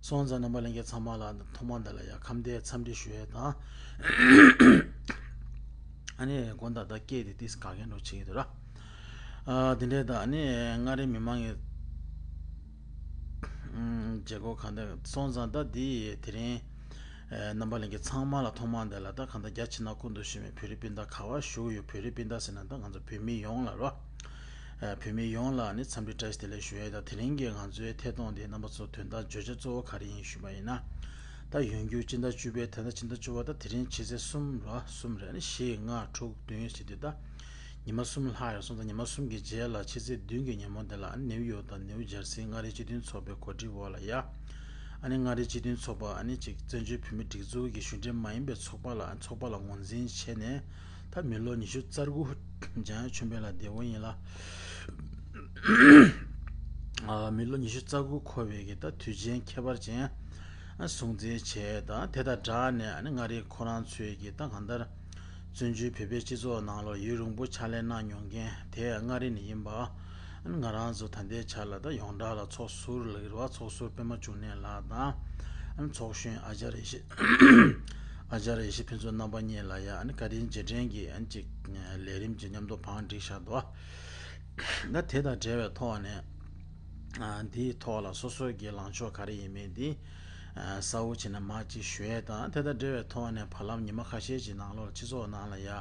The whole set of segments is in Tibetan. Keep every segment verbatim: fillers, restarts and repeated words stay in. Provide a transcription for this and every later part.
སོང་ཙང་རྣམ་པ་ལྷན་རྒྱས་ཚང་མ་ལ་ཐོག་མ་འདི་ལ་ཡ་ཁམས་བདེ་འཚམས་འདྲི་ཞུ་ཡས་དང་། ཨ་ནི་དགོང་དག་ད་སྐད་དེ་ཏིས་ག་གེ་འགྲོ་བྱེད་ཀྱི་འདུག་ར། ཨ་དེ་འདྲས་ད་ཨ་ནི་མངའ་རིས་མི་མང་གི་ཨམ་བྱེད་སྒོ་གང་འདྲ་སོང་ཙང་ད་འདི་དེ་རིང་ཨ་རྣམ་པ་ལྷན་རྒྱས་ཚང་མ་ལ་ཐོག་མ་འདི་ལ་ད་གང་ལྟར་རྒྱ་ཆེ་ན་སྐུ་མདུན་ཞུ་མི་བོད་རིགས་སྤུན་ཟླ་ག་བ་བཞུགས་ཡོད། བོད་རིགས་སྤུན་ཟླ་ཟེར་ན་ད་ང་ཚོ་བོད་མི་ཡོངས་ལ་རོ། ཨ་བོད་མི་ཡོངས་ལ་ནི་འཚམས་འདྲི་བཀྲ་ཤིས་བདེ་ལེགས་ཞུ་ཡས་དང་། དེ་རིང་གི་ང་ཚོའི་ཐད་གཏོང་འདི་རྣམ་པ་ཚོ་དོན་དག་བརྗོད་བྱ་གཙོ་བོ་ག་རེ་ཡིན་ཞུས་པ་ཡིན་ན། ད་ཡོང་རྒྱུ་སྤྱི་ཟླ་བཅུ་པའི་ད་ལྟ་སྤྱི་ཟླ་བཅུ་པ་ད་དེ་རིང་ཕྱི་ཚེས་གསུམ་ར་གསུམ་རེད། ཨ་ནི་བཞི་ལྔ་དྲུག་བདུན་ཟེར་དུས་ད་ཉི་མ་གསུམ་ལྷག་ཡོད་སོང་། ད་ཉི་མ་གསུམ་གྱི་རྗེས་ལ་ཕྱི་ཚེས་བདུན་གྱི་ཉིན་མོ་འདི་ལ་ཨ་ནི་ནེའུ་ཡོག་དང་ནེའུ་ཇར་སི་མངའ་རིས་སྤྱི་མཐུན་ཚོགས་པའི་གོ་སྒྲིག་འོག་ལ་ཡ། ཨ་ནི་མངའ་རིས་སྤྱི་མཐུན་ཚོགས་པ་ཨ་ནི་ཅིག་བཙན་བྱོལ་བོད་མིའི་སྒྲིག་འཛུགས་ཀྱི་གཞུང་འབྲེལ་མ་ཡིན་པའི་ཚོགས་པ་ལ་ཚོགས་པ་ལ་ངོས་འཛིན་བྱས་ནས། ད་མི་ལོ་ཉི་ཤུ་རྩ་དགུ་འཇམ་དབྱངས་ཆོས་འཕེལ་ལགས་བདེ་པོ་ཡིན་ལ། ཨ་མི་ལོ་ཉི་ཤུ་རྩ་དགུ་འཁོར་བའི་གི་ད་དུས་ཆེན་ཁྱད་པར་ཅན་ཨ་སྲུང་བརྩི་བྱས་དང་། དེ་དང་སྦྲགས་ནས་ཨ་ནི་མངའ་རིས་ཁོ་རང་ཚོའི་གི་ད་གང་ལྟར་བཙན་བྱོལ་བོད་པའི་སྤྱི་ཚོགས་ནང་ལ་ཡུན་རིང་པོ་ཕྱག་ལས་གནང་མྱོང་མཁན་དེ་མངའ་རིས་ནས་ཡིན་པ། ང་རང་ཚོ་ད་ལྟའི་ཆ་ལ་ད་ཡོངས་གྲགས་ལ་ཚོགས་ཟུར་ལ་རེད་བ། ཚོགས་ཟུར་པད་མ་འབྱུང་གནས་ལགས་དང་། ཚོགས་གཞོན་ཨ་ཅར་ཡེ་ཤེས་ཨ་ཅར་ཡེ་ཤེས་ཕུན་ཚོགས་རྣམ་པ་གཉིས་ལ་ཡ་ཨ་ནི་བཀའ་དྲིན་རྗེས་དྲན་གྱི་ཨ་ནི་ཅིག་ལས་རིམ་ཅིག་མཉམ་དུ་བང་བསྒྲིགས་བཞག་འདུག་ད་དེ་དང་འབྲེལ་བའི་ཐོག་ནས་ཨ་འདིའི་ཐོག་ལ་སོ་སོའི་གི་ལངས་ཕྱོགས་ག་རེ་ཡིན་མིན་འདི་གསལ་བོ་བྱས་ནས་མར་ཅིག་ཞུ་ཡས་དང་། དེ་དང་འབྲེལ་བའི་ཐོག་ནས་བར་ལམ་ཉི་མ་ཁ་ཤས་ཅིག་ནང་ལོགས་ལ་སྤྱི་ཚོགས་ནང་ལ་ཡ།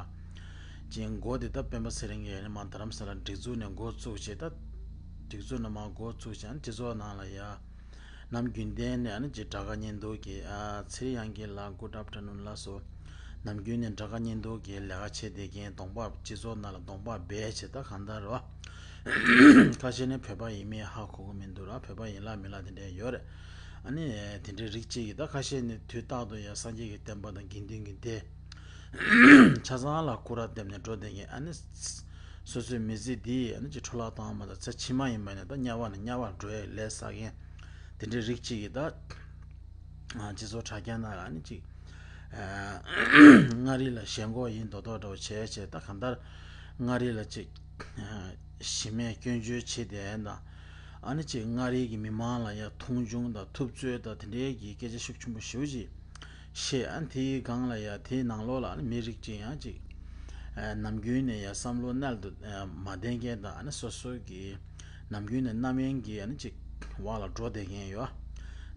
ཅིག་འགོ་དེ་ད་སྤེན་པ་ཚེ་རིང་གིས་ནི་མ་རྡ་རམ་ས་ལ་སྒྲིག་འཛུགས་ནས་འགོ་བཙུགས་བྱས། ད་སྒྲིག་འཛུགས་ནས་མ་འགོ་བཙུགས་བྱས་ནས་སྤྱི་ཚོགས་ནང་ལ་ཡ། ནམ་རྒྱུན་ལྡན་ནས་ཨ་ནི་ཅིག་དྲ་ག་བརྙན་ཐུང་གི་ཨ་ཚེ་རིང་དབྱངས་སྐྱིད་ལགས་good afternoon ལགས་སོ། ནམ་རྒྱུན་ནས་དྲ་ག་བརྙན་ཐུང་གི་ལས་ཀ་བྱེད་བསྡད་མཁན་གདོང་པ་སྤྱི་ཚོགས་ནང་ལ་གདོང་པ་སྦས་བྱས་ད་གང་ལྟར་རོ། ཁ་ཤས་ནི་བོད་པ་ཡིན་མིན་ཧ་གོ་གི་མི་འདུག་ར། བོད་པ་ཡིན་ལ་མིན་ལ་དེ་འདྲ་ཡོད་རེད། ཨ་ནི་དེ་འདྲའི་རིགས་གཅིག་གིས་ད་ཁ་ཤས་ནི་དུས་རྟག་ཏུ་ཡ་སངས་རྒྱས་ཀྱི་བསྟན་པ་དང་དགེ་འདུན་གྱི་སྡེ་ཆ་ཚང་ལ་སྐུར་བ་བཏབ་ནས་འགྲོ་བསྡད་མཁན། ཨ་ནི་སོ་སོའི་མི་ཚེ་འདི་ཨ་ནི་ཅིག་འཕྲོ་བརླག་བཏང་བ་དང་ཚེ་ཕྱི་མ་ཡིན་པ་ནས་ད་དམྱལ་བ་ནས་དམྱལ་བར་འགྲོ་ཡའི་ལས་བསགས་མཁན་དེ་འདྲའི་རིགས་གཅིག་གིས་ད་སྤྱི་ཚོགས་དྲ་རྒྱ་ནང་ལ་ཨ་ནི་ཅིག་མངའ་རིས་ལ་ཞེན་ཁོག་ཡིན་མདོག་མདོག་འདྲ་བོ་བྱས་བྱས། ད་གང་ལྟར་མངའ་རིས་ལ་ཅིག་གཞི་མེད་སྐྱོན་བརྗོད་བྱེད་བསྡད་ཡ་དང་། ཨ་ནི་ཅིག་མངའ་རིས་ཀྱི་མི་མང་ལ་ཡ་མཐོང་ཆུང་དང་ཐུབ་ཚོད་དང་དེ་འདྲའི་གི་སྐད་ཆ་ཤུགས་ཆེན་པོ་ཞེ་པོ་ཅིག་བཤད། ཨ་ནི་དེའི་སྒང་ལ་ཡ་དེའི་ནང་ལོགས་ལ་ཨ་ནི་མི་རིགས་ཅིག་ཡང་ཅིག་ནམ་རྒྱུན་ནས་ཡ་བསམ་བློ་རྣལ་དུ་མ་བསྡད་མཁན་དང་། ཨ་ནི་སོ་སོ་གི་ནམ་རྒྱུན་ནས་རྣམ་གཡེང་གི་ཨ་ནི་ཅིག་འོག་ལ་འགྲོ་བསྡད་མཁན་ཡོད།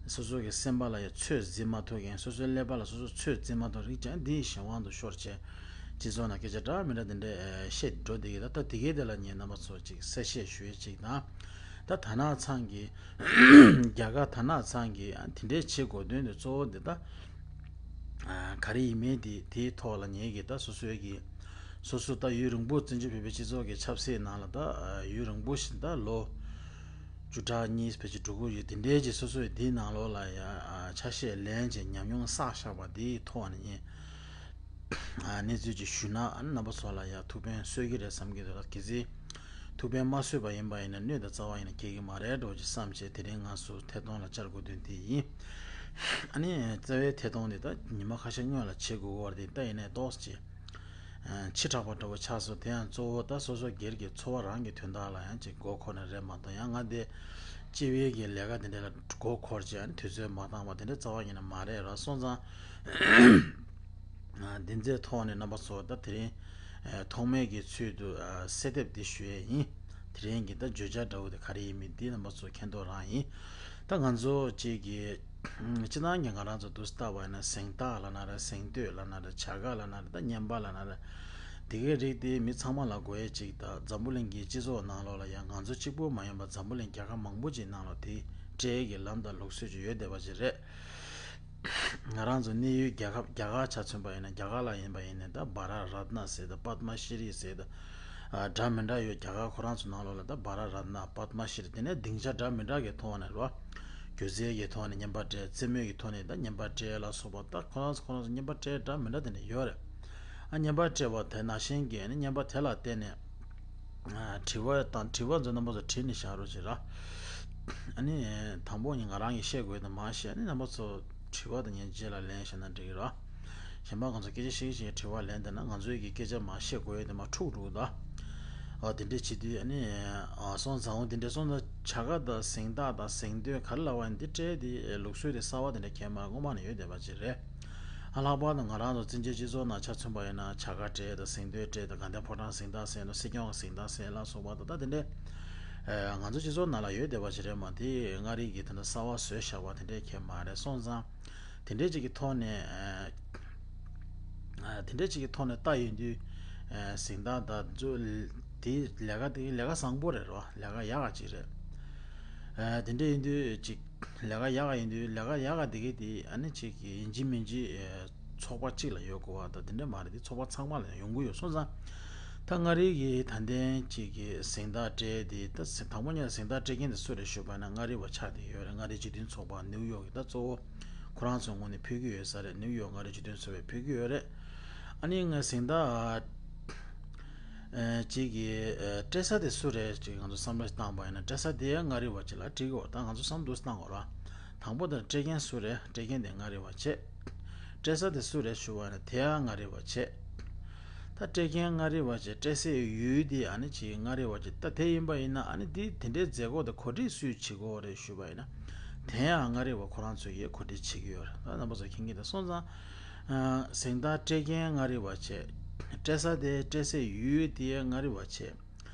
སོ་སོ་གི་སེམས་པ་ལ་ཡ་ཚོད་འཛིན་མ་ཐུབ་མཁན། སོ་སོའི་ཀླད་པ་ལ་སོ་སོ་ཚོད་འཛིན་མ་ཐུབ་རིགས་ཅན་འདིའི་གཞན་དབང་དུ་ཤོར་བྱས་སྤྱི་ཚོགས་ནང་སྐད་ཆ་འདྲ་མི་འདྲ་དེ་འདྲ་བཤད་འགྲོ་བསྡད་ཀྱི། ད་ད་དེ་གའི་དེ་ལ་ངས་རྣམ་པ་ཚོ་ཅིག་གསལ་བཤད་ཞུ་ཡས་ཅིག་དང་། ད་དར་ནག་ཚང་གི་རྒྱ་གར་དར་ནག་ཚང་གི་དེ་འདྲའི་བྱེད་དགོས་དོན་དེ་གཙོ་བོ་འདི་ད་ག་རེ་ཡིན་མིན་དེ་དེའི་ཐོག་ལ་ངེད་ཀྱིས་ད་སོ་སོའི་གི་སོ་སོ་ད་ཡུན་རིང་པོ་བཙན་བྱོལ་བོད་པའི་སྤྱི་ཚོགས་ཀྱི་ཆབ་སྲིད་ནང་ལ་ད་ཡུན་རིང་པོ་ཞིག་ད་ལོ་བཅུ་ཕྲག་གཉིས་ཕལ་ཆེར་འགྲོ་གི་ཡོད། དེ་འདྲའི་ཅིག་སོ་སོའི་དེའི་ནང་ལོགས་ལ་ཡ་ཆ་ཤས་ལེན་བྱས་ཉམས་མྱོང་བསགས་བཞག་པ་དེའི་ཐོག་ནས་ངས་གནས་ཚུལ་ཅིག་ཞུས་ན་རྣམ་པ་ཚོ་ལ་ཡ་ཐུགས་ཕན་གསོས་ཀྱི་རེད་བསམ་གྱི་འདུག་ལ། གལ་སྲིད་ཐུགས་ཕན་མ་གསོས་པ་ཡིན་པ་ཡིན་ན་གནོད་དང་རྩ་བ་ཡིན་ན་སྐྱེལ་གྱི་མ་རེད་འགྲོ་ཅིག་བསམ་བྱས་དེ་རིང་ང་ཚོ་ཐད་གཏོང་ལ་བཅར་དགོས་དོན་དེ་ཡིན། ཨ་ནི་རྩ་བའི་ཐད་གཏོང་དེ་ད་ཉི་མ་ཁ་ཤས་སྔོན་ལ་བྱེད་དགོས་ཀྱི་ཡོད་རེད། ད་ཡིན་ནའི་ཏོག་ཙམ་ཅིག་ཕྱི་དྲགས་པ་འདྲ་བོ་ཆགས་སོང་། དེ་ཡང་གཙོ་བོ་ད་སོ་སོ་སྒེར་གྱི་འཚོ་བ་རང་གི་དོན་དག་ལ་ཡང་ཅིག་མགོ་འཁོར་ནས་རེད་མ་གཏོགས། ཡང་ང་དེ་སྤྱི་པའི་གི་ལས་ཀ་དེ་འདྲ་ལ་མགོ་འཁོར་བྱས་ཨ་ནི་དུས་ཚོད་མ་འདང་བ་དེ་འདྲ་རྩ་བ་ཉིད་ནས་མ་རེད་ར། སོང་ཙང་འདི་ཚོའི་ཐོག་ནས་རྣམ་པ་ཚོ་ད་དེ་རིང་ཐོག་མའི་གི་ཚུལ་དུ་གསལ་འདེབས་འདི་ཞུ་ཡས་ཡིན། དེ་རིང་གི་ད་བརྗོད་བྱ་འདྲ་བོ་དེ་ག་རེ་ཡིན་མིན་འདི་རྣམ་པ་ཚོ་མཁྱེན་རྟོགས་རང་ཡིན། ད་ང་ཚོ་གཅིག་གི་སྤྱི་བཏང་གི་ང་རང་ཚོ་འདུག་སེ་བལྟས་པ་ཡིན་ན་གཟེངས་རྟགས་ལབ་ན་རེད། གཟེངས་བསྟོད་ལབ་ན་རེད། བྱ་དགའ་ལབ་ན་རེད། ད་རྔན་པ་ལབ་ན་རེད། ད་དེ་གའི་རིགས་དེ་མི་ཚང་མ་ལ་དགོས་ཡས་གཅིག་ད་འཛམ་བུ་གླིང་གི་སྤྱི་ཚོགས་ནང་ལོགས་ལ་ཡང་ང་ཚོ་གཅིག་པུ་མ་ཡིན་པར་འཛམ་བུ་གླིང་རྒྱལ་ཁབ་མང་པོ་ཅིག་ནང་ལ་དེ་སྤྲད་ཡས་ཀྱི་ལམ་དང་ལུགས་སྲོལ་ཅིག་ཡོད་བསྡད་པ་ཅིག་རེད། ང་རང་ཚོ་གནས་ཡུལ་རྒྱ་ཁབ་རྒྱ་གར་ཆ་མཚོན་པ་ཡིན་ན། རྒྱ་གར་ལ་ཡིན་པ་ཡིན་ན་ད་བྷ་ར་རཏྣ་ཟེར་ད་པདྨ་ཤྲི་ཟེར་ད་འདྲ་མི་འདྲ་ཡོད། རྒྱ་གར་ཁོ་རང་ཚོ་ནང་ལོགས་ལ་ད་བྷ་ར་རཏྣ་པདྨ་ཤྲི་དེ་ནས་སྡིངས་ཆ་འདྲ་མི་འདྲ་གི་ཐོག་ནས་རོ། སྒྱུ་རྩལ་གྱི་ཐོག་ནས་རྔན་པ་སྤྲད། རྩེད་མོ་གི་ཐོག་ནས་ད་རྔན་པ་སྤྲད་ལ་སོགས་པ་ད་ཁོ་རང་ཚོ་ཁོ་རང་ཚོ་རྔན་པ་སྤྲད་འདྲ་མི་འདྲ་དེ་འདྲ་ཡོད་རེད། ཨ་རྔན་པ་སྤྲད་པ་དེ་ནང་བཞིན་གྱི་ཨ་ནི་རྔན་པ་དེ་ལ་བརྟེན་ནས་ཨ་དྲི་བ་དང་དྲི་བ་ཚོ་རྣམ་པ་ཚོ་དྲིས་ནས་བཞག་རོགས་བྱེད་ར། ཨ་ནི་དང་པོ་ནི་ང་རང་གིས་བཤད་དགོས་དེ་མར་བཤད། ཨ་ནི་རྣམ་པ་ཚོ་དྲི་བ་དང་ངའི་རྗེས་ལ་ལན་བཤད་ན་འགྲིག་གི་ར། གཞན་པ་ང་ཚོ་སྐད་ཆ་བཤད་ཀྱི་བཤད་ཀྱི་དྲི་བ་ལན་དེ་ན་ང་ཚོའི་གི་སྐད་ཆ་མར་བཤད་དགོས་དེ་མར་འཁྲུག་འགྲོ་གི་འདུག་ཨ་དེ་འདྲས་བྱེད་དུས་ཨ་ནི་ཨ་སོང་ཙང་འོ་དེ་འདྲས་སོང་ཙང་བྱ་དགའ་དང་གཟེངས་རྟགས་དང་གཟེངས་བསྟོད་ག་རེ་ལབ་པ་ཡིན་འདི་སྤྲད་དེ་ལུགས་སྲོལ་དེ་གསར་པ་དེ་འདྲས་གས་མ་རེད། སྔོན་མ་ནས་ཡོད་བསྡད་པ་ཅིག་རེད། ཨ་ལྷག་པར་དུ་ང་རང་ཚོ་བཙན་བྱོལ་སྤྱི་ཚོགས་ནང་ཆ་མཚོན་པ་ཡིན་ན་བྱ་དགའ་སྤྲད་དང་གཟེངས་བསྟོད་སྤྲད་དང་དགའ་ལྡན་ཕོ་བྲང་གཟེངས་རྟགས་ཟེར་ནོ་སྲིད་སྐྱོང་གཟེངས་རྟགས་ཟེར་ལ་སོགས་པ་དང་ད་དེ་འདྲས་ཨ་ང་ཚོ་སྤྱི་ཚོགས་ནང་ལ་ཡོད་བསྡད་པ་ཅིག་རེད། མ་དེ་མངའ་རིས་ཀྱི་ད་ལྟ་གསར་པ་བཟོས་བཞག་པ་དེ་འདྲས་གས་མ་རེད། སོང་ཙང་དེ་འདྲས་ཅིག་གི་ཐོག་ནས་ཨ། ཨ་དེ་འདྲ་ཅིག་གི་ཐོག་ནས་ལྟ་ཡོང་དུས། ཨ་གཟེངས་རྟགས་དང་མཛོད་དེ་ལས་ཀ་དེ་ལས་ཀ་བཟང་པོ་རེད་རོ། ལས་ཀ་ཡག་ག་ཅིག་རེད། ཨ་དེ་འདྲ་ཡིན་དུས་ཅིག་ལས་ཀ་ཡག་ག་ཡིན་དུས་ལས་ཀ་ཡག་ག་དེ་གི་དེ་ཨ་ནི་ཅིག་ཡིན་གཅིག་མིན་གཅིག་ཨ་ཚོགས་པ་གཅིག་ལ་ཡོད་དགོས་པ་དང་དེ་འདྲ་མ་རེད། དེ་ཚོགས་པ་ཚང་མ་ལ་ཡོང་གི་ཡོད། སོང་ཙང་ད་མངའ་རིས་ཀྱི་ད་ལྟའི་ཅིག་གི་གཟེངས་རྟགས་སྤྲད་དེ་ད་དང་པོ་ཉིད་ལ་གཟེངས་རྟགས་སྤྲད་མཁན་དེ་སུ་རེད་ཞུས་པ་ན་མངའ་རིས་པ་ཆགས་བསྡད་ཡོད་རེད། མངའ་རིས་སྤྱི་མཐུན་ཚོགས་པ་ནིའུ་ཡོག་གི་ད་གཙོ་བོ། ཁོ་རང་ཚོའི་ངོས་ནས་ཕུལ་གྱི་ཡོད་ས་རེད། ནིའུ་ཡོག་མངའ་རིས་སྤྱི་མཐུན་ཚོགས་པས་ཕུལ་གྱི་ཡོད་རེད། ཨ་ནི་ང་གཟེངས་རྟགས་ཨ་གཅིག་གི་ཨ་སྤྲད་ས་དེ་སུ་རེད་ཅིག་ང་ཚོ་བསམ་བློ་བཏང་པ་ཡིན་ན་སྤྲད་ས་དེ་མངའ་རིས་པ་ཅིག་ལ་སྤྲད་ཀྱི་ཡོད། ད་ང་ཚོ་བསམ་བློ་བཏང་དགོས་ར། དང་པོ་དེ་སྤྲད་མཁན་སུ་རེད། སྤྲད་མཁན་དེ་མངའ་རིས་པ་བྱས། སྤྲད་ས་དེ་སུ་རེད་ཞུ་བ་ཡིན་ན་དེ་ཡང་མངའ་རིས་པ་བྱས། ད་སྤྲད་མཁན་མངའ་རིས་པ་བྱས། སྤྲད་སའི་ཡུལ་དེ་ཨ་ནི་ཅིག་མངའ་རིས་པ་བྱས། ད་དེ་ཡིན་པ་ཡིན་ན་ཨ་ནི་དེ་དེ་འདྲའི་མཛད་སྒོ་དེ་གོ་སྒྲིག་སུས་བྱེད་དགོས་རེད་ཞུ་བ་ཡིན་ན། དེ་ཡང་མངའ་རིས་པ་ཁོ་རང་ཚོས་ཀྱིས་གོ་སྒྲིག་བྱེད་ཀྱི་ཡོད་རེད། ད་རྣམ་པ་ཚོ་མཁྱེན་གྱི་འདུག་སོང་ཙང་། ཨ་གཟེངས་རྟགས་སྤྲད་མཁན་མངའ་རིས་པ་བྱས། སྤྲད་ས་དེ་སྤྲད་སའི་ཡུལ་དེ་མངའ་རིས་པ་བྱས།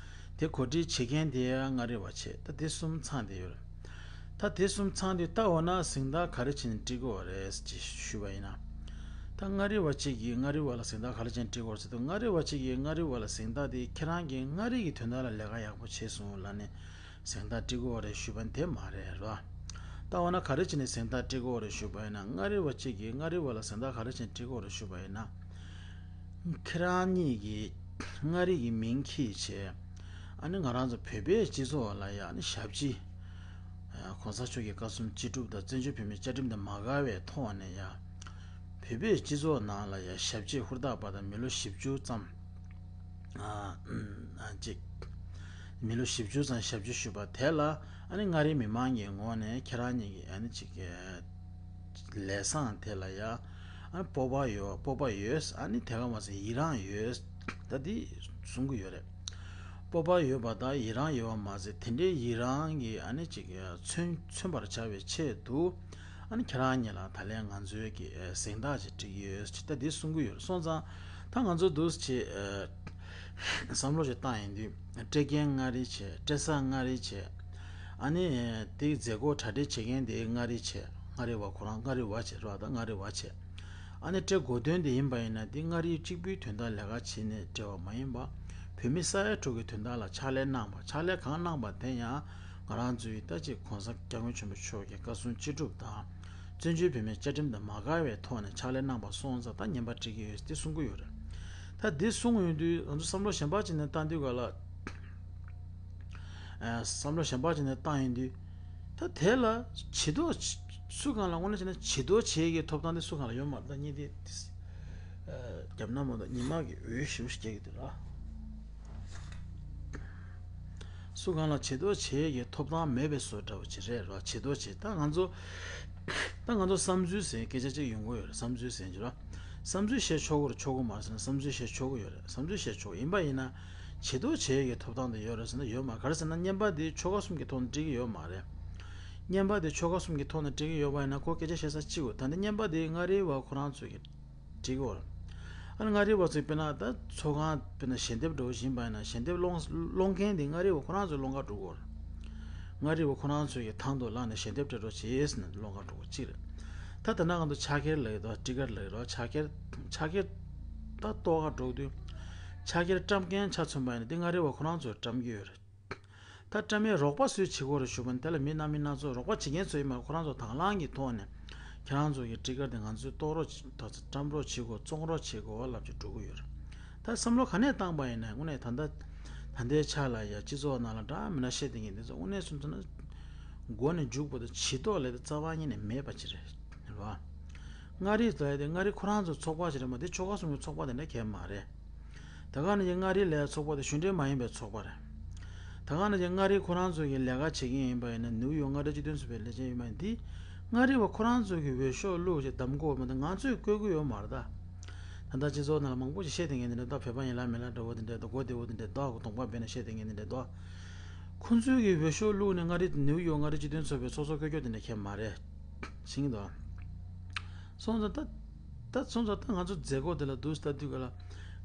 དེ་གོ་སྒྲིག་བྱེད་མཁན་དེ་མངའ་རིས་པ་བྱས། ད་དེ་གསུམ་ཚང་བསྡད་ཡོད་རེད། ད་དེ་གསུམ་ཚང་དུས་ད་འོ་ན་གཟེངས་རྟགས་ག་རེ་བྱས་ནས་སྤྲད་དགོས་རེད་ཅེས་ཞུས་པ་ཡིན་ན། ད་མངའ་རིས་པ་གཅིག་གིས་མངའ་རིས་པ་ལ་གཟེངས་རྟགས་ག་རེ་བྱས་ནས་སྤྲད་དགོས་རེད་ཟེར་དུས། མངའ་རིས་པ་གཅིག་གིས་མངའ་རིས་པ་ལ་གཟེངས་རྟགས་དེ་ཁྱེད་རང་གིས་མངའ་རིས་ཀྱི་དོན་དག་ལ་ལས་ཀ་ཡག་པོ་བྱས་སོང་ལབ་ནས་གཟེངས་རྟགས་སྤྲད་དགོས་རེད་ཞུས་པ་དེ་མ་རེད་རོ། ད་འོ་ན་ག་རེ་བྱས་ནས་གཟེངས་རྟགས་སྤྲད་དགོས་རེད་ཞུས་པ་ཡིན་ན། མངའ་རིས་པ་གཅིག་གིས་མངའ་རིས་པ་ལ་གཟེངས་རྟགས་ག་རེ་བྱས་ནས་སྤྲད་དགོས་རེད་ཞུས་པ་ཡིན་ན། ཁྱེད་རང་གཉིས་ཀྱིས་མངའ་རིས་ཀྱི་མིང་འཁྱེར་བྱས། ཨ་ནི་ང་རང་ཚོ་བོད་པའི་སྤྱི་ཚོགས་ལ་ཡང་ཨ་ནི་ཞབས་ཕྱི། གོང་ས་མཆོག་གི་བཀའ་གསུང་ཅི་སྒྲུབ་དང་བཙན་བྱོལ་བོད་མིའི་བཅའ་ཁྲིམས་དང་མ་འགལ་བའི་ཐོག་ནས་ཡང་། བོད་པའི་སྤྱི་ཚོགས་ནང་ལ་ཡང་ཞབས་ཕྱི་ཧུར་ཐག་པ་དང་མི་ལོ་བཞི་བཅུ་ཙམ། ཨ་ཨ་ཅིག་མི་ལོ་བཞི་བཅུ་ཙམ་ཞབས་ཕྱི་ཞུས་པ་དེ་ལ་ཨ་ནི་མངའ་རིས་མི་མང་གི་ངོས་ནས་ཁྱེད་རང་གཉིས་ཀྱི་ཨ་ནི་ཅིག་ལས་བཟང་དེ་ལ་ཡ། ཨ་སྤོབས་པ་ཡོད། སྤོབས་པ་ཡོད། ཨ་ནི་དེ་ག་མ་ཟད་ཡི་རངས་ཡོད། ད་འདི་གསུང་གི་ཡོད་རེད། སྤོབས་པ་ཡོད་པ་དང་ཡི་རངས་ཡོད་པ་མ་ཟད་དེ་འདྲའི་ཡི་རངས་ཀྱི་ཨ་ནི་ཅིག་མཚོན་མཚོན་པར་བྱ་བའི་ཆེད་དུ། ཨ་ནི་ཁྱེད་རང་གཉིས་ལ་ད་ལན་ང་ཚོའི་གི་གཟེངས་རྟགས་ཅིག་སྤྲད་ཀྱི་ཡོད་ཅེས་ད་འདི་གསུང་གི་ཡོད་རེད། སོང་ཙང་ད་ང་ཚོ་འདུག་སེ་བྱས་བསམ་བློ་ཞིག་བཏང་ཡིན་དུས། སྤྲད་མཁན་མངའ་རིས་བྱས། སྤྲད་ས་མངའ་རིས་བྱས། ཨ་ནི་དེའི་མཛད་སྒོ་གྲ་སྒྲིག་བྱེད་མཁན་དེ་མངའ་རིས་བྱས། མངའ་རིས་པ་ཁོ་རང་མངའ་རིས་པ་བྱས་རོགས་དང་མངའ་རིས་པ་བྱས། ཨ་ནི་སྤྲད་དགོས་དོན་དེ་ཡིན་པ་ཡིན་ན་དེ་མངའ་རིས་གཅིག་པུའི་དོན་དག་ལས་ཀ་བྱས་ནས་སྤྲད་པ་མ་ཡིན་པ། བོད་མི་ས་ཡ་དྲུག་གི་དོན་དག་ལ་ཕྱག་ལས་གནང་བ། ཕྱག་ལས་གང་གནང་བ་དེ་ཡང་ང་རང་ཚོའི་ད་ཅིག་གོང་ས་སྐྱབས་མགོན་ཆེན་པོ་མཆོག་གི་བཀའ་གསུང་ཅི་སྒྲུབ་དང་། བཙན་བྱོལ་བོད་མིའི་བཅའ་ཁྲིམས་དང་མ་འགལ་བའི་ཐོག་ནས་ཕྱག་ལས་གནང་བ་སོང་ཙང་ད་བརྙན་པར་སྤྲད་ཀྱི་ཡོད་ཟེར་གསུང་གི་ཡོད་རེད། ད་འདི་གསུང་ཡོང་དུས་ང་ཚོ་བསམ་བློ་གཞན་པ་ཅིག་ནས་བཏང་དུས་ག་ལ། ཨ་བསམ་བློ་གཞན་པ་ཅིག་ནས་བཏང་ཡོང་དུས། ད་དེ་ལ་བྱི་དོར་སུ་གང་ལ་དངོས་གནས་བྱས་ན་བྱི་དོར་བྱེད་ཀྱི་ཐོབ་ཐང་དེ་སུ་གང་ལ་ཡོད་མ་རེད། ད་ཉིན་དེ་རྒྱབ་ན་མ་གཏོགས་ཉི་མ་གི་འོད་ཞེ་པོ་ཞིག་རྒྱག་གི་འདུག་ར། སུ་གང་ལ་བྱི་དོར་བྱེད་ཀྱི་ཐོབ་ཐང་མེད་པའི་བཟོ་འདྲ་བོ་ཅིག་རེད་ར། བྱི་དོར་བྱེད་ད་ང་ཚོ། ད་ང་ཚོ་བསམ་ཚུལ་ཟེར་སྐད་ཆ་གཅིག་ཡོང་གི་ཡོད་རེད། བསམ་ཚུལ་ཟེར་གྱི་ར། བསམ་ཚུལ་བཤད་ཆོག་གི་རེད་ཆོག་གི་མ་རེད་ཟེར་ན་བསམ་ཚུལ་བཤད་ཆོག་གི་ཡོད་རེད། བསམ་ཚུལ་བཤད་ཆོག་ཡིན་པ་ཡིན་ན། བྱི་དོར་བྱེད་ཀྱི་ཐོབ་ཐང་དེ་ཡོད་རེད་ཟེར་ན་ཡོད་མ་རེད། ག་རེ་ཟེར་ན་བརྙན་པར་དེ་ཆོལ་ཁ་གསུམ་གྱི་ཐོག་ནས་སྤྲད་ཀྱི་ཡོད་མ་རེད། བརྙན་པར་དེ་ཆོལ་ཁ་གསུམ་གྱི་ཐོག་ནས་སྤྲད་ཀྱི་ཡོད་པ་ཡིན་ན་ཁོ་སྐད་ཆ་བཤད་ས་གཅིག་གོ་ད་འདི་བརྙན་པར་དེ་མངའ་རིས་པ་ཁོ་རང་ཚོས་ཀྱི་སྤྲད་ཀྱི་ཡོད་རེད། ཨ་ནི་མངའ་རིས་པ་ཚོས་དཔེར་ན་ད་ཚོགས་ཁང་དཔེར་ན་ཞལ་འདེབས་འདྲ་བོ་ཞིག་ཡིན་པ་ཡིན་ན་ཞལ་འདེབས་སློང་སློང་མཁན་དེ་མངའ་རིས་པ་ཁོ་རང་ཚོས་སློང་ག་འགྲོ་གི་ཡོད་རེད། མངའ་རིས་པ་ཁོ་རང་ཚོས་ཀྱི་དང་དུ་བླངས་ནས་ཞལ་འདེབས་སྤྲད་རོགས་བྱེད་ཟེར་ནས་སློང་ག་འགྲོ་གི་གཅིག་རེད། ད་དེ་ན་ང་ཚོ་ཕྱག་འཁྱེར་ལབ་ཀྱི་འདུག་སྤྲི་དཀར་ལབ་ཀྱི་རོགས་ཕྱག་འཁྱེར་ཕྱག་འཁྱེར་ད་གཏོར་ག་འགྲོ་གི་དུས། ཕྱག་འཁྱེར་བཀྲམ་མཁན་ཆ་མཚོན་པ་ཡིན་ན་དེ་མངའ་རིས་པ་ཁོ་རང་ཚོས་བཀྲམ་གྱི་ཡོད་རེད། ད་བཀྲམ་ཡས་རོགས་པ་སུས་བྱེད་ཀྱི་ཡོད་རེད་ཞུ་བ་ནི་དེ་ལ་མི་སྣ་མི་སྣ་ཚོ་རོགས་པ་བྱེད་མཁན་ཚོ་ཡིན་མ་ཁོ་རང་ཚོ་དང་བླངས་ཀྱི་ཐོག་ནས་ཁྱེད་རང་ཚོ་གི་སྤྲི་དཀར་དེ་ང་ཚོས་གཏོར་རོགས་བྱེད་ད་ཚོ་བཀྲམ་རོགས་བྱེད་དགོས་བཙོང་རོགས་བྱེད་དགོས་ལབ་ཀྱི་འགྲོ་གི་ཡོད་རེད། ད་བསམ་བློ་ག་ནས་བཏང་པ་ཡིན་ན་དངོས་གནས་ད་ལྟ་ད་ལྟའི་ཆ་ལ་ཡ་སྤྱི་ཚོགས་ནང་ལ་འདྲ་མི་འདྲ་བཤད་བསྡད་མཁན་འདི་ཚོ་དངོས་གནས་སོང་ཙང་ན་མགོ་ནས་མཇུག་བར་དུ་བྱི་དོར་ལས་དེ་རྩ་བ་ཉིད་ནས་མེད་པ་ཅིག་རེད་རེད་བ། མངའ་རིས་ལ་ཡ་དེ་མངའ་རིས་ཁོ་རང་ཚོའི་ཚོགས་པ་ཞིག་རེད་མ་དེ་ཆོལ་ཁ་གསུམ་གྱི་ཚོགས་པ་དེ་འདྲ་གས་མ་རེད། ད་ག་ནང་བཞིན་མངའ་རིས་ལ་ཡ་ཚོགས་པ་དེ་གཞུང་འབྲེལ་མ་ཡིན་པའི་ཚོགས་པ་རེད། ད་ག་ནང་བཞིན་མངའ་རིས་ཁོ་རང་ཚོ་གི་ལས་ཀ་བྱེད་མཁན་ཡིན་པ་ཡིན་ན་ནིའུ་ཡོག་མངའ་རིས་སྤྱི་མཐུན་ཚོགས་པའི་ལས་བྱེད་ཡིན་པ་ཡིན་དེ། མངའ་རིས་པ་ཁོ་རང་ཚོ་གི་འོས་ཤོག་བླུགས་བྱས་གདམ་དགོས་མ་གཏོགས་ང་ཚོས་བསྐོ་གི་ཡོད་མ་རེད་ད། ད་ལྟ་སྤྱི་ཚོགས་ནང་ལ་མང་པོ་ཞིག་བཤད་བསྡད་མཁན་དེ་འདྲ་འདུག་བོད་པ་ཡིན་ལ་མིན་ལ་འདྲ་བོ་དེ་འདྲ་འདུག་མགོ་བདེ་བོ་དེ་འདྲ་འདུག་གདོང་པ་སྦས་ནས་བཤད་བསྡད་མཁན་དེ་འདྲ་འདུག་ཁོང་ཚོའི་གི་འོས་ཤོག་བླུགས་ནས་མངའ་རིས་ནིའུ་ཡོག་མངའ་རིས་སྤྱི་མཐུན་ཚོགས་པའི་ཚོགས་གཙོ་བསྐོ་རྒྱུ་དེ་འདྲ་ཁྱད་མ་རེད། ཤེས་ཀྱི་འདུག་སོང་ཙང་ད། ད་སོང་ཙང་ད་ང་ཚོ་མཛད་སྒོ་དེ་ལ་འདུག་ལྟ་དུས་ག་ལ།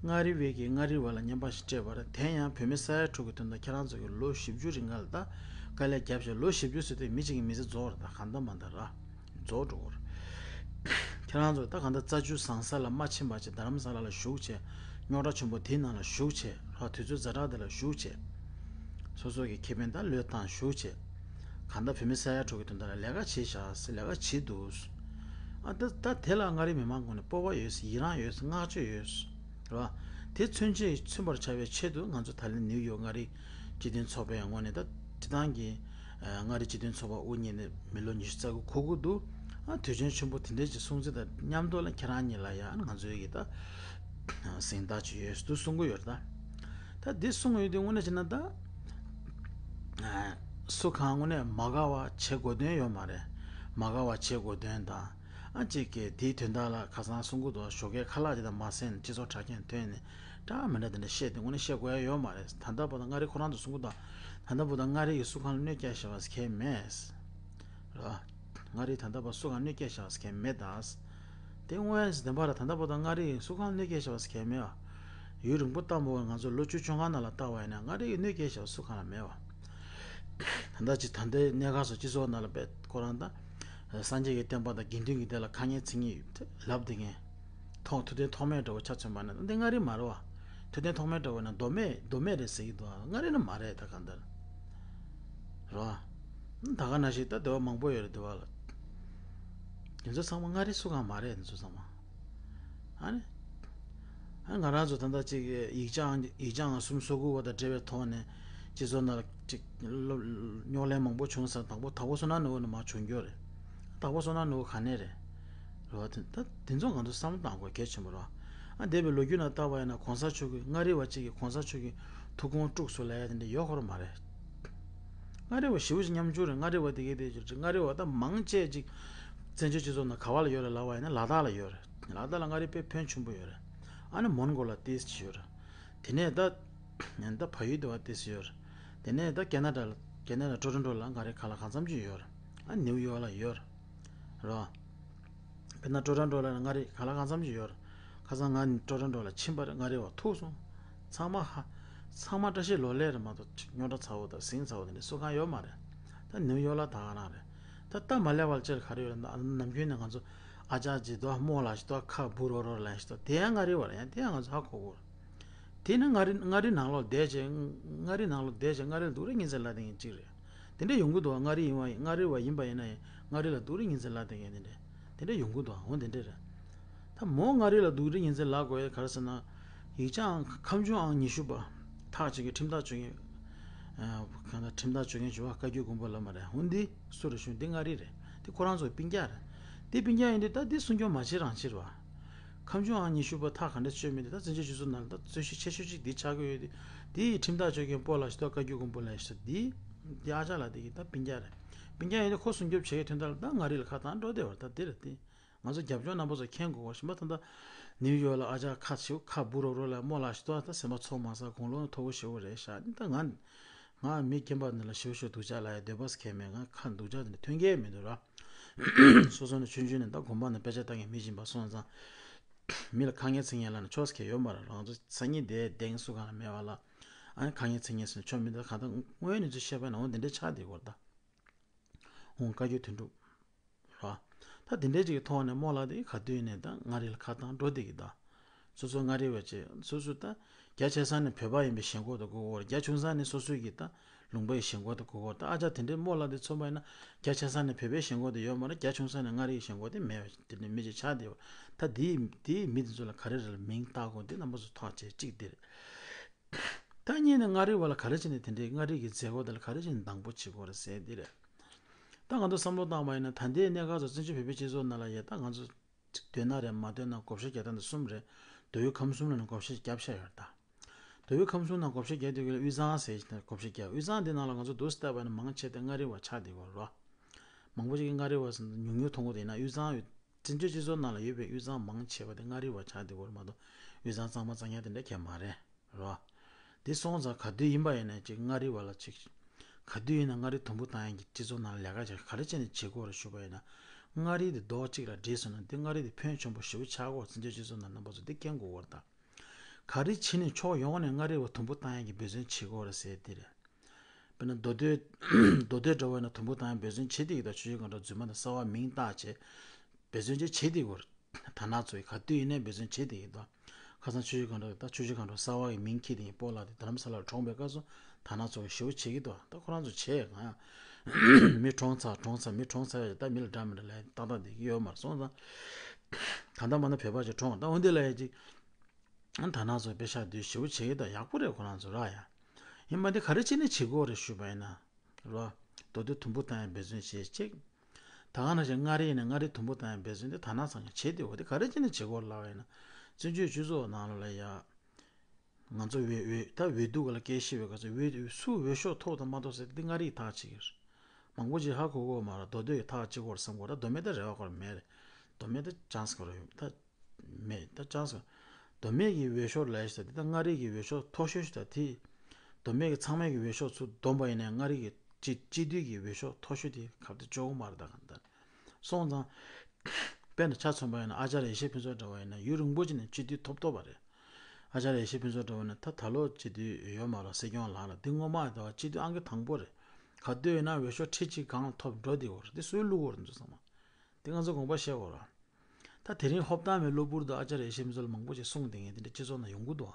མངའ་རིས་པའི་གི་མངའ་རིས་པ་ལ་བརྙན་པར་ཞིག་སྤྲད་པ་རེད། དེ་ཡང་བོད་མི་ས་ཡ་དྲུག་གི་དོན་དག་ཁྱེད་རང་ཚོ་གི་ལོ་བཞི་བཅུ་རིང་ག་ལ་ད་དཀའ་ལས་བརྒྱབ་བྱས། ལོ་བཞི་བཅུ་ཟེར་དུས་མི་གཅིག་གི་མི་ཚེ་རྫོགས་རེད། ད་གང་ལྟར་མ་ལྟར་ར་རྫོགས་འགྲོ་གི་རེད། ཁྱེད་རང་ཚོ་ད་གང་ལྟར་རྩྭ་ཆུ་བཟང་ས་ལ་མ་ཕྱིན་པ་བྱས། རྡ་རམ་ས་ལ་ལ་བཞུགས་བྱས། རྙོག་དྲ་ཆེན་པོ་དེའི་ནང་ལ་བཞུགས་བྱས་ར། དུས་ཚོད་ཛ་དྲག་དེ་ལ་བཞུགས་བྱས། སོ་སོ་གི་ཁེ་ཕན་ད་བློས་བཏང་བཞུགས་བྱས། གང་ལྟར་བོད་མི་ས་ཡ་དྲུག་གི་དོན་དག་ལ་ལས་ཀ་བྱས་བཞག་ཟེར། ལས་ཀ་བྱེད་འདུག་ཨ་ད་ད་དེ་ལ་མངའ་རིས་མི་མང་ངོས་ནས་སྤོབས་པ་ཡོད། ཡི་རངས་ཡོད། བསྔགས་བརྗོད་ཡོད། རེད་བ། དེ་མཚོན་ཆེད་མཚོན་པར་བྱ་བའི་ཆེད་དུ་ང་ཚོ་ད་ལན་ནིའུ་ཡོག་མངའ་རིས་སྤྱི་མཐུན་ཚོགས་པའི་ངོས་ནས་ད་སྤྱི་བཏང་གི་མངའ་རིས་སྤྱི་མཐུན་ཚོགས་པ་དབུ་བརྙེས་ནས་མི་ལོ་ཉི་ཤུ་རྩ་དགུ་འཁོར་གྱི་འདུག་ཨ་དུས་ཆེན་ཆེན་པོ་དེ་འདྲའི་ཅིག་སྲུང་བརྩི་དང་མཉམ་དུ་ལ་ཁྱེད་རང་གཉིས་ལ་ཡང་ང་ཚོའི་གི་ད་གཟེངས་རྟགས་ཅིག་ཡོད་འདུག་གསུང་གི་ཡོད་རེད། ད་ད་འདི་གསུང་གི་ཡོད་དུས་དངོས་གནས་བྱས་ན་ད་སུ་གང་དངོས་གནས་མ་དགའ་བ་བྱེད་དགོས་དོན་ཡོད་མ་རེད། མ་དགའ་བ་བྱེད་དགོས་དོན་དང་། ཨ་གཅིག་གིས་དེའི་དོན་དག་ལ་ཁ་སང་གསུང་གི་འདུག་ཞོགས་ཀའི་ཁ་ལག་ཅིག་དང་མ་ཟས་ནས་སྤྱི་ཚོགས་དྲ་རྒྱ་ཐོན་ནས་འདྲ་མི་འདྲ་དེ་འདྲ་བཤད་དེ་དངོས་གནས་བཤད་དགོས་ཡ་ཡོད་མ་རེད། ད་ལྟ་བར་དུ་མངའ་རིས་ཁོ་རང་ཚོ་གསུང་གི་འདུག་ད་ལྟ་བར་དུ་མངའ་རིས་ཀྱི་སུ་གང་ལ་གནོད་སྐྱེལ་བཞག་པ་ཟེར་མཁན་མེད། རེད་བ། མངའ་རིས་ད་ལྟ་བར་སུ་གང་གནོད་སྐྱེལ་བཞག་པ་ཟེར་མཁན་མེད་ད། དེ་དངོས་ཡོད་བདེན་པ་རེད། ད་ལྟ་བར་དུ་མངའ་རིས་སུ་གང་གནོད་སྐྱེལ་བཞག་པ་ཟེར་མཁན་མེད་བ། ཡུན་རིང་པོ་བཏང་བ་ང་ཚོ་ལོ་བཅུ་བཅོ་ལྔ་ནང་ལ་བལྟ་བ་ཡིན་ན་མངའ་རིས་ཀྱི་གནོད་སྐྱེལ་བཞག་པ་སུ་གང་ལ་མེད་བ། ད་ལྟ་ཅིག་ད་ལྟའི་གནས་སྐབས་སུ་སྤྱི་ཚོགས་ནང་ལ་དཔེ་ཁོ་རང་ད་སངས་རྒྱས་ཀྱི་བསྟན་པ་དང་དགེ་འདུན་གྱི་སྡེ་ལ་ཁ་ངན་མཚན་ངན་ལབ་བསྡད་མཁན། ཐོག་མཐུན་རྐྱེན་ཐོགས་མེད་འདྲ་བོ་ཆ་མཚོན་པ་ན་འདི་མངའ་རིས་མ་རེད་བ། མཐུན་རྐྱེན་ཐོགས་མེད་འདྲ་བོ་ན་མདོ་སྨད་མདོ་སྨད་རེད་ཟེར་གྱི་འདུག་མངའ་རིས་ནི་མ་རེད། ད་གང་ལྟར་རེད་བ། ད་ག་ནང་བཞིན་ད་སྡེ་བ་མང་པོ་ཡོད་རེད། སྡེ་བ་ལ། དེ་ཚོ་ཚང་མ་མངའ་རིས་སུ་གང་མ་རེད། དེ་ཚོ་ཚང་མ། ཨ་ནི། ཨ་ང་རང་ཚོ་ད་ལྟ་ཅིག་ཡིག་བྱང་ཡིག་བྱང་སུམ་སོ་དགུ་བ་དང་འབྲེལ་བའི་ཐོག་ནས་སྤྱི་ཚོགས་ནང་ལ་ཅིག་སློབ་རྙོག་གླེང་མང་པོ་བྱུང་ས་དང་པོ་དྭགས་པོ་བསོད་ནམས་ནོར་བུ་ནས་མར་བྱུང་རྒྱུ་རེད། དྭགས་པོ་བསོད་ནམས་ནོར་བུ་ག་ནས་རེད། རེད་བ། དེ་ད་དེ་ཚོ་ང་ཚོ་བསམ་བློ་བཏང་དགོས་གལ་ཆེན་པོ་རེད་བ། ཨ་འདས་པའི་ལོ་རྒྱུས་ནང་ལྟ་བ་ཡིན་ན་གོང་ས་མཆོག་གིས་མངའ་རིས་པ་གཅིག་གིས་གོང་ས་མཆོག་གི་ཐུགས་དགོངས་དཀྲུགས་སོང་ལབ་ཡ་དེ་འདྲ་ཡོད་ཁོ་རང་མ་རེད། མངའ་རིས་པ་ཞེ་པོ་ཅིག་ཉམ་ཆུང་རེད། མངའ་རིས་པ་དེ་གས་དེ་ཅིག་མངའ་རིས་པ་ད་མང་ཆེ་ཅིག་བཙན་བྱོལ་སྤྱི་ཚོགས་ནང་ག་བ་ལ་ཡོད་རེད་ལབ་པ་ཡིན་ན་ལ་དྭགས་ལ་ཡོད་རེད། ལ་དྭགས་ལ་མངའ་རིས་དཔེ་ཕོན་ཆེན་པོ་ཡོད་རེད། ཨ་ནི་མོན་གྷོ་ལ་ཏོག་ཙམ་ཡོད་རེད། དེ་ནས་ད་ད་ཕ་ཡུལ་དེ་བ་ཏོག་ཙམ་ཡོད་རེད། དེ་ནས་ད་ཁེ་ན་ཌ་ལ་ཁེ་ན་ཌ་ཊོ་རོན་ཊོ་ལ་མངའ་རིས་ག་ལ་གང་འཚམ་ཅིག་ཡོད་རེད། ཨ་ནིའུ་ཡོག་ལ་ཡོད་རེད། རོ། དཔེར་ན་ཊོ་རོན་ཊོ་ལ་མངའ་རིས་ག་ལ་གང་འཚམ་ཅིག་ཡོད་རེད། ཁ་སང་ང་ཊོ་རོན་ཊོ་ལ་ཕྱིན་པ་རེད། མངའ་རིས་པ་ཐུག་སོང་། ཚང་མ་ཧ། ཚང་མ་བཀྲ་ཤིས་ལོ་ལེགས་རེད་མ་གཏོགས་ཅིག་རྙོག་དྲ་ཚ་བོ་དང་ཟིང་ཚ་བོ་དེ་འདྲ་སུ་གང་ཡོད་མ་རེད། ད་ནིའུ་ཡོག་ལ་ད་ག་རང་རེད། ད་སྟབས་མ་ལེགས་པ་ལ་ཅིག་ག་རེ་ཡོད་རེད་ན། ནམ་རྒྱུན་ནས་ང་ཚོ་ཨ་ཅག་ཅིག་དོ་རྨོ་ལགས་ཤིག་དོ་ཁ་འབུ་རོ་རོ་ལབ་ཤིག་དོ། དེ་ཡང་མངའ་རིས་པ་རེད། ཡང་དེ་ཡང་ང་ཚོ་ཧ་གོ་གོ་རེད། དེ་ནི་མངའ་རིས་མངའ་རིས་ནང་ལོགས་བསྡད་བྱས། མངའ་རིས་ནང་ལོགས་བསྡད་བྱས་མངའ་རིས་ལ་སྡུག་རུས་ངན་ཚད་ལབ་བསྡད་མཁན་གཅིག་རེད། དེ་འདྲ་ཡོང་གི་འདུག་མངའ་རིས་ཡིན་པ་ཡིན། མངའ་རིས་པ་ཡིན་པ་ཡིན་ན་ཡང་མངའ་རིས་ལ་སྡུག་རུས་ངན་ཚད་ལབ་བསྡད་མཁན་དེ་འདྲ། དེ་འདྲ་ཡོང་གི་འདུག་འོ་དེ་འདྲ་རེད། ད་མོ་མངའ་རིས་ལ་སྡུག་རུས་ངན་ཚད་ལབ་དགོས་ཡ་ག་རེ་ཟེར་ན། ཡིག་ཆའང་ཁམས་ཆུང་ཨང་ཉི་ཤུ་པ། ཐག་གཅིག་གི་ཁྲིམས་ཐག་གཅོད་མཁན། ཨ་གང་ལྟར་ཁྲིམས་ཐག་གཅོད་མཁན་ཞུ་བ་བཀའ་བརྒྱུད་མགོན་པོ་བླ་མ་རེད། འོ་འདི་སུ་རེད་ཞུ། འདི་མངའ་རིས་རེད། འདི་ཁོ་རང་ཚོའི་སྤུན་ཀྱག་རེད། འདི་སྤུན་ཀྱག་ཡིན་དུས་ད་འདི་སྲུང་སྐྱོབ་མ་བྱེད་རང་བྱེད་རེད་བ། ཁམས་ཆུང་ཨང་ཉི་ཤུ་པ་ཐག་ག་འདྲ་གཅོད་མིན་དེ་ད་བཙན་བྱོལ་སྤྱི་ཚོགས་ནང་ལ་ད་རྩོད་གཞི་ཆེ་ཤོས་གཅིག་འདི་ཆགས་ཀྱི་ཡོད་དེ། འདི་ཡི་ཁྲིམས་ཐག་གཅོད་མཁན་སྤོ་ལགས་ཤིག་དང་བཀའ་བརྒྱུད་མགོན་པོ་ལགས་ཤིག་དང་འདི་འདི་ཨ་ཅག་ལགས་དེ་གི་ད་སྤུན་ཀྱག་རེད། སྤུན་ཀྱག་ཡིན་དུས་ཁོ་སྲུང་སྐྱོབ་བྱེད་ཡའི་དོན་དག་ལ་ད་མངའ་རིས་ལ་ཁ་བཏང་འགྲོ་བསྡད་པ་རེད། ད་འདི་རེད་དེ། ང་ཚོ་རྒྱབ་ལྗོངས་རྣམ་པ་ཚོ་མཁྱེན་དགོས་པ། གཞན་པ་ད་ལྟ་ནིའུ་ཡོག་ལ་ཨ་ཅག་ཁ་ཞིག་ཁ་འབུ་རོ་རོ་ལ་རྨོ་ལགས་ཤིག་དང་ད་སེམས་པ་ཚོར་མ་ཟ། དགུང་ལོ་མཐོ་པོ་ཞེ་པོ་རེད་ཤག་ད་ང་ང་མི་རྒན་པ་འདི་ལ་ཞེ་པོ་ཞེ་པོ་སྡུག་ཅག་ལབ་ཡ་འདོད་པ་ཟེར་མཁན་མེད། ང་ཁ་སྡུག་ཅག་དེ་འདྲ་ཐོན་གྱི་མི་འདུག་ར། སོ་སོ་ནས་ཆུང་ཆུང་ནས་ད་དགོན་པ་ནས་དཔེ་ཆ་ལྟ་མཁན་མི་ཡིན་པ་སོང་ཙང་། མི་ལ་ཁ་ངན་ཚིག་ངན་ལབ་ན་ཆོག་ཟེར་མཁན་ཡོད་མ་རེད། རང་ཚོ་སང་ཉིན་དེ་གདེང་སུ་གང་ལ་མེད་པ་ལ། ཨ་ནི་ཁ་ངན་ཚིག་ངན་ཟེར་ན་ཆོག་མི་འདུག་གང་ལྟར་དངོས་ཡོད་གནས་ཚུལ་བཤད་པ་ཡིན་ན་འོ་དེ་འདྲ་ཆགས་བསྡད་ཀྱི་ཡོད་རེད་ད། འོང་བཀའ་བརྒྱུད་དོན་གྲུབ། ར། ད་དེ་འདྲའི་ཅིག་གི་ཐོག་ནས་རྨོ་ལགས་དེ་ག་དུས་ནས་ད་མངའ་རིས་ལ་ཁ་བཏང་འགྲོ་བསྡད་ཀྱི་ད། སོ་སོ་མངའ་རིས་པ་བྱས། སོ་སོ་ད་རྒྱ་ཆེ་ས་ནས་བོད་པ་ཡིན་པའི་ཞེན་ཁོག་དེ་དགོས་ཀྱི་ཡོད་རེད། རྒྱ་ཆུང་ས་ནས་སོ་སོའི་གི་ད་ལུང་པ་ཡི་ཞེན་ཁོག་དེ་དགོས་ཀྱི་ཡོད་རེད། ད་ཨ་ཅག་དེ་འདྲའི་རྨོ་ལགས་དེ་མཚོན་པ་ཡིན་ན་རྒྱ་ཆེ་ས་ནས་བོད་པའི་ཞེན་ཁོག་དེ་ཡོད་མ་རེད། རྒྱ་ཆུང་ས་ནས་མངའ་རིས་ཀྱི་ཞེན་ཁོག་དེ་མེད་པ་དེ་འདྲའི་མི་ཅིག་ཆགས་བསྡད་ཡོད་རེད། ད་དེའི་དེའི་མི་དེ་ཚོ་ལ་ག་རེ་རེ་ལ་མིང་བཏགས་དགོས་འདི་རྣམ་པ་ཚོ་ཐག་བཅད་གཅིག་འདི་རེད། ད་གཉིས་ནས་མངའ་རིས་པ་ལ་ག་རེ་བྱས་ནས་དེ་འདྲའི་མངའ་རིས་ཀྱི་མཛད་སྒོ་དེ་ལ་ག་རེ་བྱས་ནས་སྡང་པོ་བྱེད་དགོས་རེད་ཟེར་འདི་རེད། ད་ང་ཚོ་བསམ་བློ་བཏང་བ་ཡིན་ན་ད་ལྟའི་གནས་སྐབས་སུ་བཙན་བྱོལ་བོད་པའི་སྤྱི་ཚོགས་ནང་ལ་ཡ་ད་ང་ཚོ་འདོད་ན་རེད་མ་འདོད་ན་བགོ་བཤའ་རྒྱག་སྟངས་དེ་གསུམ་རེད། མདོ་དབུས་ཁམས་གསུམ་ལ་ནི་བགོ་བཤའ་བརྒྱབ་བཞག་ཡོད་རེད་ད། མདོ་དབུས་ཁམས་གསུམ་ནང་བགོ་བཤའ་རྒྱག་དུས་ཀྱི་དབུས་གཙང་ཟེར་བཞིན་བགོ་བཤའ་རྒྱག་དབུས་གཙང་འདི་ནང་ལ་ང་ཚོ་འདུག་སེ་བལྟས་པ་ཡིན་ན་མང་ཆེ་དེ་མངའ་རིས་པ་ཆགས་བསྡད་ཡོད་རེད། མང་པོ་ཞིག་གིས་མངའ་རིས་པ་ཟེར་ཉུང་ཉུང་མཐོང་གི་འདུག་ཡིན་ན་དབུས་གཙང་ཡོད། བཙན་བྱོལ་སྤྱི་ཚོགས་ནང་ལ་ཡོད་པའི་དབུས་གཙང་མང་ཆེ་བ་དེ་མངའ་རིས་པ་ཆགས་བསྡད་ཡོད་རེད་མ་གཏོགས། དབུས་གཙང་གཙང་མ་གཙང་རྐྱང་དེ་འདྲ་གང་ཡང་མ་རེད། རེད་བ། དེ་སོང་ཙང་ག་དུས་ཡིན་པ་ཡིན་ན་ཅིག་མངའ་རིས་པ་ལ་ཅིག་ག་དུས་ཡིན་ན་མངའ་རིས་དུམ་བུ་བཏང་ཡག་གི་སྤྱི་ཚོགས་ནང་ལས་ཀ་ཅིག་ག་རེ་བྱས་ནས་བྱེད་དགོས་རེད་ཞུས་པ་ཡིན་ན། མངའ་རིས་དེ་རྡོག་གཅིག་ལ་སྒྲིལ་སོང་ན་དེ་མངའ་རིས་དེ་ཕོན་ཆེན་པོ་ཞེ་པོ་ཆགས་ཀྱི་ཡོད་རེད། བཙན་བྱོལ་སྤྱི་ཚོགས་ནང་རྣམ་པ་ཚོ་དེ་མཁྱེན་དགོས་ཀྱི་ཡོད་རེད་ད། ག་རེ་བྱས་ནས་ཕྱོགས་ཡོངས་ནས་མངའ་རིས་པ་དུམ་བུ་བཏང་ཡག་གི་འབད་བརྩོན་བྱེད་དགོས་རེད་ཟེར་དེ་རེད། དཔེར་ན་མདོ་སྟོད། མདོ་སྟོད་འདྲ་བོ་ཡིན་ན་དུམ་བུ་བཏང་ཡག་འབད་བརྩོན་བྱེད་བསྡད་ཀྱི་འདུག་ཆུ་བཞི་སྒང་དྲུག་རྫུན་མ་དང་གསར་པ་མིང་བཏགས་བྱས། འབད་བརྩོན་ཅིག་བྱེད་བསྡད་ཀྱི་ཡོད་རེད། དར་ནག་ཚོ་ཡིས་ག་དུས་ཡིན་ནའི་འབད་བརྩོན་བྱེད་བསྡད་ཀྱི་འདུག་ཁ་སང་ཆུ་བཞི་སྒང་དྲུག་ད་ཆུ་བཞི་སྒང་དྲུག་གསར་པ་གི་མིང་འཁྱེར་བསྡད་མཁན་སྤོ་ལགས་དེ་རྡ་རམ་ས་ལར་གྲོངས་པའི་སྐབས་སུ་དར་ནག་ཚོ་གིས་ཞེ་པོ་བྱེད་ཀྱི་འདུག་ད་ཁོ་རང་ཚོ་བྱས་གང་ཡང་། མི་གྲོངས་ཚར་གྲོངས་ཚར་མི་གྲོངས་ཚར་ཡོད་ད། མི་ལ་འདྲ་མི་འདྲ་ལབ་ཏག་ཏག་བསྡད་ཀྱི་ཡོད་མ་རེད། སོང་ཙང་། ད་ལྟ་མ་ན་བོད་པ་ཅིག་གྲོངས་ད་འོན་ཏེ་ལ་ཡ་ཅིག་ཨ་དར་ནག་ཚོ་དཔེ་ཤག་བསྡུས་ཞེ་པོ་བྱེད་ཀྱི་འདུག་ཡག་པོ་རེད་ཁོ་རང་ཚོ་ར་ཡ། ཡིན་པ་འདི་ག་རེ་བྱས་ནས་བྱེད་དགོས་རེད་ཞུས་པ་ཡིན་ན། རོ། མདོ་སྟོད་དུམ་བུ་བཏང་ཡག་འབད་བརྩོན་བྱེད་ཅིག་ད་ག་ནང་བཞིན་མངའ་རིས་ཡིན་ན་མངའ་རིས་དུམ་བུ་བཏང་ཡག་འབད་བརྩོན་དེ་དར་ནག་ཚང་གིས་བྱེད་བསྡད་ཡོད་དེ་ག་རེ་བྱས་ནས་བྱེད་དགོས་ལབ་པ་ཡིན་ན། བཙན་བྱོལ་སྤྱི་ཚོགས་ནང་ལོགས་ལ་ཡ། ང་ཚོ་འོས་འོས་ད་འོས་བསྡུ་ག་ལ་སྐད་ཆ་བཤད་པའི་སྐབས་སུ་འོས་སུ་འོས་ཤོག་ཐོབ་དང་མ་ཐོབ་ཟེར་དེ་མངའ་རིས་ཐག་གཅོད་ཀྱི་རེད། མང་པོ་ཅིག་ཧ་གོ་གི་ཡོད་མ་རེད། མདོ་སྟོད་ཀྱིས་ཐག་གཅོད་ཀྱི་ཡོད་རེད་བསམ་གྱི་ཡོད་རེད། མདོ་སྨད་ད་རེ་བ་ཁོ་རང་མེད་རེད། མདོ་སྨད་ད་ཅན་སི་ཁོ་རང་ཡོད་ད། མེད་ད་ཅན་སི། མདོ་སྨད་ཀྱི་འོས་ཤོག་ལས་ཤོག་དེ་ད་མངའ་རིས་ཀྱི་འོས་ཤོག་མཐོ་ཤོས་ཤིག་ད་དེ། མདོ་སྨད་ཀྱི་ཚང་མས་ཀྱི་འོས་ཤོག་ཚུར་བསྡོམས་པ་ཡིན་ནའི་མངའ་རིས་ཀྱི་སྤྱི་སྤྱི་འཐུས་ཀྱི་འོས་ཤོག་མཐོ་ཤོས་དེ་ག་དེ་ཅོག་མ་རེད་ད་གང་ལྟར། སོང་ཙང་། དཔེར་ན་ཆ་མཚོན་པ་ཡིན་ན་ཨ་ཅར་ཡེ་ཤེས་ཕུན་ཚོགས་འདྲ་བ་ཡིན་ན་ཡུན་རིང་པོ་ཅིག་ནས་སྤྱི་འཐུས་ཐོབ་ཐོབ་པ་རེད། ཨ་ཅར་ཡེ་ཤེས་ཕུན་ཚོགས་འདྲ་བ་ཡིན་ན་ད་ད་ལོ་སྤྱི་འཐུས་ཡོད་མ་རེད། སྲིད་སྐྱོང་ལངས་ལ་འདི་སྔོན་མ་ཡི་ད་བ་སྤྱི་འཐུས་ཨང་ཀི་དང་པོ་རེད། ག་དུས་ཡིན་ན་འོས་ཤོག་ཁྲི་གཅིག་སྒང་ལ་ཐོབ་འགྲོ་བསྡད་ཡོད་རེད། འདི་སུས་བླུགས་ཡོད་རེད་འདུག་ཚང་མ། འདི་ང་ཚོ་དགོངས་པ་བཞེས་དགོས་རེད། ད་དེ་རིང་ཧོབ་ཏང་མའི་གློ་བུར་དུ་ཨ་ཅར་ཡེ་ཤེས་ཕུན་ཚོགས་ལ་མང་པོ་ཞིག་གསུངས་བསྡད་མཁན་དེ་འདྲ་སྤྱི་ཚོགས་ནང་ཡོང་གི་འདུག་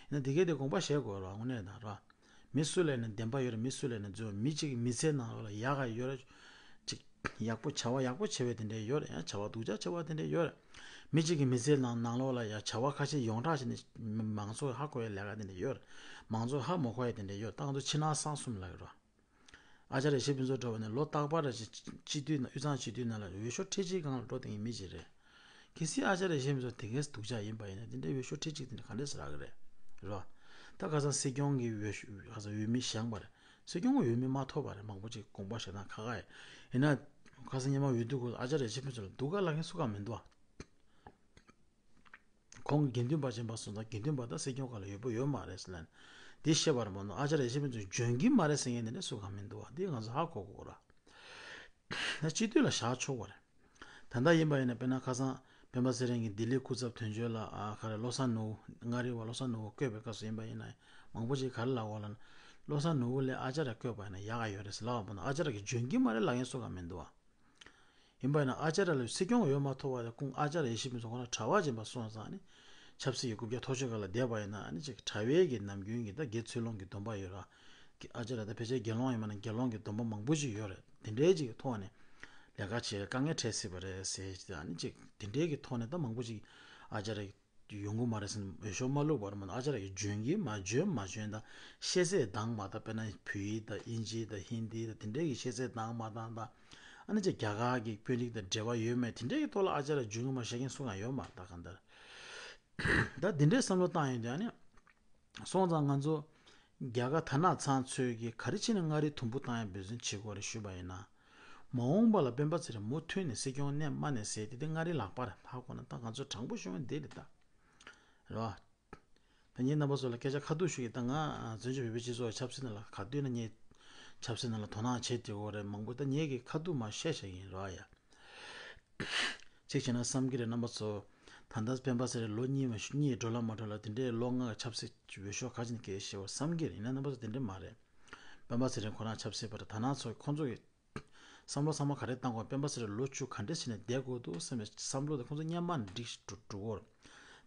ཡིན་ན་དེ་གས་དེ་དགོངས་པ་བཞེས་དགོས་རེད་དངོས་གནས་ད་ར། མི་སུ་ལ་ཡིན་ན་བདེན་པ་ཡོད་རེད། མི་སུ་ལ་ཡིན་ན་རྫུན། མི་གཅིག་གི་མི་ཚེ་ནང་ལོགས་ལ་ཡག་ག་ཡོད་རེད། ཅིག་ཡག་པོ་བྱ་བ་ཡག་པོ་བྱེད་པའི་དེ་འདྲ་ཡོད་རེད། ཡང་བྱ་བ་སྡུག་ཅག་བྱེད་པ་དེ་འདྲ་ཡོད་རེད། མི་གཅིག་གི་མི་ཚེ་ནང་ནང་ལོགས་ལ་ཡང་བྱ་བ་ཁ་ཤས་ཡོངས་གྲགས་བྱས་ནས་མང་ཚོགས་ཧ་གོ་ཡའི་ལས་ཀ་དེ་འདྲ་ཡོད་རེད། མང་ཚོགས་ཧ་མ་གོ་ཡའི་དེ་འདྲ་ཡོད་རེད། ད་ང་ཚོ་ཕྱི་ནང་གསང་གསུམ་ལ་ཡོད་རེད། ཨ་ཅར་ཡེ་ཤེས་ཕུན་ཚོགས་འདྲ་བོ་ནི་ལོ་རྟག་པར་ར་སྤྱི་སྤྱི་འཐུས་ནང་དབུས་གཙང་སྤྱི་འཐུས་ནང་ལ་འོས་ཤོག་ཁྲི་གཅིག་སྒང་ལ་འགྲོ་བསྡད་མཁན་མི་ཞིག་རེད། གལ་སྲིད་ཨ་ཅར་ཡེ་ཤེས་ཕུན་ཚོགས་དེ་གའི་སྡུག་ཅག་ཡིན་པ་ཡིན་ན་དེ་འདྲའི་འོས་ཤོག་ཁྲི་གཅིག་དེ་འདྲ་ག་འདྲས་སེ་རག་གི་རེད། རེད་བ། ད་ཁ་སང་སྲིད་སྐྱོང་གི་འོས་ཤོག་ཁ་སང་འོས་མི་བཞེངས་པ་རེད། སྲིད་སྐྱོང་གི་འོས་མི་མ་ཐོབ་པ་རེད། མང་པོ་ཅིག་དགོངས་པ་བཞེས་སྟངས་ཁག་ཁག་ཡིན། ཡིན་ན། ཁ་སང་སྔོན་མ་འོས་བསྡུ་སྐབས་ཨ་ཅར་ཡེ་ཤེས་ཕུན་ཚོགས་ལ་སྡུག་ག་ལབ་མཁན་སུ་གང་མི་འདུག་བ། ཁོང་གི་དགེ་འདུན་པ་ཅན་པ་སོང་ཙང་དགེ་འདུན་པ་དང་སྲིད་སྐྱོང་སྒང་ལ་འོས་པོ་ཡོད་མ་རེད་ཟེར་ལབ་ནས། འདི་བཤད་པ་རེད་མ་གཏོགས་ཨ་ཅར་ཡེ་ཤེས་ཕུན་ཚོགས་འཇོན་གྱི་མ་རེད་ཟེར་མཁན་དེ་འདྲ་སུ་གང་མི་འདུག་བ། འདི་ང་ཚོ་ཧ་གོ་དགོས་ར། ད་སྤྱི་འཐུས་ལ་བཞག་ཆོག་པ་རེད། ད་ལྟ་ཡིན་པ་ཡིན་ན་དཔེར་ན་ཁ་སང་སྤེན་པ་ཚེ་རིང་གིས་ལྡི་ལི་སྐུ་ཚབ་དོན་གཅོད་ལ་ཨ་ག་རེ་བློ་བཟང་ནོར་བུ་མངའ་རིས་པ་བློ་བཟང་ནོར་བུ་བསྐོས་པའི་སྐབས་སུ་ཡིན་པ་ཡིན་ན་མང་པོ་ཅིག་ག་རེ་ལབ་ཡོད་ལབ་ན། བློ་བཟང་ནོར་བུ་ལས་ཨ་ཅར་ལ་བསྐོས་པ་ཡིན་ན་ཡག་ག་ཡོད་རེད་ཟེར་ལབ་པ་མ་གཏོགས་ཨ་ཅར་གིས་འཇོན་གྱི་མ་རེད་ལབ་མཁན་སུ་གང་མི་འདུག་བ། ཡིན་པ་ཡིན་ན་ཨ་ཅར་ལ་སྲིད་སྐྱོང་འོས་མ་ཐོབ་པ་དེ་ཁོང་ཨ་ཅར་ཡེ་ཤེས་ཕུན་ཚོགས་ཁོ་ན་གྲྭ་པ་ཡིན་པ་སོང་ཙང་ནི། ཆབ་སྲིད་ཀྱི་རྐུབ་བཀྱག་མཐོ་ཤོས་སྒང་ལ་བསྡད་པ་ཡིན་ན་ནི་ཅིག་གྲྭ་པའི་གི་ནམ་རྒྱུན་གྱི་ད་དགེ་ཚུལ་སློང་གི་སྡོམ་པ་ཡོད་ར། ཨ་ཅར་ད་ཕལ་ཆེར་དགེ་སློང་ཡིན་པ་ན་དགེ་སློང་གི་སྡོམ་པ་མང་པོ་ཅིག་ཡོད་རེད། དེ་འདྲའི་ཅིག་གི་ཐོག་ནས་ལས་ཀ་བྱེད་དཀའ་ངལ་འཕྲད་སྲིད་པ་རེད་ཟེར་ཅིག་ཨ་ནི་ཅིག་དེ་འདྲའི་གི་ཐོག་ནས་ད་མང་པོ་ཅིག་ཨ་ཅར་ཡོང་གི་མ་རེད་ཟེར་ནས་འོས་ཤོག་མ་བླུགས་པར་མ་གཏོགས་ཨ་ཅར་གྱིས་འཇོན་གྱི་མ་འཇོན་མ་འཇོན་དང་ཤེས་ཚད་འདང་མ་བཏང་། དཔེར་ན་བོད་ཡིག་དང་དབྱིན་ཇི་དང་ཧིན་དི་དང་དེ་འདྲའི་གི་ཤེས་ཚད་འདང་མ་བཏང་དང་། ཨ་ནི་ཅིག་རྒྱ་གར་གྱི་དཔོན་རིགས་དང་འབྲེལ་བ་ཡོད་མེད་དེ་འདྲའི་གི་ཐོག་ལ་ཨ་ཅར་འཇོན་གྱི་མ་ཤེས་མཁན་སུ་གང་ཡོད་མ་རེད་ད་གང་ལྟར། ད་དེ་འདྲའི་བསམ་བློ་བཏང་ཡོང་དུས་ཨ་ནི། སོང་ཙང་ང་ཚོ་རྒྱ་གར་དར་ནག་ཚང་ཚོས་ཀྱི་ག་རེ་བྱས་ནས་མངའ་རིས་དུམ་བུ་བཏང་ཡག་འབད་བརྩོན་བྱེད་དགོས་རེད་ཞུས་པ་ཡིན་ན། མ་འོངས་པ་ལ་སྤེན་པ་ཚེ་རིང་མུ་མཐུད་ནས་སྲིད་སྐྱོང་གནས་མ་གནས་ཟེར་དེ་དེ་མངའ་རིས་ལག་པ་རེད། ཧ་གོ་ན་ད་ང་ཚོ་དྲང་པོ་ཞུ་ན་འདི་རེད་ད། རེད་བ། ད་ངས་རྣམ་པ་ཚོ་ལ་སྐད་ཆ་ཁ་ཐུག་ཞུ་གི། ད་ང་བཙན་བྱོལ་བོད་པའི་སྤྱི་ཚོགས་ཆབ་སྲིད་ནང་ལ་ག་དུས་ན་ངས་ཆབ་སྲིད་ནང་ལ་དོ་སྣང་བྱེད་བསྡད་ཡོད་རེད། མང་པོ་ད་ངས་ཀྱི་ཁ་ཐུག་མར་བཤད་བཞག་གི་ཡིན་རེད་བ་ཡ། གཅིག་བྱས་ན་བསམ་གྱི་རེད་རྣམ་པ་ཚོ། ད་ལྟ་སྤེན་པ་ཚེ་རིང་ལོ་གཉིས་མ་གཉིས་འགྲོ་ལ་མ་འགྲོ་ལ་དེ་འདྲའི་ལོ་ལྔ་ཆབ་སྲིད་འོས་ཤོག་ག་ཅིག་ནས་སྐད་ཆ་བཤད་པར་བསམ་གྱི་རེད། ཡིན་ན་རྣམ་པ་ཚོ་དེ་འདྲ་མ་རེད། སྤེན་པ་ཚེ་རིང་ཁོ་རང་ཆབ་སྲིད་པ་རེད། ད་ནང་ཚོ་ཁོང་ཚོ་གི་བསམ་བློ་ཚང་མ་ག་རེ་བཏང་དགོས། སྤེན་པ་ཚེ་རིང་ལོ་བཅུ་ག་འདྲ་བྱས་ནས་བསྡད་དགོས་འདུག་བསམ་པའི་བསམ་བློ་དེ་ཁོང་ཚོ་སྔོན་མ་ནས་འགྲིག་འགྲོ་འགྲོ་གི་ཡོད་རེད།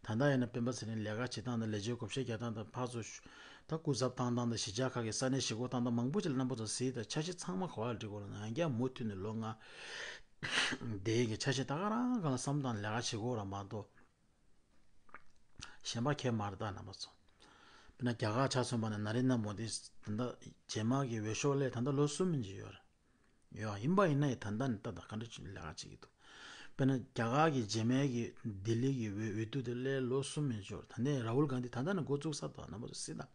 ད་ལྟ་ཡིན་ན་སྤེན་པ་ཚེ་རིང་ལས་ཀ་བྱེད་སྟངས་དང་ལས་བྱེད་བགོ་བཤའ་རྒྱག་སྟངས་དང་ཕར་ཚུར་ད་སྐུ་ཚབ་བཏང་སྟངས་དང་གཞིས་ཆགས་ཁག་གི་ས་གནས་གཞིས་འགོ་བཏང་སྟངས་མང་པོ་ཅིག་ལ་རྣམ་པ་ཚོ་གཟིགས་དང་། འཆར་གཞི་ཚང་མ་ག་པར་འགྲིག་གོ་ལ་ང་རྒྱལ་མུ་མཐུད་ནས་ལོ་ལྔ་དེ་གི་འཆར་གཞི་ད་ག་རང་སྒང་ལ་བསམ་སྟངས་ལས་ཀ་བྱེད་དགོས་ར་མ་གཏོགས། གཞན་པ་ཁྱད་མ་རེད་ད་རྣམ་པ་ཚོ། དཔེར་ན་རྒྱ་གར་ཆ་མཚོན་པ་ན་ན་རེན་དྲ་མོ་དི་ད་ལྟ་རྗེས་མ་གི་འོས་ཤོག་སླེབས་ད་ལྟ་ལོ་གསུམ་ཡིན་གྱི་ཡོད་རེད། ཡོད། ཡིན་པ་ཡིན་ན་ཡང་ད་ལྟ་ནས་ད་ལྟ་ག་འདྲ་ཅིག་ལས་ཀ་བྱེད་ཀྱི་འདུག་དཔེར་ན་རྒྱ་གར་གྱི་རྗེས་མའི་གི་ལྡི་ལི་གི་འོས་འོས་བསྡུ་དེ་སླེབས་ལོ་གསུམ་ཡིན་གྱི་ཡོད་རེད། ད་ནས་རཱ་ཧུལ་གྷན་དྷི་ད་ལྟ་ནས་འགོ་བཙུགས་ཚར་འདུག་རྣམ་པ་ཚོ་གཟིགས་དང་།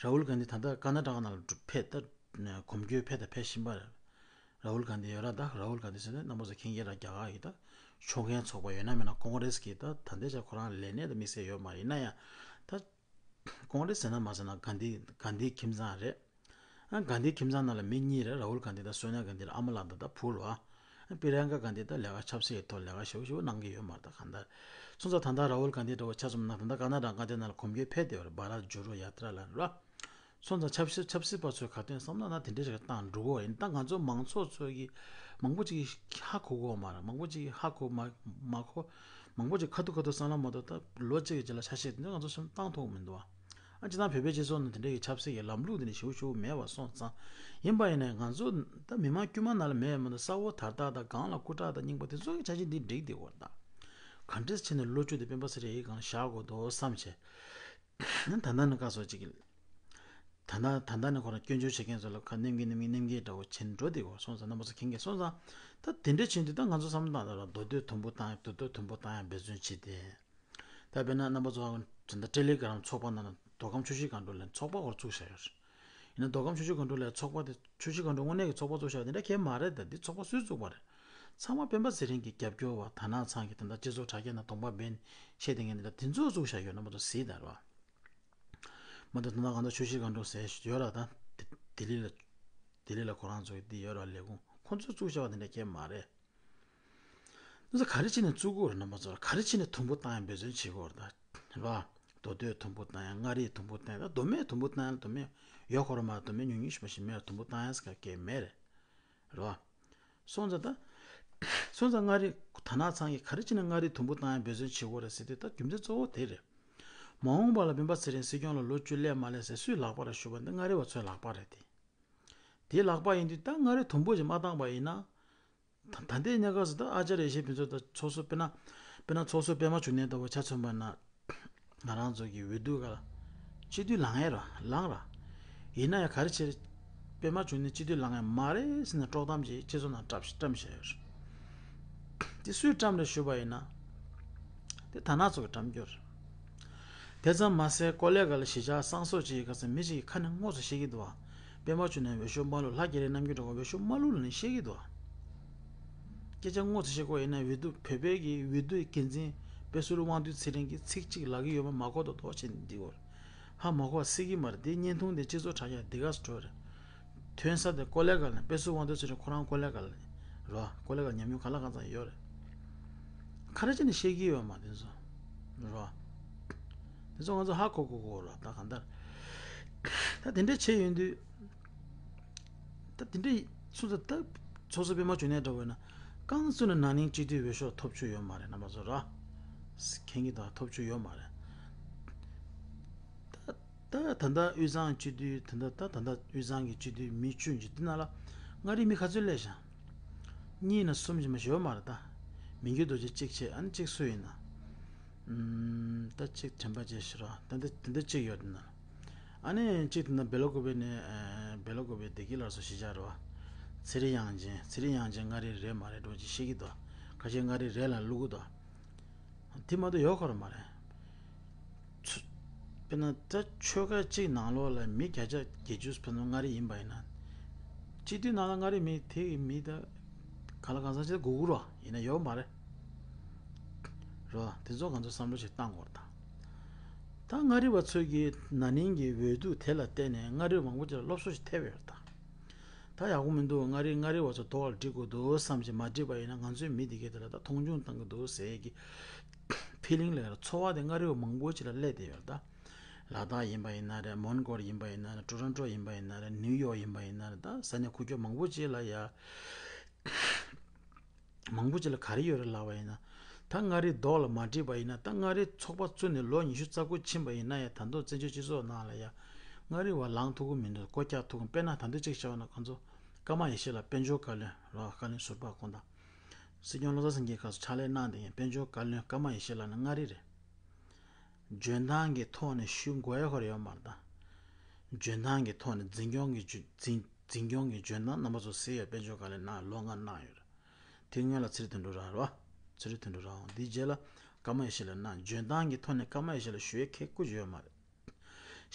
རཱ་ཧུལ་གྷན་དྷི་ད་ལྟ་ཀར་ན་ཊ་ཀ་ནང་ལ་ཕེབས་ད་གོམ་བགྲོད་ཕེབས་དང་ཕེབས་བཞིན་པ་རེད། ར་ཧུལ་གྷན་དྷི་ཡོད་ར། ད་ར་ཧུལ་གྷན་དྷི་ཟེར་ན་རྣམ་པ་ཚོ་མཁྱེན་གྱི་ར། རྒྱ་གར་གྱི་ད་ཕྱོགས་འགལ་ཚོགས་པ་ཡོད་ན་མེད་ན་ཀོང་རེས་ཀྱི་ད་ད་ལྟའི་ཆ་ཁོ་རང་ལས་གནས་ད་དམིགས་བསལ་ཡོད་མ་རེད། ཡིན་ན་ཡང་ད་ཀོང་རེས་ཟེར་ན་མ་ཟེར་ན་གྷན་དྷི་གྷན་དྷིའི་ཁྱིམ་ཚང་རེད། ཨ་གྷན་དྷིའི་ཁྱིམ་ཚང་ནང་ལ་མི་གཉིས་རེད། ར་ཧུལ་གྷན་དྷི་དང་སོ་ནྱ་གྷན་དྷི་རེད། ཨ་མ་ལགས་དང་ད་བུ་རེད་བ། ཨ་པི་རིཡང་ཀ་གྷན་དྷི་ད་ལས་ཀ་ཆབ་སྲིད་ཀྱི་ཐོག་ལས་ཀ་ཞེ་པོ་ཞེ་པོ་གནང་གི་ཡོད་མ་རེད། ད་གང་ལྟར་སོང་ཙང་ད་ལྟ་ར་ཧུལ་གྷན་དྷི་འདྲ་བོ་ཆ་མཚོན་ན་ད་ལྟ་ཀ་ན་ཌ་གྷན་དྷི་ནང་ལ་གོམ་བགྲོད་ཕེབས་བསྡད་ཡོད་རེད། བྷ་ར་ཏ་ཇོ་ཌོ་ཡ་ཏྲ་ལབ་རེད་བ། སོང་ཙང་ཆབ་སྲིད་ཆབ་སྲིད་པ་ཚོས་ག་དུས་བསམ་ན་ན་དེ་འདྲའི་ཞིག་བཏང་འགྲོ་གི་ཡོད་རེད། ད་ང་ཚོ་མང་ཚོགས་ཚོས་ཀྱི་མང་པོ་ཅིག་ཧ་གོ་གི་ཡོད་མ་རེད། མང་པོ་ཅིག་ཧ་གོ་མ་མ་གོ་མང་པོ་ཅིག་ཁ་ཐུག་ཁ་ཐུག་བསམ་བློ་མ་གཏོགས་ད་ལོ་གཅིག་གི་རྗེས་ལ་ཆ་ཤས་དེ་ཚོ་ང་ཚོ་སེམས་བཏང་ཐུབ་མི་འདུག་བ། ཨ་སྤྱིར་བཏང་བོད་པའི་སྤྱི་ཚོགས་ནང་དེ་འདྲ་གི་ཆབ་སྲིད་ཀྱི་ལམ་ལུགས་དེ་འདྲ་ཞེ་པོ་ཞེ་པོ་མེད་པ་སོང་ཙང་། ཡིན་པ་ཡིན་ནའི་ང་ཚོ་ད་མི་མང་དཀྱུས་མ་ནང་ལ་མེད་མ་གཏོགས་ས་འོག་དར་ཐག་དང་སྒང་ལ་སྐུ་དྲག་དང་རྙིང་པ་དེ་ཚོ་གི་ཆ་ཤས་འདི་འགྲིག་བསྡད་ཡོད་རེད། ད་ག་འདྲས་བྱས་ནས་ལོ་བཅུ་དེ་སྤེན་པ་ཚེ་རིང་ཡི་སྒང་བཞག་དགོས་འདུག་བསམ་བྱས། ད་ལྟ་ནས་བཀའ་ཟུར་གཅིག་གིས། ད་ལྟ་ད་ལྟ་ནས་ཁོ་རང་སྐྱོན་བརྗོད་བྱེད་མཁན་ཚོ་ལ་ཁ་ནེམ་གི་ནེམ་གི་ནེམ་གི་འདྲ་བོ་བྱེད་འགྲོ་དེ་གོ་སོང་ཙང་རྣམ་པ་ཚོ་མཁྱེན་གྱི་སོང་ཙང་། ད་དེ་འདྲ་བྱེད་དུས་ད་ང་ཚོ་བསམ་བློ་བཏང་ད་ར་མདོ་སྟོད་དུམ་བུ་བཏང་ཡ་མདོ་སྟོད་དུམ་བུ་བཏང་ཡ་འབད་བརྩོན་བྱེད་དེ། ད་དཔེར་ན་རྣམ་པ་ཚོ་ད་ལྟ་ཏེ་ལི་གྷ་རམ་ཚོགས་པ་ནང་ལ་མདོ་ཁམས་ཆུ་བཞི་སྒང་དྲུག་ལ་ཚོགས་པ་ཁོ་རང་བཙུགས་བཞག་ཡོད་རེད། ཡིན་ན་མདོ་ཁམས་ཆུ་བཞི་སྒང་དྲུག་ལ་ཚོགས་པ་དེ་ཆུ་བཞི་སྒང་དྲུག་དངོས་གནས་ཀྱི་ཚོགས་པ་བཙུགས་བཞག་དེ་འདྲ་གང་ཡང་མ་རེད། ད་འདི་ཚོགས་པ་སུས་བཙུགས་པ་རེད། ཚང་མ་སྤེན་པ་ཚེ་རིང་གི་རྒྱབ་སྐྱོར་བ་དར་ནག་ཚང་གི་ད་ལྟ་སྤྱི་ཚོགས་དྲ་རྒྱ་ནང་གདོང་པ་སྦས་བཤད་དེ་ངས་འདི་ལ་དེ་ཚོ་བཙུགས་བཞག་ཡོད། རྣམ་པ་ཚོ་གཟིགས་དང་ར། མ་གཏོགས་ད་ལྟ་གང་ལྟར་ཆུ་བཞི་སྒང་དྲུག་ཟེར་ཡོད་ར། ད་ལྡི་ལི་ལ་ལྡི་ལི་ལ་ཁོ་རང་ཚོ་གི་འདི་ཡོད་ར། ལས་ཁུངས་ཁོ་ཚོས་བཙུགས་བཞག་པ་དེ་འདྲ་གང་ཡང་མ་རེད། ང་ཚོ་ག་རེ་བྱས་ནས་བཙུགས་དགོས་རེད། རྣམ་པ་ཚོ་ག་རེ་བྱས་ནས་དུམ་བུ་བཏང་ཡ་འབད་བརྩོན་བྱེད་དགོས་རེད། ད་རེད་བ། མདོ་སྟོད་དུམ་བུ་བཏང་ཡ། མངའ་རིས་དུམ་བུ་བཏང་ཡ། ད་མདོ་སྨད་དུམ་བུ་བཏང་ཡ། མདོ་སྨད་ཡོད་ཁོ་ར་མ་རེད། མདོ་སྨད་ཉུང་ཉུང་ཞིག་མ་ཞིག་མེད་ར། དུམ་བུ་བཏང་ཡ་ཟེར་ག་གང་ཡང་མེད་རེད། རེད་བ། སོང་ཙང་ད། སོང་ཙང་མངའ་རིས་དར་ནག་ཚང་གིས་ག་རེ་བྱས་ནས་མངའ་རིས་དུམ་བུ་བཏང་ཡ་འབད་བརྩོན་བྱེད་དགོས་རེད་ཟེར་དུས། ད་རྒྱུ་མཚན་གཙོ་བོ་དེ་རེད། མ་འོངས་པ་ལ་སྤེན་པ་ཚེ་རིང་སྲིད་སྐྱོང་ལ་ལོ་བཅུ་སླེབས་མ་སླེབས་ཟེར་སུའི་ལག་པ་རེད་ཞུས་པ་འདི་མངའ་རིས་པ་ཚོའི་ལག་པ་རེད་དེ། དེའི་ལག་པ་ཡིན་དུས་ད་མངའ་རིས་དུམ་བུ་ཞིག་མ་བཏང་པ་ཡིན་ན། ད་ད་ལྟའི་གནས་སྐབས་སུ་ད་ཨ་ཅར་ཡེ་ཤེས་ཕུན་ཚོགས་དང་ཚོགས་ཟུར་དཔེར་ན། དཔེར་ན་ཚོགས་ཟུར་པད་མ་འབྱུང་གནས་ལྟ་བུ་ཆ་མཚོན་པ་ན། ང་རང་ཚོ་གི་འོས་བསྡུ་ག་ལ་སྤྱི་འཐུས་ལངས་ཡས་ར་ལངས་ར། ཡིན་ན་ཡང་ག་རེ་བྱས་པད་མ་འབྱུང་གནས་སྤྱི་འཐུས་ལངས་ཡས་མ་རེད་ཟེར་ནས་དཀྲོག་གཏམ་ཅིག་སྤྱི་ཚོགས་ནང་བཀྲམ་བཀྲམ་བཞག་ཡོད་རེད། དེ་སུས་བཀྲམ་རེད་ཞུས་པ་ཡིན་ན། དེ་དར་ནག་ཚོ་གི་བཀྲམ་རྒྱུ་རེད། དེ་ཙམ་མ་ཟད་ཀོ་ལེ་གྷལ་ལ་གཞིས་ཆགས་གསང་སོགས་ཅིག་ཡིན་སྐབས་སུ་མི་ཞིག་གི་ཁ་ནས་དངོས་སུ་བཤད་ཀྱི་འདུག་བ། པད་མ་འབྱུང་གནས་འོས་ཤོག་མ་བླུགས། ལྷ་རྒྱ་རི་རྣམ་རྒྱལ་འགྲོ་ག་འོས་ཤོག་མ་བླུགས་ལབ་ནས་བཤད་ཀྱི་འདུག་བ། སྐད་ཆ་དངོས་སུ་བཤད་དགོས་ཡིན་ན། འོས་བསྡུ་བོད་པའི་གི་འོས་བསྡུའི་འགན་འཛིན་དཔེ་ཟུར་དབང་འདུས་ཚེ་རིང་གིས་ཚིག་གཅིག་ལབ་ཀྱི་ཡོད་མ་མ་གོ་ཏོག་ཏོག་བྱས་ནས་འདི་གོ། ཧ་མ་གོ་བ་སྲིད་ཀྱི་མ་རེད། འདི་བརྙན་ཐུང་འདི་སྤྱི་ཚོགས་དྲ་རྒྱ་འདི་ག་སུ་འགྲོ་རེད། ཐོན་ས་དེ་ཀོ་ལེ་གྷལ་ནས། དཔེ་ཟུར་དབང་འདུས་ཚེ་རིང་ཁོ་རང་ཀོ་ལེ་གྷལ་ནས་རོ། ཀོ་ལེ་གྷལ་ཉམས་མྱོང་ག་ལ་གང་ཚང་ཡོད་རེད། ག་རེ་བྱས་ནས་བཤད་ཀྱི་ཡོད་མ་དེ་ཚོ་རོ། དེ་ཚོ་ང་ཚོ་ཧ་གོ་གོ་གོ་རོ། ད་གང་ལྟར་ད་དེ་འདྲ་བྱས་ཡོང་དུས། ད་དེ་འདྲ་སུ་ཚོ་ད་ཚོགས་ཟུར་པད་མ་འབྱུང་གནས་འདྲ་བོ་ཡིན་ན་རྐང་བཙུགས་ནས་ན་ནིང་སྤྱི་འཐུས་འོས་ཤོག་ཐོབ་བཅུག་ཡོད་མ་རེད། རྣམ་པ་ཚོ་ར། མཁྱེན་གྱི་འདུག་ཐོབ་བཅུག་ཡོད་མ་རེད། ད་ད་ད་ལྟ་དབུས་གཙང་སྤྱི་འཐུས་ད་ལྟ་ད་ད་ལྟ་དབུས་གཙང་གི་སྤྱི་འཐུས་མི་བཅུ་འཇུ་དེ་ནང་ལ་མངའ་རིས་མི་ག་ཚོད་སླེབས་ཤག་གཉིས་ན་གསུམ་ཅིག་མ་ཞིག་ཡོད་མ་རེད། ད་མི་འགྱུར་རྡོ་རྗེ་གཅིག་བྱས། ཨ་ནི་གཅིག་སུ་ཡིན་ན། ཨུམ། ད་གཅིག་དྲན་པ་བརྗེད་ཤག་ར། ད་འདི་དེ་འདྲ་གཅིག་ཡོད་དེ་ན། ཨ་ནི་གཅིག་དེ་ན་སྦེ་ལ་ཀུ་པེ་ནས་ཨ་སྦེ་ལ་ཀུ་པེ་བདེ་སྐྱིད་ལགས་སུ་གཞིས་ཆགས་རེད་བ། ཚེ་རིང་དབྱངས་ཅན། ཚེ་རིང་དབྱངས་ཅན་མངའ་རིས་རེད་མ་རེད་འགྲོ་ཅིག་བཤད་ཀྱི་འདུག་ཁ་ཤས་མངའ་རིས་རེད་ལབ་བླུག་གི་འདུག་དེ་མ་གཏོགས་ཡོད་ཁོ་ར་མ་རེད། ཚུ། དཔེར་ན་ད་ཆོལ་ཁ་གཅིག་ནང་ལོགས་ལ་མི་བརྒྱ་ཆ་བརྒྱད་ཅུ་ཕན་ཚུན་མངའ་རིས་ཡིན་པ་ཡིན་ན། སྤྱི་འཐུས་ནང་ལ་མངའ་རིས་མི་དེ་གི་མི་ད་ག་ལ་གང་ཟག་ཅིག་དགོས་ཀྱི་རེད་བ། ཡིན་ན་ཡོད་མ་རེད། རེད་བ། དེ་ཚོ་ང་ཚོ་བསམ་བློ་ཞིག་བཏང་དགོས་རེད་ད། ད་མངའ་རིས་པ་ཚོས་ཀྱི་ན་ནིང་གི་འོས་བསྡུ་དེ་ལ་བརྟེན་ནས་མངའ་རིས་པ་མང་པོ་ཅིག་ལ་སློབ་གསོ་ཞིག་ཐེབས་ཡོད་རེད་ད། ད་ཡག་པོ་མི་འདུག་མངའ་རིས་མངའ་རིས་པ་ཚོ་རྡོག་ལ་སྒྲིལ་དགོས་འདུག་བསམ་བྱས་མ་སྒྲིལ་པ་ཡིན་ན་ང་ཚོའི་མི་དེ་གས་དེ་ལ་ད་མཐོང་ཆུང་བཏང་གི་འདུག་ཟེར་གྱི་ཕི་ལིང་ལ་ཚོར་བ་དེ་མངའ་རིས་པ་མང་པོ་ཅིག་ལ་སླེབས་བསྡད་ཡོད་རེད་ད། ལ་དྭགས་ཡིན་པ་ཡིན་ན་རེད། མོན་གྷོ་ཡིན་པ་ཡིན་ན་རེད། ཊོ་རོན་ཊོ་ཡིན་པ་ཡིན་ན་རེད། ནིའུ་ཡོག་ཡིན་པ་ཡིན་ན་རེད། ད་ས་གནས་ཁུག་ཀྱོག་མང་པོ་ཅིག་ལ་ཡ། མང་པོ་ཅིག་ལ་ག་རེ་ཡོད་རེད་ལབ་པ་ཡིན་ན། ད་མངའ་རིས་རྡོག་ལ་མ་སྒྲིལ་པ་ཡིན་ན། ད་མངའ་རིས་ཚོགས་པ་བཙུགས་ནས་ལོ་ཉི་ཤུ་རྩ་དགུ་ཕྱིན་པ་ཡིན་ན་ཡང་ད་དུང་བཙན་བྱོལ་སྤྱི་ཚོགས་ནང་ལ་ཡང་མངའ་རིས་པ་ལངས་ཐུབ་ཀྱི་མི་འདུག་སྒོ་རྒྱག་ཐུབ་ཀྱི། དཔེར་ན་ད་དུང་གཅིག་བྱས་པ་ན་ང་ཚོ་ཀརྨ་ཡེ་ཤེས་ལགས་དཔལ་འབྱོར་བཀའ་བློན་རོ། བཀའ་བློན་ཟུར་པ་ཁོང་དང་། སྲིད་སྐྱོང་བློ་བཟང་སེང་གེའི་སྐབས་སུ་ཕྱག་ལས་གནང་བསྡད་མཁན་དཔལ་འབྱོར་བཀའ་བློན་ཀརྨ་ཡེ་ཤེས་ལགས་ནི་མངའ་རིས་རེད། འཇོན་ཐང་གི་ཐོག་ནས་ཞུ་དགོས་ཡ་ཁོ་ར་ཡོད་མ་རེད་ད། འཇོན་ཐང་གི་ཐོག་ནས་འཛིན་སྐྱོང་གི་འཇོན་འཛིན་འཛིན་སྐྱོང་གི་འཇོན་ཐང་རྣམ་པ་ཚོ་གཟིགས་ཡོད། དཔལ་འབྱོར་བཀའ་བློན་ནང་ལོ་ལྔ་གནང་ཡོད་རེད། དེ་སྔོན་ལ་ཚེ་རིང་དོན་གྲུབ་རང་རེད་བ། ཚེ་རིང་དོན་གྲུབ་རང་། དེའི་རྗེས་ལ་ཀརྨ་ཡེ་ཤེས་ལགས་གནང་། འཇོན་ཐང་གི་ཐོག་ནས་ཀརྨ་ཡེ་ཤེས་ལགས་ཞུ་ཡས་ཁེ་ཀུ་ཅི་ཡོད་མ་རེད།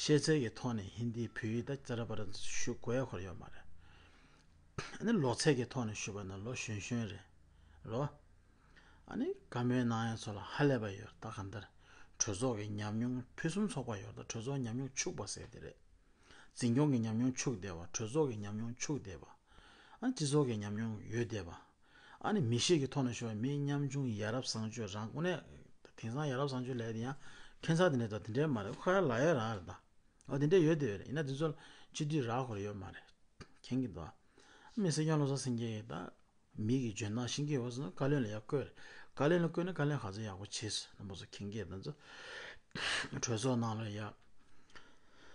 ཤེས་ཚད་ཀྱི་ཐོག་ནས་ཧིན་དི་བོད་ཡིག་ད་ཙ་ར་པ་ར་ཞུ་དགོས་ཡ་ཁོ་ར་ཡོད་མ་རེད། ཨ་ནི་ལོ་ཚད་ཀྱི་ཐོག་ནས་ཞུས་པ་ན་ལོ་གཞོན་གཞོན་རེད་རོ། ཨ་ནི་བཀའ་མོལ་གནང་ཡ་ཚོ་ལ་ཧ་ལས་པ་ཡོད། ད་གང་ལྟར་གྲོས་ཚོགས་ཀྱི་ཉམས་མྱོང་ཕུན་སུམ་ཚོགས་པ་ཡོད། ད་གྲོས་ཚོགས་ཉམས་མྱོང་ཕྱུག་པ་ཟེར་དེ་རེད། འཛིན་སྐྱོང་གི་ཉམས་མྱོང་ཕྱུག་བསྡད་པ། གྲོས་ཚོགས་ཀྱི་ཉམས་མྱོང་ཕྱུག་བསྡད་པ། ཨ་ནི་སྤྱི་ཚོགས་ཀྱི་ཉམས་མྱོང་ཡོད་བསྡད་པ། ཨ་ནི་མི་གཤིས་ཀྱི་ཐོག་ནས་ཞུ་བ་མི་ཉམ་ཆུང་ཡ་རབས་བཟང་སྤྱོད་རང་དངོས་གནས་དེང་སང་ཡ་རབས་བཟང་སྤྱོད་ལས་དེ་ཡང་ཁྱད་མཚར་དེ་འདྲ་དང་དེ་འདྲའི་མ་རེད། ཁོ་ཡ་ལ་ཡ་རང་རེད་ད། ཨོ་དེ་འདྲ་ཡོད་དེ་ཡོད་རེད། ཡིན་ན་དེ་ཚོ་ལ་སྤྱི་འཐུས་རག་དགོས་རེད་ཡོད་མ་རེད། མཁྱེན་གྱི་འདུག་མི་སྲིད་སྐྱོང་བློ་བཟང་སེང་གེ་ཡིས་ད་མི་གི་འཇོན་ཐང་ཤེས་ཀྱི་ཡོད་ཟེར་ན་བཀའ་བློན་ལ་ཡ་བསྐོས་རེད། བཀའ་བློན་ལ་བསྐོས་ན་བཀའ་བློན་ག་ཚོད་ཡག་པོ་བྱས་སོང་རྣམ་པ་ཚོ་མཁྱེན་གྱི་ཡོད་ད་ཚོ། གྲོས་ཚོགས་ནང་ལ་ཡ།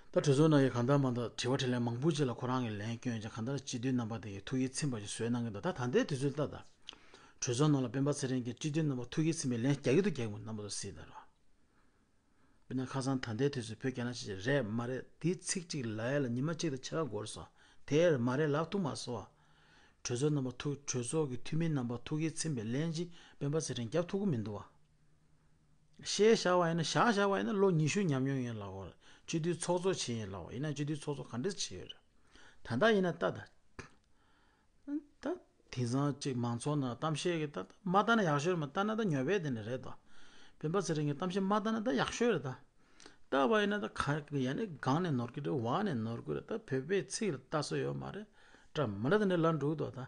ད་གྲོས་ཚོགས་ནང་གི་གང་ལྟར་མ་ལྟར་དྲི་བ་དྲིས་ལན་མང་པོ་ཅིག་ལ་ཁོ་རང་གིས་ལན་སྐྱོན་ཅིག་གང་ལྟར་སྤྱི་འཐུས་རྣམ་པ་དེ་གིས་ཐུགས་ཡིད་ཚིམ་པ་ཞིག་བཟོས་གནང་གི་འདུག་ད་ད་ལྟའི་དུས་ཚོད་ལྟ་ད། གྲོས་ཚོགས་ནང་ལ་སྤེན་པ་ཚེ་རིང་གིས་སྤྱི་འཐུས་རྣམ་པ་ཐུགས་ཡིད་ཚིམ་པའི་ལན་རྒྱག་གི་འདུག་རྒྱག་གི་མི་འདུག་རྣམ་པ་ཚོ་གཟིགས་དང་རོགས། དཔེར་ན་ཁ་སང་ད་ལྟའི་དུས་ཚོད་བོད་རྒྱ་ནག་ཆ་ཆེ་རེད་མ་རེད་དེའི་ཚིག་གཅིག་ལབ་ཡ་ལ་ཉི་མ་གཅིག་དང་ཕྱེད་ཀ་འགོར་སོང་། དེར་མ་རེད་ལབ་ཐུབ་མ་སོང་བ། གྲོས་ཚོགས་རྣམ་པ་ཐུགས་གྲོས་ཚོགས་ཀྱི་འཐུས་མི་རྣམ་པ་ཐུགས་ཡིད་ཚིམ་པའི་ལན་ཅིག་སྤེན་པ་ཚེ་རིང་རྒྱབ་ཐུབ་ཀྱི་མི་འདུག་བ། བཤད་བཞག་པ་ཡིན་ན་བཞག་བཞག་པ་ཡིན་ན་ལོ་ཉི་ཤུ་ཉམས་མྱོང་ཡོད་ལབ་དགོས་རེད། སྤྱི་འཐུས་ཚོགས་གཙོ་བྱས་ཡིན་ལབ་དགོས་ཡིན་ན་སྤྱི་འཐུས་ཚོགས་གཙོ་ག་འདྲས་བྱས་ཡོད་རེད། ད་ལྟ་ཡིན་ན་ལྟ་ད། ད་དེང་སང་གཅིག་མང་ཚོགས་ནང་གཏམ་བཤད་ཀྱི་ད་ད་མ་ལྟ་ན་ཡག་ཤོས་རེད། མ་ལྟ་ན་ད་ཉོབ་པའི་དེ་འདྲ་རེད་དོ། སྤེན་པ་ཚེ་རིང་གི་གཏམ་བཤད་མ་ལྟ་ན་ད་ཡག་ཤོས་རེད་ད། ལྟ་བ་ཡིན་ན་ད་ག་ཡ་ནི་སྒང་ནས་ནོར་གི་རེད། འོག་ནས་ནོར་གི་རེད། ད་བོད་པའི་ཚིག་ལ་ལྟ་སྲོལ་ཡོད་མ་རེད། འདྲ་མི་འདྲ་དེ་འདྲ་ལ་འགྲོ་གི་འདུག་ད།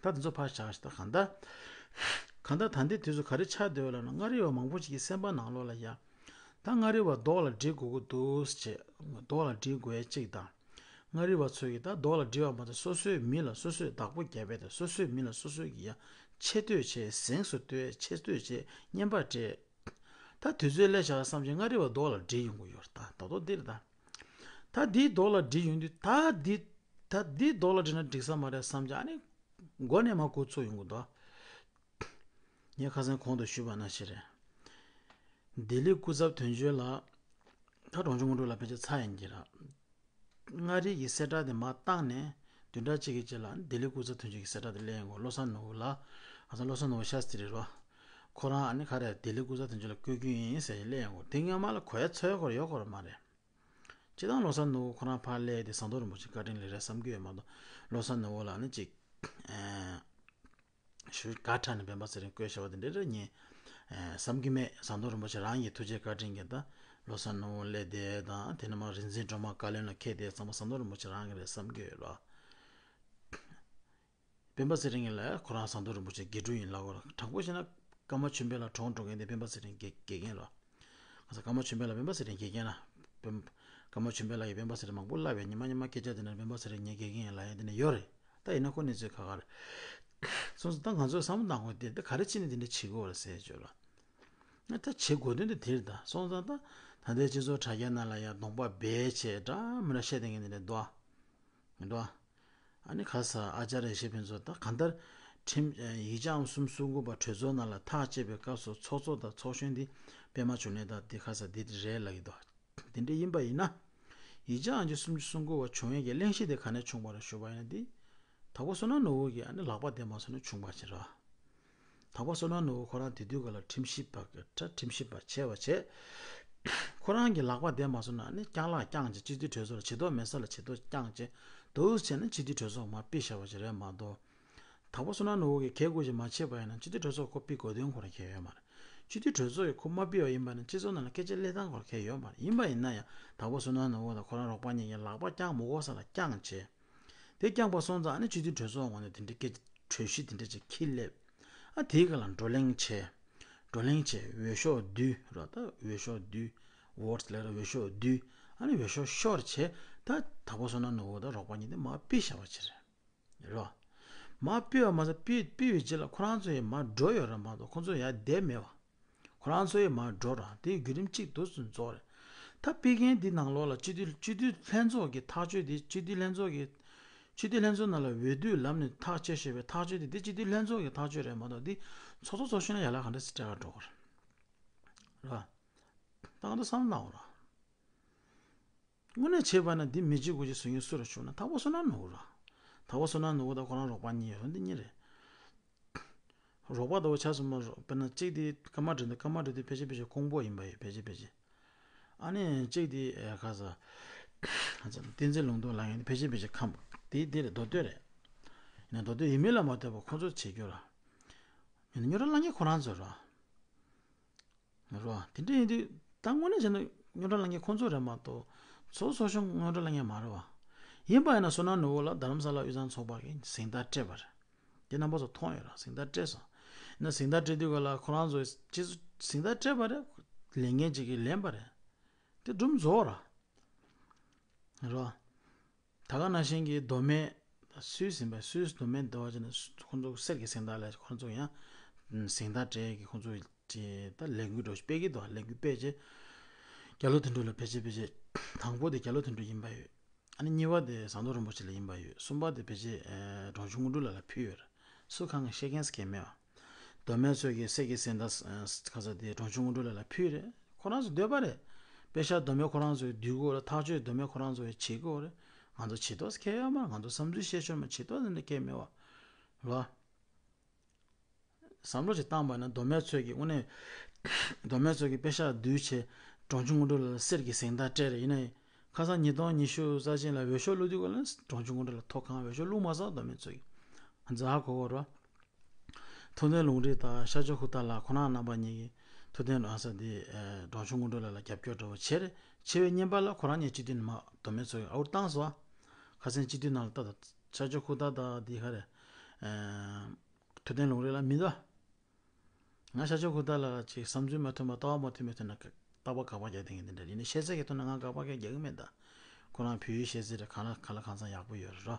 ད་དེ་ཚོ་ཕར་བཞག་ཤིག་ད་གང་ལྟར། གང་ལྟར་ད་ལྟའི་དུས་སུ་ག་རེ་ཆགས་བསྡད་ཡོད་ལབ་ན་མངའ་རིས་པ་མང་པོ་ཞིག་གི་སེམས་པ་ནང་ལོགས་ལ་ཡ། ད་མངའ་རིས་པ་མདོག་ལ་སྒྲིལ་དགོས་ཀྱི་འདུག་ཅེས་མདོག་ལ་སྒྲིལ་དགོས་ཡ་གཅིག་དང་། མངའ་རིས་པ་ཚོས་ཀྱི་ད་མདོག་ལ་སྒྲིལ་བ་མ་གཏོགས་སོ་སོའི་མི་ལ་སོ་སོས་བདག་པོ་རྒྱབ་པའི་དང་སོ་སོའི་མི་ལ་སོ་སོས་ཀྱི་ཡ་ཆེ་བསྟོད་བྱས་གཟེངས་སུ་བསྟོད་ཆེ་བསྟོད་བྱས་བསྙེན་པ་སྤྲད། ད་དུས་ཚོད་སླེབས་བཞག་བསམ་གྱི་མངའ་རིས་པ་མདོག་ལ་སྒྲིལ་ཡོང་གི་ཡོད་རེད། ད་ད་དོ་འདིར་ད། ད་འདིའི་མདོག་ལ་སྒྲིལ་ཡོང་དུས་ད་འདི། ད་འདིའི་མདོག་ལ་སྒྲིལ་ན་འགྲིག་ས་མ་རེད་བསམ་གྱི་ཨ་ནི། མགོ་ནས་མར་འགོ་ཚུགས་ཡོང་གི་འདུག་ངས་ཁ་སང་གོང་དུ་ཞུས་པ་ནང་བཞིན་རེད། ལྡི་ལི་སྐུ་ཚབ་དོན་གཅོད་ལགས། ད་གྲོང་ཆུང་སྔོན་འགྲོ་ལ་ཕལ་ཆེར་ཚར་ཡིན་གྱི་ར། མངའ་རིས་ཀྱི་གསལ་བསྒྲགས་དེ་མར་བཏང་ནས་བདུན་ཕྲག་གཅིག་གི་རྗེས་ལ་ལྡི་ལི་སྐུ་ཚབ་དོན་གཅོད་ཀྱི་གསལ་བསྒྲགས་དེ་སླེབས་ཡོང་གི། བློ་བཟང་ནོར་བུ་ལགས། ཨ་ཙང་བློ་བཟང་ནོར་བུ་ཤ་སྟི་རེད་རོ། ཁོ་རང་ཨ་ནི་ག་རེ་ལྡི་ལི་སྐུ་ཚབ་དོན་གཅོད་ལ་བསྐོ་རྒྱུ་ཡིན་ཟེར་ནས་སླེབས་ཡོང་གི། དེ་སྔོན་མ་ལ་གོ་ཡ་ཚོད་ཡ་ཁོ་ར་ཡོད་ཁོ་ར་མ་རེད། སྤྱིར་བཏང་བློ་བཟང་ནོར་བུ་ཁོ་རང་ཕར་སླེབས་དེ་ཟམ་གདོང་རིན་པོ་ཆེ་བཀའ་དྲིན་ལས་རེད་བསམ་གྱི་ཡོད་མ་གཏོགས་བློ་བཟང་ནོར་བུ་ལགས་ནི་ཅིག་ཨེ། ཞུ་དགའ་དྲགས་ནས་སྤེན་པ་ཚེ་རིང་བསྐོས་བཞག་པ་དེ་འདྲ་རེད་ངས་ཨེ་བསམ་གྱི་མེད། ཟམ་གདོང་རིན་པོ་ཆེ་རང་གི་ཐུགས་རྗེ་བཀའ་དྲིན་གྱིས་ད་བློ་བཟང་ནོར་བུ་སླེབས་དེ་དང་དེ་ནས་མར་རིག་འཛིན་སྒྲོལ་མ་བཀའ་བློན་ལ་འཁེལ་དེ་ཚང་མ་ཟམ་གདོང་རིན་པོ་ཆེ་རང་གི་རེད་བསམ་གྱི་ཡོད་ལ། སྤེན་པ་ཚེ་རིང་ལ་ཁོ་རང་ཟམ་གདོང་རིན་པོ་ཆེ་དགེ་ཕྲུག་ཡིན་ལབ་དགོས་ར། དྲང་པོ་བཤད་ན་ཀརྨ་ཆོས་འཕེལ་ལ་གྲོངས་འགྲོ་མཁན་དེ་སྤེན་པ་ཚེ་རིང་དགེ་དགེ་རྒན་ར། ང་ཚོ་ཀརྨ་ཆོས་འཕེལ་ལ་སྤེན་པ་ཚེ་རིང་དགེ་རྒན་ལ། སྤེན། ཀརྨ་ཆོས་འཕེལ་ལ་ཡི་སྤེན་པ་ཚེ་རིང་མང་པོ་བསླབ་པའི་ཉི་མ་ཉི་མ་སྐད་ཆ་དེ་ནས་སྤེན་པ་ཚེ་རིང་ངའི་དགེ་རྒན་ཡིན་ལབ་ཡ་དེ་ནས་ཡོད་རེད། ད་ཡིན་ན་ཁོ་གནས་ཚུལ་ཁག་ཁག་རེད། སོང་ཙང་ད་ང་ཚོས་བསམ་བློ་གཏང་དགོས་དེ་ད་ག་རེ་བྱས་ནས་དེ་འདྲ་བྱེད་དགོས་རེད་ཟེར་བརྗོད་ལ། ང་ད་བྱེད་དགོས་དོན་དེ་དེ་རེད་ད། སོང་ཙང་ད་ད་ལྟའི་སྤྱི་ཚོགས་དྲ་རྒྱ་ནང་ལ་ཡ་གདོང་པ་སྦས་བྱས་འདྲ་མི་འདྲ་བཤད་བསྡད་མཁན་དེ་འདྲ་འདུག་ཨ། མི་འདུག་ཨ། ཨ་ནི་ཁ་ས་ཨ་ཅཱརྱ་ཡེ་ཤེས་ཕུན་ཚོགས་ད་གང་ལྟར་ཁྲིམས་ཡིག་བྱང་སུམ་གསུམ་དགུ་པ་གྲོས་ཚོགས་ནང་ལ་ཐག་བཅད་པའི་སྐབས་སུ་ཚོགས་གཙོ་དང་ཚོགས་གཞོན་འདི་པད་མ་འབྱུང་གནས་དང་འདི་ཁ་ས་འདི་རེད་ལབ་ཀྱི་འདུག་དེ་འདྲ་ཡིན་པ་ཡིན་ན། ཡིག་བྱང་ཨང་ཅི་སུམ་ཅུ་སོ་དགུ་པ་བྱུང་ཡས་ཀྱི་གླེང་གཞི་དེ་ག་ནས་བྱུང་བ་རེད་ཞུ་བ་ཡིན་ན་འདི། དྭགས་པོ་བསོད་ནམས་ནོར་བུ་གིས་ཨ་ནི་ལག་པ་བརྡལ་མ་སོང་ན་བྱུང་བ་ཅིག་རེད། དྭགས་པོ་བསོད་ནམས་ནོར་བུ་ཁོ་རང་དེ་དུས་སྐབས་ལ་ཁྲིམས་ཞིབ་པ་གི་ཁྲ་ཁྲིམས་ཞིབ་པ་བྱས་པ་བྱས། ཁོ་རང་གི་ལག་པ་བརྡལ་མ་སོང་ན་ཨ་ནི་རྐྱང་ལག་རྐྱང་བྱས་སྤྱི་འཐུས་གྲོས་ཚོགས་ལ་བྱེད་ཐོག་མེད་ས་ལ་བྱེད་ཐོག་རྐྱང་བྱས་འདུག་བྱས་ན་སྤྱི་འཐུས་གྲོས་ཚོགས་མར་ཕུད་བཞག་པ་ཅིག་རེད་མ་གཏོགས། དྭགས་པོ་བསོད་ནམས་ནོར་བུ་གིས་གལ་དགོས་ཅིག་མ་བྱས་པ་ཡིན་ན་སྤྱི་འཐུས་གྲོས་ཚོགས་ཁོ་ཕུད་དགོས་དོན་ཁོ་རང་གལ་ཡོད་མ་རེད། སྤྱི་འཐུས་གྲོས་ཚོགས་ཀྱིས་ཁོ་མ་ཕུད་པ་ཡིན་པ་ན་སྤྱི་ཚོགས་ནང་ལ་སྐད་ཆ་སླེབས་སྟངས་ཁོ་རང་གལ་ཡོད་མ་རེད། ཡིན་པ་ཡིན་ན་ཡང་དྭགས་པོ་བསོད་ནམས་ནོར་བུ་དང་ཁོ་རང་རོགས་པ་གཉིས་ཀྱིས་ལག་པ་རྐྱང་མ་དགོས་ས་ལ་རྐྱང་བྱས། དེ་རྐྱང་པ་སོང་ཙང་ཨ་ནི་སྤྱི་འཐུས་གྲོས་ཚོགས་ངོས་ནས་དེ་འདྲའི་སྐད་གྲོས་གཞི་དེ་འདྲ་ཅིག་འཁྱེར་སླེབས། ཨ་དེའི་སྒང་ལ་བགྲོ་གླེང་བྱས། བགྲོ་གླེང་བྱས་འོས་ཤོག་བསྡུས་ར། ད་འོས་ཤོག་བསྡུས། ཝོ་ཊི་ལབ་ར། འོས་ཤོག་བསྡུས། ཨ་ནི་འོས་ཤོག་ཤོར་བྱས། ད་དྭགས་པོ་བསོད་ནམས་ནོར་བུ་དང་རོགས་པ་གཉིས་དེ་མར་ཕུད་བཞག་པ་ཅིག་རེད། རོ། མར་ཕུད་པ་མ་ཟད་ཕུད་ཕུད་པའི་རྗེས་ལ་ཁོ་རང་ཚོ་ཡི་མར་འགྲོ་ཡོད་ར་མ་གཏོགས་ཁོ་ཚོ་ཡར་བསྡད་མེད་པ། ཁོ་རང་ཚོ་ཡི་མར་འགྲོ་ར་དེའི་བརྒྱུད་རིམ་གཅིག་ཏུ་ཚུན་རྫོགས་རེད། ད་ཕུད་མཁན་འདི་ནང་ལོགས་ལ་སྤྱི་འཐུས་སྤྱི་འཐུས་ལྷན་ཚོགས་ཀྱི་ཐག་གཅོད་དེ་སྤྱི་འཐུས་ལྷན་ཚོགས་ཀྱི་སྤྱི་འཐུས་ལྷན་ཚོགས་ནང་ལ་འོས་བསྡུའི་ལམ་ནས་ཐག་བཅད་ཞེས་པའི་ཐག་གཅོད་དེ་འདི་སྤྱི་འཐུས་ལྷན་ཚོགས་ཀྱི་ཐག་གཅོད་རེད་མ་གཏོགས་འདི་ཚོགས་གཙོ་ཚོགས་གཞོན་ལ་ཡར་ལ་ག་འདྲ་སེ་སྤྲད་ག་འགྲོ་གི་རེད། ར། ད་ག་འདྲ་བསམ་གནང་འོ་ར། དངོས་གནས་བྱས་པ་ན་འདི་མི་གཅིག་དགུ་གཅིག་བཟོ་མཁན་སུ་རེད་ཞུ་ན་དྭགས་པོ་བསོད་ནམས་ནོར་བུ་ར། དྭགས་པོ་བསོད་ནམས་ནོར་བུ་དང་ཁོ་རང་རོགས་པ་གཉིས་ཡོད་འདི་གཉིས་རེད། རོགས་པ་དང་ཆ་ཚང་མ་རོགས་དཔེར་ན་གཅིག་དེ་ཀརྨ་དགྲ་འདུལ། ཀརྨ་དགྲ་འདུལ་ཕལ་ཆེར་ཕལ་ཆེར་ཀོང་པོ་ཡིན་པ་ཡོད་ཕལ་ཆེར་ཕལ་ཆེར། ཨ་ནི་གཅིག་དེ་ཨེ་ཁ་ས། བསྟན་འཛིན་ལུང་རྟོགས་ལབ་མཁན་དེ་ཕལ་ཆེར་ཕལ་ཆེར་ཁམས། དེ་དེ་རེད། མདོ་སྟོད་རེད། ཡིན་ན་མདོ་སྟོད་ཡིན་མིན་ལ་མ་ལྟོས་པར་ཁོ་ཚོ་བྱེད་རྒྱུ་ར། ཡིན་ན་རྙོག་དྲ་ལངས་མཁན་ཁོ་རང་ཚོ་ར། རོ། དེ་འདྲ་ཡིན་དུས་ད་དངོས་གནས་བྱས་ན་རྙོག་དྲ་ལངས་མཁན་ཁོ་ཚོ་རེད་མ་གཏོགས་ཚོགས་གཙོ་གཞོན་རྙོག་དྲ་ལངས་མཁན་མ་རེད་བ། ཡིན་པ་ཡིན་ན་བསོད་ནམས་ནོར་བུ་ལགས་རྡ་རམ་ས་ལ་དབུས་གཙང་ཚོགས་པ་གི་གཟེངས་རྟགས་སྤྲད་པ་རེད། དེ་རྣམ་པ་ཚོ་མཐོང་ཡོད་ར། གཟེངས་རྟགས་སྤྲད་སོང་། ཡིན་ན་གཟེངས་རྟགས་སྤྲད་དུས་ག་ལ་ཁོ་རང་ཚོ་སྤྱི་ཚོགས་གཟེངས་རྟགས་སྤྲད་པ་རེད། ལས་འགན་ཅིག་གིས་ལེན་པ་རེད། དེ་སྒྲུབ་རྫོགས་ར། རོ། ད་ག་ནང་བཞིན་གྱི་མདོ་སྨད་སུད་སི་ཡིན་པ། སུད་སི་མདོ་སྨད་འདི་བ་ཅན་ཁོང་ཚོ་གསེར་གྱི་གཟེངས་རྟགས་ལས་ཁོང་ཚོ་ཡང་གཟེངས་རྟགས་སྤྲད་ཀྱི་ཁོང་ཚོ་ཅེས་ད་ལས་འགུལ་འགྲོ་སྤེལ་གྱི་འདུག་ལས་འགུལ་སྤེལ་རྗེས་རྒྱ་ལོ་དོན་གྲུབ་ལ་ཕལ་ཆེར་ཕལ་ཆེར་དང་པོ་དེ་རྒྱ་ལོ་དོན་གྲུབ་ཡིན་པ་ཡོད། ཨ་ནི་གཉིས་པ་དེ་ཟམ་གདོང་རིན་པོ་ཆེ་ལ་ཡིན་པ་ཡོད། གསུམ་པ་དེ་ཕལ་ཆེར་ཨེ་འབྲོང་ཆུང་དངོས་གྲུབ་ལགས་ལ་ཕུལ་ཡོད་རེད། སུ་གང་གིས་ཤེས་མཁན་ཟེར་མཁན་མེད་པ། མདོ་སྨད་ཚོས་ཀྱི་གསེར་གྱི་གཟེངས་རྟགས་ཨེ་ཁ་ས་དེ་འབྲོང་ཆུང་དངོས་གྲུབ་ལགས་ལ་ཕུལ་རེད། ཁོ་རང་ཚོ་འདོད་པ་རེད། པེ་ཤག་མདོ་སྨད་ཁོ་རང་ཚོས་བསྡུ་དགོས་རེད། ཐག་གཅོད་མདོ་སྨད་ཁོ་རང་ཚོས་བྱེད་དགོས་རེད། ང་ཚོ་བྱེད་ཐུབ་ས་ཁེལ་ཡོད་མ་རེད། ང་ཚོ་བསམ་ཚུལ་བཤད་ཆོག་མ་བྱེད་ཐུབ་ས་འདི་ཁེལ་མེད་པ་རེད། བསམ་བློ་ཞིག་བཏང་པ་ན་མདོ་སྨད་ཚོས་ཀྱི་དངོས་གནས་མདོ་སྨད་ཚོས་ཀྱི་པེ་ཤག་བསྡུས་བྱས་འབྲོང་ཆུང་དངོས་གྲུབ་ལགས་ལ་གསེར་གྱི་གཟེངས་རྟགས་སྤྲད་རེད། ཡིན་ནའི་ཁ་སང་ཉིས་སྟོང་ཉི་ཤུ་རྩ་གཅིག་ལ་འོས་ཤོག་བླུགས་དུས་ག་ལ་འབྲོང་ཆུང་དངོས་གྲུབ་ལགས་ཐོབ་གང་། འོས་ཤོག་བླུགས་མ་སོང་། མདོ་སྨད་ཚོས་ཀྱི་ང་ཚོ་ཧ་གོ་གོ་རོ། ཐུབ་བསྟན་ལུང་རིགས་དང་ཤར་ཕྱོགས་ཁུག་རྟ་ལགས་ཁོ་རང་རྣམ་པ་གཉིས་ཀྱིས་ཐུབ་བསྟན་ལུང་ས་དེ་འབྲོང་ཆུང་དངོས་གྲུབ་ལགས་ལ་རྒྱབ་སྐྱོར་འདྲ་བོ་བྱས་རེད། བྱས་པའི་བརྙན་པར་ལ་ཁོ་རང་གཉིས་སྤྱི་འཐུས་ནང་མདོ་སྨད་ཚོས་ཀྱི་ཨའུཊ་བཏང་སོང་། ཁ་སང་སྤྱི་འཐུས་ནང་ལ་ལྟ་དང་། ཤར་ཕྱོགས་ཁུག་རྟ་དང་དེ་ག་རེད། ཐུབ་བསྟན་ལུང་རིགས་ལ་མི་འདུག་ང་ཤར་ཕྱོགས་ཁུག་རྟ་ལ་ཅིག་བསམ་ཚུལ་མ་མཐུན་པ་ལྟ་བ་མ་མཐུན་པའི་ཐོག་ནས་རྟག་པར་དགག་པ་རྒྱག་བསྡད་མཁན་དེ་འདྲ་རེད། ནི་ཤེས་ཚད་ཀྱི་ཐོག་ནས་ང་དགག་པ་གང་རྒྱག་གི་མེད་ད། ཁོ་རང་བོད་ཡིག་ཤེས་ཚད་རེད། གང་ལ་གང་ལ་གང་འཚམ་ཡག་པོ་ཡོད་རེད་རོ།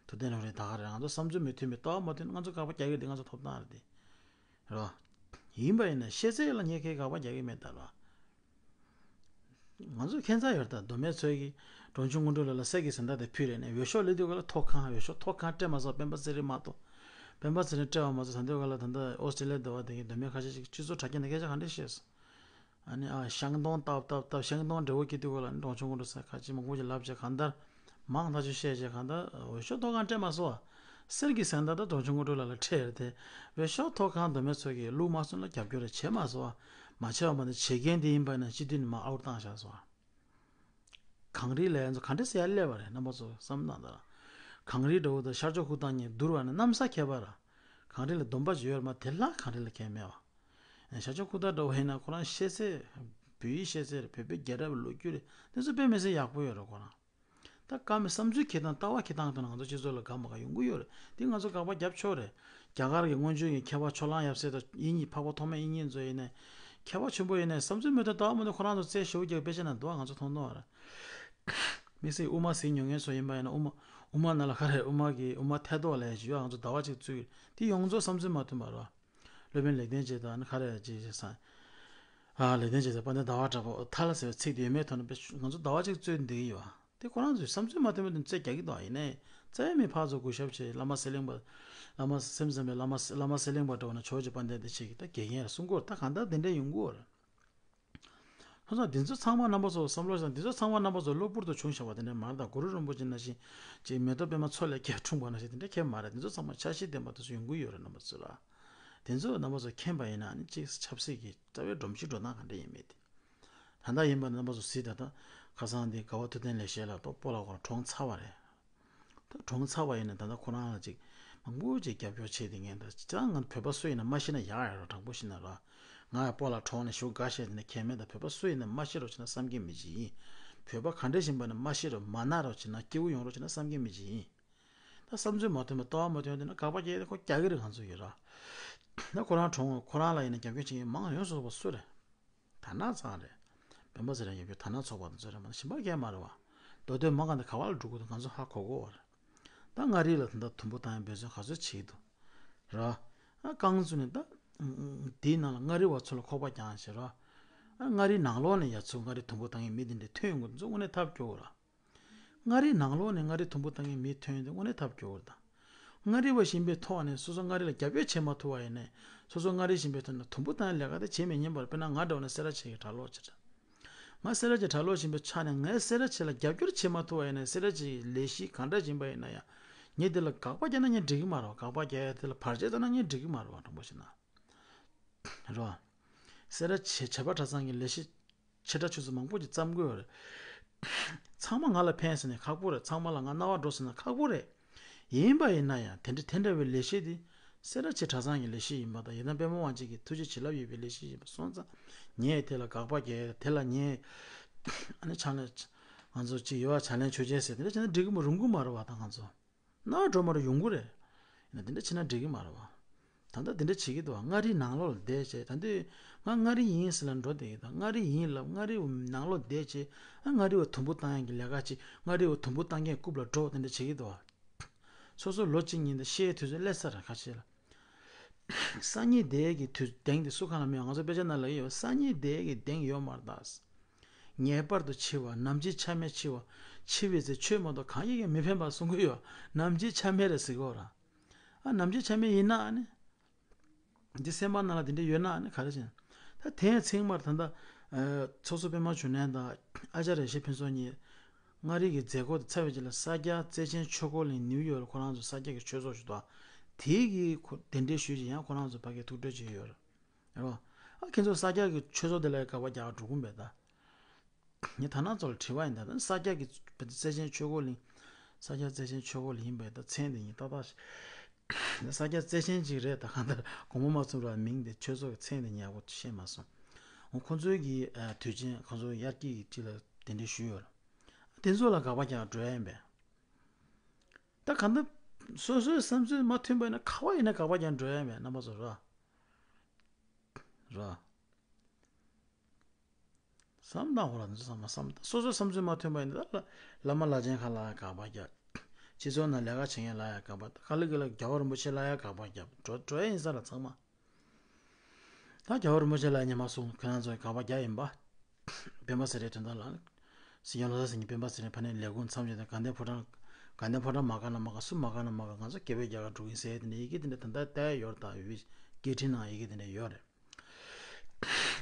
ཐུབ་བསྟན་ལུང་རིགས་ད་ག་རེད། ང་ཚོ་བསམ་ཚུལ་མི་མཐུན་པའི་ལྟ་བ་མ་མཐུན་ང་ཚོ་དགག་པ་རྒྱག་གི་རེད། ང་ཚོ་ཐོབ་ཐང་རེད་དེ། རོ། ཡིན་པ་ཡིན་ན་ཤེས་ཚད་ལ་ངས་ཁའི་དགག་པ་རྒྱག་གི་མེད་ད་རོ། ང་ཚོ་ཁྱད་མཚར་ཡོད་ད། མདོ་སྨད་ཚོས་ཀྱིས་འབྲོང་ཆུང་དངོས་གྲུབ་ལགས་ལ་གསེར་གྱི་གཟེངས་རྟགས་དེ་ཕུལ་རེད་ནས་འོས་ཤོག་སླེབས་དུས་ག་ལ་ཐོབ་གང་། འོས་ཤོག་ཐོབ་གང་སྤྲད་མ་སོང་། སྤེན་པ་ཚེ་རིང་མ་གཏོགས། སྤེན་པ་ཚེ་རིང་སྤྲད་པ་མ་ཚད་ད་ལྟའི་ག་ལ་ད་ལྟ་ཨོ་སི་ཀྲི་ལི་ཡ་འདི་བ་དེ་གི་མདོ་སྨད་ཁ་ཤས་ཤིག་སྤྱི་ཚོགས་དྲ་རྒྱ་ནས་སྐད་ཆ་ག་འདྲས་བཤད་སོང་། ཨ་ནི་ཨ་ཤང་སྟོང་བཏབ་བཏབ་བཏབ་ཤང་སྟོང་འབྲས་བུ་སྐྱེ་དུས་ག་ལ་འབྲོང་ཆུང་དངོས་གྲུབ་ཟེར་ཁ་ཅིག་མང་པོ་ཞིག་ལབ་བྱས་གང་ལྟར། མང་ཐག་ཆོད་བཤད་བྱས་གང་ལྟར་འོས་ཤོག་ཐོབ་གང་སྤྲད་མ་སོང་བ། གསེར་གྱི་གཟེངས་རྟགས་ད་འབྲོང་ཆུང་དངོས་གྲུབ་ལགས་ལ་སྤྲད་རེད་དེ། འོས་ཤོག་ཐོབ་གང་མདོ་སྨད་ཚོས་ཀྱིས་བླུགས་མ་སོང་ལ་རྒྱབ་སྐྱོར་རེ་བྱས་མ་སོང་བ། མ་བྱས་པ་མ་གཏོགས་བྱེད་མཁན་དེ་ཡིན་པ་ན་སྤྱི་འཐུས་ནས་མར་ཨའུཊ་བཏང་བཞག་སོང་བ། གངས་རི་ལ་ཡང་ཚོ་ག་འདྲ་ཟེར་ཡ་སླེབས་པ་རེད། རྣམ་པ་ཚོ་བསམ་བློ་བཏང་དང་། གངས་རི་འདྲ་བོ་དང་ཤར་ཕྱོགས་ཁུག་རྟ་གཉིས་བསྡུར་བ་ན་གནམ་ས་ཁྱད་པར་ར། གངས་རི་ལ་སྡོམ་པ་ཅིག་ཡོད་རེད་མ། དེ་ལྷག་གངས་རི་ལ་ཁྱད་མེད་བ། ཤར་ཕྱོགས་ཁུག་རྟ་འདྲ་བོ་ཡིན་ན་ཁོ་རང་ཤེས་ཚད། བོད་ཡིག་ཤེས་ཚད་རེད། བོད་པའི་རྒྱལ་རབས་ལོ་རྒྱུས་རེད། དེ་ཚོ་དཔེ་མི་སྲིད་ཡག་པོ་ཡོད་རེད་ཁོ་རང་། ད་བཀའ་མོལ་བསམ་ཚུལ་འཁྱེར་སྟངས་ལྟ་བ་འཁྱེར་སྟངས་དང་ང་ཚོ་སྤྱི་ཚོགས་ལ་དགའ་མ་དགའ་ཡོང་གི་ཡོད་རེད། འདི་ང་ཚོ་དགག་པ་རྒྱབ་ཆོག་རེད། རྒྱ་གར་གྱི་སྔོན་བྱོན་གྱི་མཁས་པ་ཕྱོགས་གླང་ཡབ་སྲས་དང་དབྱིག་གཉེན་འཕགས་པ་ཐོགས་མེད་དབྱིག་གཉེན་ཚོ་ཡིན་ནའི། མཁས་པ་ཆེན་པོ་ཡིན་ནའི་བསམ་ཚུལ་མི་མཐུན་ལྟ་བ་མི་མཐུན་ཁོ་རང་ཚོ་རྩལ་ཞེ་པོ་རྒྱག་དཔེ་ཆ་ན་འདུག་ང་ཚོ་མཐོང་མཐོང་བ་རེད། དམིགས་བསལ་དབུ་མ་ཟིལ་ཉོ་མཁན་ཚོ་ཡིན་པ་ཡིན་ན་དབུ་མ་དབུ་མ་ནང་ལ་ག་རེ་དབུ་མ་གི་དབུ་མ་ཐལ་ཐོག་ལ་ཡ་ཞུ་ཡ་ང་ཚོ་ཟླ་བ་གཅིག་བཙུགས་ཡོད། དེ་ཡོངས་རྫོགས་བསམ་ཚུལ་མ་མཐུན་པ་རེད། སློབ་དཔོན་ལེགས་ལྡན་འབྱེད་དང་ནི་ག་རེ་ཅེས་བྱས་ཙང་། ཨ་ལེགས་ལྡན་འབྱེད་དང་དཔལ་ལྡན་ཟླ་བ་གྲགས་པ་ཐ་ལ་ཟེར་བའི་ཚིག་དེ་ཡོད་མེད་ཐོག་ནས་དཔེ་ང་ཚོ་ཟླ་བ་གཅིག་རྩོད་འདི་ཡོད། དེ་ཁོ་རང་ཚོས་བསམ་ཚུལ་མ་མཐུན་པ་དེ་རྩོད་རྒྱག་གི་འདུག་ཡིན་ནའི་རྩ་བའི་མི་ཕར་ཚུར་གུས་ཞབས་བྱས། བླ་མ་ཚེ་རིང་པ། བླ་མ་སེམས་ཙམ་པའི་བླ་མ་བླ་མ་ཚེ་རིང་པ་འདྲ་བོ་ན་ཇོ་བོ་རྗེ་དཔལ་ལྡན་དེ་བྱེད་ཀྱི་ད་དགེ་རྒན་ལ་གསུང་གི་ཡོད་རེད། ད་གང་ལྟར་དེ་འདྲ་ཡོང་གི་ཡོད་རེད། ཁོ་ཚོ་འདི་ཚོ་ཚང་མ་རྣམ་པ་ཚོ་བསམ་བློ་བཏང་། འདི་ཚོ་ཚང་མ་རྣམ་པ་ཚོ་གློ་བུར་དུ་བྱུང་བཞག་པ་དེ་འདྲ་མ་རེད། ད་གུ་རུ་རིན་པོ་ཆེ་ནང་བཞིན་ཅིག་མེ་ཏོག་པད་མ་མཚོ་ལས་སྐྱེས་འཁྲུངས་པ་ནང་བཞིན་དེ་འདྲ་ཁྱད་མ་རེད། འདི་ཚོ་ཚང་མ་འཆར་གཞི་ལྡན་པ་དེ་ཚོ་ཡོང་གི་ཡོད་རེད། རྣམ་པ་ཚོ་ལ་དེ་ཚོ་རྣམ་པ་ཚོ་མཁྱེན་པ་ཡིན་ན་ནི་ཅིག་ཆབ་སྲིད་ཀྱི་རྩ་བའི་སྒྲོམ་གཞི་འགྲོ་སྟངས་ག་འདྲ་ཡིན་མེད་དེ། ད་ལྟ་ཡིན་པ་རྣམ་པ་ཚོ་གཟིགས། ད་ལྟ་ཁ་སང་འདི་དགའ་བ་ཐུབ་བསྟན་ལེགས་བཤད་ལགས་ཏོ་སྤོ་ལགས་ཁོ་རང་གྲོངས་ཚར་བ་རེད། ད་གྲོངས་ཚར་བ་ཡིན་ན་ད་ལྟ་ཁོ་རང་ལ་ཅིག་མང་པོ་ཅིག་རྒྱབ་སྐྱོར་བྱས་ཏེ་ངས་ད་ཅང་ང་བོད་པ་སུ་ཡིན་ན་མ་ཤི་ན་ཡག་ཡོད་ར། དྲང་པོ་ཤི་ན་ར། ང་ཡང་སྤོ་ལགས་གྲོངས་ནས་ཞུ་དགའ་བཤད་དེ་ནས་ཁྱད་མེད། ད་བོད་པ་སུ་ཡིན་ན་མ་ཤི་རོགས་བྱེད་ན་བསམ་གྱི་མི་ཅིག་ཡིན། བོད་པ་ག་འདྲ་ཞིག་ཡིན་པ་ན་མ་ཤི་རོགས་མ་ན་རོགས་བྱེད་ན་སྐྱིད་པོ་ཡོང་རོགས་བྱེད་ན་བསམ་གྱི་མི་ཅིག་ཡིན། ད་བསམ་ཚུལ་མ་མཐུན་པ་ལྟ་བ་མ་མཐུན་དེ་ན་དགག་པ་རྒྱག་དེ་ཁོ་རྒྱག་གི་རེད། ང་ཚོ་ཡོད་ར། ད་ཁོ་རང་གྲོངས། ཁོ་རང་ལ་ཡིན་ན་རྒྱབ་སྐྱོར་བྱེད་མཁན་མང་ཡོང་སོང་བ་སུ་རེད། དར་ནག་ཚང་རེད། སྤེན་པ་ཚེ་རིང་ཡོད་རྒྱུ་དར་ནག་ཚོགས་པ་དང་ཚོ་རེད་མ་གཏོགས་གཞན་པ་གང་ཡང་མ་རེད་བ། མདོ་སྟོད་མ་གང་དེ་ག་བ་ལ་འགྲོ་དགོས་འདུག་ང་ཚོ་ཧ་གོ་གོ་བ་རེད། ད་མངའ་རིས་ལ་ད་ལྟ་དུམ་བུ་བཏང་ཡ་འབད་བརྩོན་ག་ཚོད་བྱེད་ཀྱི་འདུག་ར། ཨ་རྐང་བཙུགས་ནས་ད་དེའི་ནང་ལ་མངའ་རིས་བ་ཚོ་ལ་ཁོག་པ་རྒྱག་བྱས་ར། ཨ་མངའ་རིས་ནང་ལོགས་ནས་ཡ་ཚོ་མངའ་རིས་དུམ་བུ་བཏང་མཁན་མི་དེ་འདྲ་ཐོན་ཡོང་གི་འདུག་ཚོ་དངོས་གནས་ཐབས་སྐྱོ་བོ་ར། མངའ་རིས་ནང་ལོགས་ནས་མངའ་རིས་དུམ་བུ་བཏང་མཁན་མི་ཐོན་ཡོང་དུས་དངོས་གནས་ཐབས་སྐྱོ་བོ་རེད་ད། མངའ་རིས་པ་ཞིག་ཡིན་པའི་ཐོག་ནས་སོ་སོ་མངའ་རིས་ལ་རྒྱབ་སྐྱོར་བྱེད་མ་ཐུབ་པ་ཡིན་ནའི་སོ་སོ་མངའ་རིས་ཞིག་ཡིན་པའི་ཐོག་ནས་དུམ་བུ་བཏང་ཡ་ལས་ཀ་དེ་བྱེད་མི་ཉན་པར། དཔེར་ན་ང་འདྲ་བོ་ན་སེ་ར་བྱེས་ཀྱི་གྲྭ་ལོག་ཅིག་རེད། ང་སེ་ར་བྱེས་གྲྭ་ལོག་ཅིག་ཡིན་པའི་ཆ་ནས་ངས་སེ་ར་བྱེས་ལ་རྒྱབ་སྐྱོར་བྱེད་མ་ཐུབ་པ་ཡིན་ནའི་སེ་ར་བྱེས་ཀྱི་ལས་གཞི་གང་འདྲ་ཞིག་ཡིན་པ་ཡིན་ན་ཡང་ངས་དེ་ལ་དགག་པ་རྒྱག་ན་ངས་འགྲིག་གི་མ་རེད་བ། དགག་པ་རྒྱག་ཡ་དེ་ལ་བར་ཆད་བཏང་ན་ངས་འགྲིག་གི་མ་རེད་བ། དྲང་པོ་བཤད་ན། རོ། སེ་ར་བྱེས་བྱེས་པ་གྲྭ་ཚང་གི་ལས་གཞི་ཆེ་ཕྲ་ཆུང་ཚོ་མང་པོ་ཅིག་བརྩམས་དགོས་རེད། ཚང་མ་ང་ལ་ཕན་ཟེར་ནས་ཁག་པོ་རེད། ཚང་མ་ལ་ང་རྣ་བ་འགྲོ་ཟེར་ན་ཁག་པོ་རེད། ཡིན་པ་ཡིན་ན་ཡང་དེ་འདྲ་དེ་འདྲ་བའི་ལས་གཞི་དེ་སེ་ར་བྱེས་གྲྭ་ཚང་གི་ལས་གཞི་ཡིན་པ་དང་། ཡི་དམ་དཔལ་མོ་དབང་ཆེན་གྱི་ཐུགས་རྗེ་བྱིན་རླབས་ཡོད་པའི་ལས་གཞི་ཡིན་པ་སོང་ཙང་། ངས་དེ་ལ་དགག་པ་རྒྱག་ཡ། དེ་ལ་ངས་ཨ་ནི་ཕྱག་ལེན། ང་ཚོ་གཅིག་ཡོད་པ་ཕྱག་ལེན་ཆོས་ཅན་ཟེར་དེ་འདྲ་བྱས་ན་འགྲིག་གི་མ་རུང་གི་མ་རེད་བ། ད་ང་ཚོ་ན་འགྲོ་མ་རུང་ཡོང་གི་རེད། ཡིན་ན་དེ་འདྲ་བྱས་ན་འགྲིག་གི་མ་རེད་བ། ད་ལྟ་དེ་འདྲ་བྱེད་ཀྱི་འདུག་བ། མངའ་རིས་ནང་ལོགས་ལ་བསྡད་བྱས། ད་འདི་ང་མངའ་རིས་ཡིན་ཟེར་ལ་འགྲོ་བསྡད་ཀྱི་འདུག། མངའ་རིས་ཡིན་ལབ། མངའ་རིས་ནང་ལོགས་བསྡད་བྱས། ཨ། མངའ་རིས་བ་དུམ་བུ་བཏང་ཡག་གི་ལས་ཀ་ཅིག། མངའ་རིས་བ་དུམ་བུ་བཏང་མཁན་རྐུབ་ལ་འགྲོ། དེ་འདྲ་བྱེད་ཀྱི་འདུག་བ། སོ་སོ་ལོ་གཅིག་གཉིས་དང་ཤེས་དུས་ཚོད་སླེབས་ཚར་ར། ཁ་ཤས་ལ། སང་ཉིན་བསྡད་ཡག་གི་དུས་གདེང་དེ་སུ་གང་ལ་མེད། ང་ཚོ་དཔེ་ཆ་ནང་ལ་ཡོད། སང་ཉིན་བསྡད་ཡག་གི་གདེང་ཡོད་མ་རེད་ད། ངེས་པར་དུ་འཆི་བ། ནམ་འཆི་ཆ་མེད་འཆི་བ། འཆི་བའི་ཚེ་ཆོས་མ་གཏོགས་གང་ཡིན་ཀྱང་མི་ཕན་པ་གསུང་གི་ཡོད། ནམ་འཆི་ཆ་མེད་རེད་ཟེར་གོ་ར། ཨ། ནམ་འཆི་ཆ་མེད་ཡིན་ན་ཨ་ནི། འདི་སེམས་པ་ནང་ལ་དེ་འདྲ་ཡོད་ན་ཨ་ནི་ག་རེ་བྱེད་ན། ད་དེ་ཡང་ཚིག་མར་ད་ལྟ་ཚོགས་གཙོ་པད་མ་འབྱུང་གནས་དང་ཨ་ཅར་ཡེ་ཤེས་ཕུན་ཚོགས་གཉིས་མངའ་རིས་ཀྱི་མཛད་སྒོ་དེ་ཚར་བའི་རྗེས་ལ་ས་སྐྱ་བརྩེ་ཆེན་ཆོས་འཁོར་གླིང་ནིའུ་ཡོག་ལ་ཁོ་རང་ཚོ་ས་སྐྱ་གི་ཆོས་ཚོགས་ཞིག་འདུག། དེའི་གི་ཁོ་གདན་འདྲེན་ཞུས་ཀྱི་ཡང་ཁོ་རང་ཚོ་ཕ་གིར་ཐུགས་སྤྲོ་བྱས་ཡོད་རེད། རེད་བ། ཨ། ཁྱེད་ཚོ་ས་སྐྱ་གི་ཆོས་ཚོགས་དེ་ལ་དགག་པ་རྒྱག་འགྲོ་གི་མེད་ད། ངས་ད་ནང་ཚོ་ལ་དྲི་བ་ཡིན་ད། ད་ས་སྐྱ་གི་བརྩེ་ཆེན་ཆོས་འཁོར་གླིང་། ས་སྐྱ་བརྩེ་ཆེན་ཆོས་འཁོར་གླིང་ཡིན་པས་ད་མཚན་དེ་ཡིན་ཏག་ཏག་ཞིག། ས་སྐྱ་བརྩེ་ཆེན་ཅིག་རེད་ད། གང་ལྟར་དགོངས་པ་མ་ཚོམ་ར་མིང་དེ་ཆོས་ཚོགས་ཀྱི་མཚན་དེ་ཡག་པོ་ཤེས་མ་སོང་། འོ། ཁོ་ཚོའི་གི་ཨ་དུས་ཆེན་ཁོ་ཚོ་དབྱར་སྐྱིད་ཀྱི་ཅིག་ལ་གདན་འདྲེན་ཞུས་ཡོད་རེད། དེ་ཚོ་ལ་དགག་པ་རྒྱག་འགྲོ་ཡ་ཡིན་པས། ད་གང་ལྟར་སོ་སོའི་བསམ་ཚུལ་མ་མཐུན་པ་ཡིན་ན་ག་བ་ཡིན་ན་དགག་པ་རྒྱག་འགྲོ་ཡ་ཡིན་པས། རྣམ་པ་ཚོ་ར། ར། བསམ་བློ་བཏང་། ཁོ་རང་ཚོ་བསམ་པ་བསམ། སོ་སོའི་བསམ་ཚུལ་མ་མཐུན་པ་ཡིན་ན་ད་བླ་མ་བླ་ཆེན་ཁག་ལ་ཡང་དགག་པ་རྒྱབ། སྤྱི་ཚོགས་ནང་ལས་ཀ་བྱེད་མཁན་ལ་ཡང་དགག་པ། ག་ལེ་ག་ལེ་རྒྱལ་བ་རིན་པོ་ཆེ་ལ་ཡང་དགག་པ་རྒྱབ། འགྲོ་འགྲོ་ཡ་ཡིན་ས་ར་ཚང་མ། ད་རྒྱལ་བ་རིན་པོ་ཆེ་ལ་ཡང་སྔོན་མ་གསུངས། ཁྱེད་རང་ཚོ་ཡང་དགག་པ་རྒྱག་ཡིན་པ། སྤེན་པ་ཚེ་རིང་དོན་དག་ལ། སྲིད་སྐྱོང་བློ་བཟང་སེང་གེ་སྤེན་པ་ཚེ་རིང་ཕ་ནས་ལས་ཁུངས་མཚམས་སྦྱོར་དང་དགའ་ལྡན་ཕོ་བྲང་། དགའ་ལྡན་ཕོ་བྲང་མ་དགའ་ན་མ་དགའ། སུ་མ་དགའ་ན་མ་དགའ། ང་ཚོ་སྐད་འབོད་རྒྱག་ག་འགྲོ་གི་ཡིན་ཟེར་དེ་འདྲ་ཡི་གེ་དེ་འདྲ་ད་ལྟ་བལྟས་ཡོད་རེད་ད། ཡུལ་སྐད་འཕྲིན་ནང་ཡི་གེ་དེ་འདྲ་ཡོད་རེད།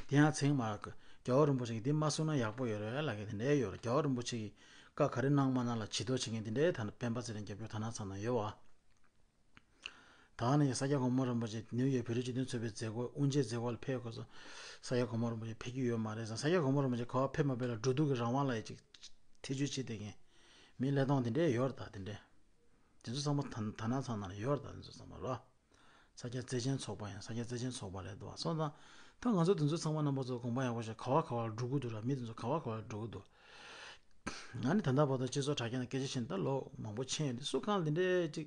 དེ་ཡང་ཚིག་མ་རག་གི། རྒྱལ་བ་རིན་པོ་ཆེ་གིས་འདི་མ་གསུངས་ན་ཡག་པོ་ཡོད་རེད་ལབ་མཁན་དེ་འདྲ་ཡོད་རེད། རྒྱལ་བ་རིན་པོ་ཆེ་གིས་བཀའ་ག་རེ་གནང་མ་གནང་ལ་ཇུས་གཏོགས་བྱེད་མཁན་དེ་འདྲ་ད་སྤེན་པ་ཚེ་རིང་རྒྱབ་སྐྱོར་དོ་སྣང་ཚང་ན་ཡོད་བ། ད་ནི་ས་སྐྱ་གོང་མ་རིན་པོ་ཆེ་ནིའུ་ཡོག་བོད་རིགས་སྤྱི་མཐུན་ཚོགས་པའི་མཛད་སྒོ། དབུ་འབྱེད་མཛད་སྒོ་ལ་ཕེབས་སྐབས་སུ་ས་སྐྱ་གོང་མ་རིན་པོ་ཆེ་ཕེབས་ཀྱི་ཡོད་མ་རེད་ཟེར། ས་སྐྱ་གོང་མ་རིན་པོ་ཆེ་ག་པར་ཕེབས་མ་ཕེབས་ལ་འགྲོ་འདུག་གི་རང་དབང་ལ་ཡ་ཅིག་ཐེ་བྱུས་བྱེད་བསྡད་མཁན་མི་ལས་སྟངས་དེ་འདྲ་ཡོད་རེད་ད། དེ་འདྲ་དེ་ཚོ་ཚང་མ་དོ་དོ་སྣང་ཚང་ན་ཡོད་རེད་ད། དེ་ཚོ་ཚང་མ་རོ། ས་སྐྱ་བརྩེ་ཆེན་ཚོགས་པ་ཡང་ས་སྐྱ་བརྩེ་ཆེན་ཚོགས་པ་རེད་འདུག་བ། སོང་ཙང་ད་ང་ཚོ་དེ་ཚོ་ཚང་མ་རྣམ་པ་ཚོ་དགོངས་པ་ཡག་པོ་བཞེས། ག་བ་ག་བར་འགྲོ་གི་འདུག་ར། མི་དེ་ཚོ་ག་བ་ག་བར་འགྲོ་གི་འདུག། ང་ནི་ད་ལྟ་བར་དུ་སྤྱི་ཚོགས་དྲ་རྒྱ་ནང་སྐད་ཆ་བཤད་ན་ད་ལོ་མང་པོ་ཕྱིན་ཡོད་དུས་སུ་གང་ལ་དེ་འདྲའི་ཅིག་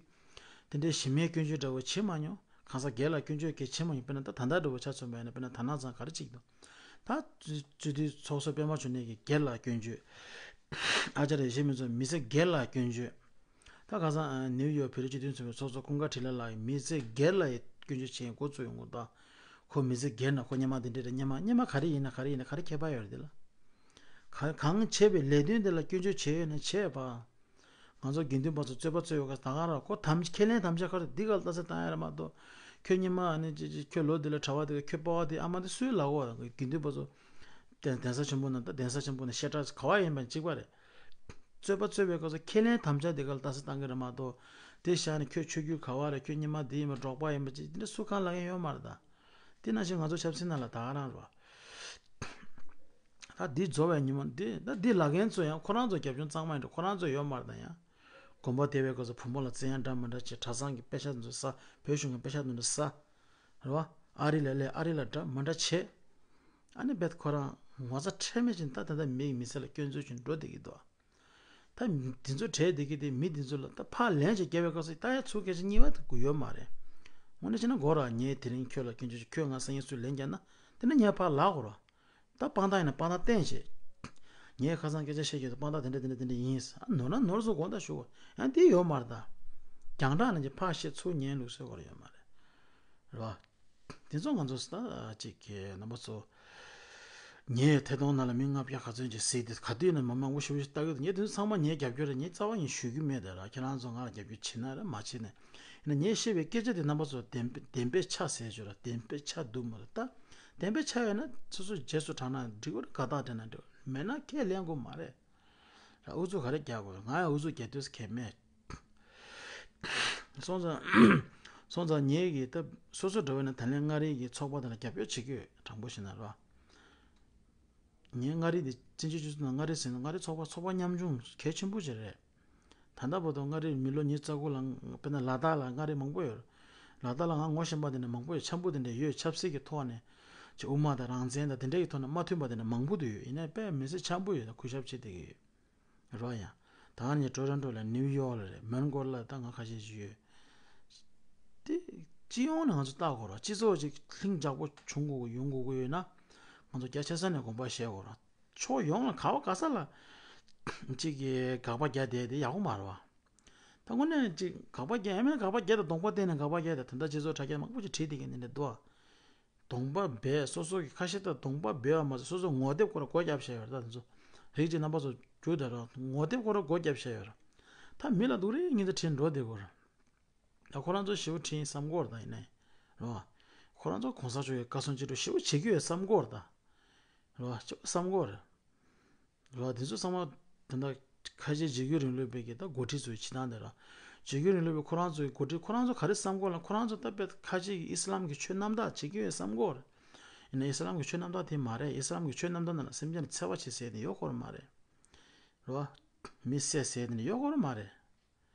དེ་འདྲའི་གཞི་མེད་སྐྱོན་བརྗོད་འདྲ་བོ་བྱེད་མ་མྱོང་། གང་ཟག་སྒེར་ལ་སྐྱོན་བརྗོད་སྐད་བྱེད་མ་མྱོང་། དཔེར་ན་ད་ད་ལྟ་འདྲ་བོ་ཆ་མཚོན་པ་ཡིན་ན། དཔེར་ན་དོ་སྣང་ཚང་ག་རེ་བྱེད་ཀྱི་འདུག། ད་སྤྱི་འཐུས་ཚོགས་གཙོ་སྤེན་པ་འབྱུང་གནས་ཀྱིས་སྒེར་ལ་སྐྱོན་བརྗོད། ཨ་ཅར་ཡེ་ཤེས་ཕུན་ཚོགས་མི་ཚེ་སྒེར་ལ་སྐྱོན་བརྗོད། ད་ཁ་སང་ཨ་ནིའུ་ཡོག་བོད་རིགས་སྤྱི་མཐུན་ཚོགས་པའི་ཚོགས་གཙོ་ཀུན་དགའ་བགྲེས་གླེང་ལགས་ཀྱིས་མི་ཚེ་སྒེར་ལ་སྐྱོན་བརྗོད་བྱེད་མཁན་འགོ་བཙུགས་ཡོང་གི་འདུག། ད་ཁོ་མི་ཚེ་སྒེར་ན་ཁོ་སྔོན་མ་འདི་འདྲ་རེད། སྔོན་མ་སྔོན་མ་ག་རེ་ཡིན་ན་ག་རེ་ཡིན་ན་ག་རེ་ཁྱད་པར་ཡོད་རེད་དེ་ལ། གང་གང་བྱས་པའི་ལས་དོན་དེ་ལ་སྐྱོན་བརྗོད་བྱས་ཡོད་ན་བྱས་པ། ང་ཚོ་དགེ་འདུན་པ་ཚོ་རྩོད་པ་རྩོད་ཡོད་ག་ད་ག་རང་ཁོ་དམ་ཁས་ལེན་དམ་བཅའ་ཁ་རེ་འདི་ག་ལ་ལྟ་ཚེ་བཏང་ཡ་རེད་མ་གཏོགས། ཁྱོད་སྔོན་མ་ཨ་ནི་ཅི་ཅི་ཁྱོད་ལོ་འདི་ལ་གྲྭ་པ་འདི་ག་ཁྱོད་སྤོ་བ་འདི་ཨ་མ་འདི་སུའི་ལག་འོག་དགེ་འདུན་པ་ཚོ། གདན་གདན་ས་ཆེན་པོ་ནང་ད་གདན་ས་ཆེན་པོ་ནས་བཤད་གྲྭ་ག་བ་ཡིན་པ་གཅིག་པ་རེད། རྩོད་པ་རྩོད་པའི་སྐབས་སུ་ཁས་ལེན་དམ་བཅའ་དེ་ག་ལ་ལྟ་ཚེ་བཏང་གི་རེད་མ་གཏོགས། དེ་བཞག་ནས་ཁྱོད་ཆོས་བརྒྱུད་ག་བ་རེད། ཁྱོད་སྔོན་མ་འདི་ཡིན་པ་འབྲོག་པ་ཡིན་པ་ཅིག་འདི་འདྲ་སུ་གང་ལབ་མཁན་ཡོད་མ་རེད་ད། དེ་ནང་བཞིན་ང་ཚོ་ཆབ་སྲིད་ནང་ལ་ད་ག་རང་རེད་བ། ད་འདི་རྫོགས་པའི་ཉིན་མོ་འདི་ད་འདི་ལབ་མཁན་ཚོ་ཡང་ཁོ་རང་ཚོ་རྒྱབ་ལྗོངས་གཙང་མ་ཡིན་འགྲོ། ཁོ་རང་ཚོ་ཡོད་མ་རེད་ད། ཡང་དགོན་པ་དེ་བའི་སྐབས་སུ་བུ་མོ་ལ་བཙན་གཡེམ་འདྲ་མི་འདྲ་བྱས། གྲྭ་ཚང་གི་པེ་ཤག་འདི་ཚོ་ཟ། བོད་གཞུང་གི་པེ་ཤག་འདི་ཚོ་ཟ། རེད་བ། ཨ་རི་ལ་སླེབས། ཨ་རི་ལ་འདྲ་མི་འདྲ་བྱས། ཨ་ནི་བེད་ཁོ་རང་ངོ་ཚ་ཁྲེལ་མེད་ཅིག་ད་ད་ལྟ་མི་ཡི་མི་ཚེ་ལ་སྐྱོན་འཛུགས་ཅིག་འགྲོ་བསྡད་ཀྱི་འདུག། ད་འདི་ཚོ་བྲལ་བསྡད་ཀྱི་དེ་མི་འདི་ཚོ་ལ་ད་ཕར་ལན་ཅིག་བརྒྱབ་པའི་སྐབས་སུ་ད་ཡ་ཚུར་སྐད་ཆ་གཉིས་པ་དེ་དགོས་ཡོད་མ་རེད། དངོས་གནས་བྱས་ན་དགོས་ར། ངས་དེ་རིང་ཁྱོད་ལ་སྐྱོན་བརྗོད་བྱས། ཁྱོད་ང་སང་ཉིན་ཚུར་ལན་བརྒྱབ་ན་དེ་ནི་ངས་ཕར་ལབ་དགོས་ར། ད་དཔང་རྟགས་ཡིན་ན་དཔང་རྟགས་བསྟན་བྱས། ངས་ཁ་སང་སྐད་ཆ་བཤད་རྒྱུ་དེ་དཔང་རྟགས་དེ་འདྲ་དེ་འདྲ་དེ་འདྲ་ཡིན། ཨ། ནོར་ན་ནོར་སོང་དགོངས་དག་ཞུ་དགོས། ཡང་དེ་ཡོད་མ་རེད་ད། རྒྱང་བསྒྲགས་ནང་གི་ཕར་བཤད་ཚུར་ཉན་ལུགས་སྲོལ་སྐོར་ཡོད་མ་རེད། རེད་བ། དེ་ཚོ་ང་ཚོ་ད་ཅིག་གི་རྣམ་པ་ཚོ། ངས་ཐད་གཏོང་ནང་ལ་མི་ལྔ་བརྒྱ་ག་ཚོད་ཅིག་གཟིགས་ཏེ་ག་དུས་ནས་མི་མང་པོ་ཞེ་པོ་ཞིག་ལྟ་གི་འདུག། ངས་དེ་ཚོ་ཚང་མ་ངས་རྒྱབ་སྐྱོར་རེད། ངས་རྩ་བ་ཡིན་ཞུ་གི་མེད་དེ་ར། ཁྱེད་རང་ཚོ་ང་ལ་རྒྱབ་སྐྱོར་བྱེད་ན་རེད། མ་བྱེད་ན། ཡིན་ན་ངས་བཤད་པའི་སྐད་ཆ་དེ་རྣམ་པ་ཚོ་བདེན་པ་བདེན་པའི་ཆ་ཟེར་ཆོག་ར། བདེན་པའི་ཆ་འདུག་མ་རེད་ད། བདེན་པའི་ཆ་ཡོད་ན་སོ་སོ་རྗེས་སུ་དྲངས་ན་འགྲིག་གི་རེད། དགའ་རྟགས་སྤྲད་ན་འགྲིག་གི་རེད། མེད་ན་ཁས་ལེན་དགོས་མ་རེད། ཨུ་ཚུགས་ག་རེ་རྒྱག་དགོས། ང་ཡང་ཨུ་ཚུགས་རྒྱག་དུས་ཁེལ་མེད། སོང་ཙང་། སོང་ཙང་ངེད་ཀྱིས་ད་སོ་སོ་འདྲ་བོ་ནས་ད་ལན་མངའ་རིས་ཀྱི་ཚོགས་པ་དེ་ལ་རྒྱབ་སྐྱོར་བྱེད་ཀྱི་ཡོད། དྲང་པོ་བཤད་ན་ར། ངས་མངའ་རིས་དེ་བཙན་བྱོལ་སྤྱི་ཚོགས་ནང་མངའ་རིས་ཟེར་ན་མངའ་རིས་ཚོགས་པ་ཚོགས་པ་ཉམ་ཆུང་གལ་ཆེན་པོ་ཅིག་རེད། ད་ལྟ་བར་དུ་མངའ་རིས་མི་ལོ་ཉི་ཤུ་རྩ་དགུ་ལ། དཔེར་ན་ལ་དྭགས་ལ་མངའ་རིས་མང་པོ་ཡོད་རེད། ལ་དྭགས་ལ་ང་ངོ་ཤེས་པ་དེ་འདྲ་མང་པོ་ཡོད། འཆམ་པོ་དེ་འདྲ་ཡོད། ཆབ་སྲིད་ཀྱི་ཐོག་ནས་ཅིག་དབུ་མ་དང་རང་བཙན་དང་དེ་འདྲ་གི་ཐོག་ནས་མ་མཐུན་པ་དེ་འདྲ་མང་པོ་འདུག་ཡོད། ཡིན་ནའི་དཔེ་མི་སྲིད་འཆམ་པོ་ཡོད་དང་གུས་ཞབས་བྱེད་བསྡད་ཀྱི་ཡོད། རོ་ཡ། ད་ང་ནི་ཊོ་རོན་ཊོ་ལ། ནིའུ་ཡོག་ལ་རེད། མོན་གྷོ་ལ་ད་ང་ཁ་ཤས་ཤིག་ཡོད། དེ་སྤྱི་ཡོངས་ནས་ང་ཚོ་ལྟ་དགོས་ར། སྤྱི་ཚོགས་ཅིག་ལྷིང་འཇགས་པོ་བྱུང་དགོས་ཀྱི་ཡོང་དགོས་ཀྱི་ཡོད་ན། ང་ཚོ་རྒྱ་ཆེ་ས་ནས་དགོངས་པ་བཞེས་དགོས་ར། ཕྱོགས་ཡོངས་ལ་ག་བ་ག་ས་ལ་ཅིག་གིས་དགག་པ་རྒྱག་བསྡད་དེ་ཡག་པོ་མ་རེད་བ། ད་དངོས་གནས་ཅིག་དགག་པ་རྒྱག་ཡ་མེད། དགག་པ་རྒྱག་དང་གདོང་པ་བསྟན་ནས་དགག་པ་རྒྱག་དང་། ད་ལྟ་སྤྱི་ཚོགས་དྲ་རྒྱ་མང་པོ་ཅིག་བྲིས་བསྡད་མཁན་དེ་འདྲ་འདུག་བ། གདོང་པ་སྦས། སོ་སོ་གི་ཁ་ཤས་ད་གདོང་པ་སྦས་པ་མ་ཟད་སོ་སོ་ངོ་དེབ་སྐོར་སྒོ་བརྒྱབ་བཞག་ཡོད་རེད། ད་དེ་ཚོ་རིགས་ཀྱི་རྣམ་པ་ཚོ་རྒྱུ་ད་ར་ངོ་དེབ་སྐོར་སྒོ་བརྒྱབ་བཞག་ཡོད་རེད། ད་མི་ལ་སྡུག་རུས་ཉིན་ད་དྲན་འགྲོ་བསྡད་དགོས་རེད། ད་ཁོ་རང་ཚོ་ཞེ་པོ་དྲན་བསམ་གྱི་ཡོད་རེད། ད་ཡིན་ནའི་རེད་བ། ཁོ་རང་ཚོ་གོང་ས་མཆོག་གི་བཀའ་གསུང་ཅི་སྒྲུབ་ཞེ་པོ་བྱེད་ཀྱི་ཡོད་བསམ་གྱི་ཡོད་རེད། ད་རེད་བ། ཅི་བསམ་གྱི་ཡོད་རེད། རེད་བ། དེ་ཚོ་ཚང་མ་ད་ལྟ་ཁ་ཆེ་འཇིགས་སྐུལ་རིང་ལུགས་པའི་གི་ད་འགོ་ཁྲིད་ཚོའི་བྱེད་སྟངས་དེ་ར། འཇིགས་སྐུལ་རིང་ལུགས་པའི་ཁོ་རང་ཚོའི་འགོ་ཁྲིད་ཁོ་རང་ཚོ་ག་རེ་བསམ་གྱི་ཡོད་ལ། ཁོ་རང་ཚོ་ད་དཔེ་ཁ་ཆེ་གི་ཨི་སི་ལམ་གི་ཆོས་རྣམ་དག་བྱེད་ཀྱི་ཡོད་བསམ་གྱི་ཡོད་རེད། ཡིན་ན་ཨི་སི་ལམ་གི་ཆོས་རྣམ་དག་དེ་མ་རེད། ཨི་སི་ལམ་གི་ཆོས་རྣམ་དག་ནང་ལ་སེམས་ཅན་ལ་འཚེ་བ་བྱེད་ཟེར་ནི་ཡོད་ཁོ་ར་མ་རེད། རེད་བ། མི་བསད་ཟེར་ནི་ཡོད་ཁོ་ར་མ་རེད།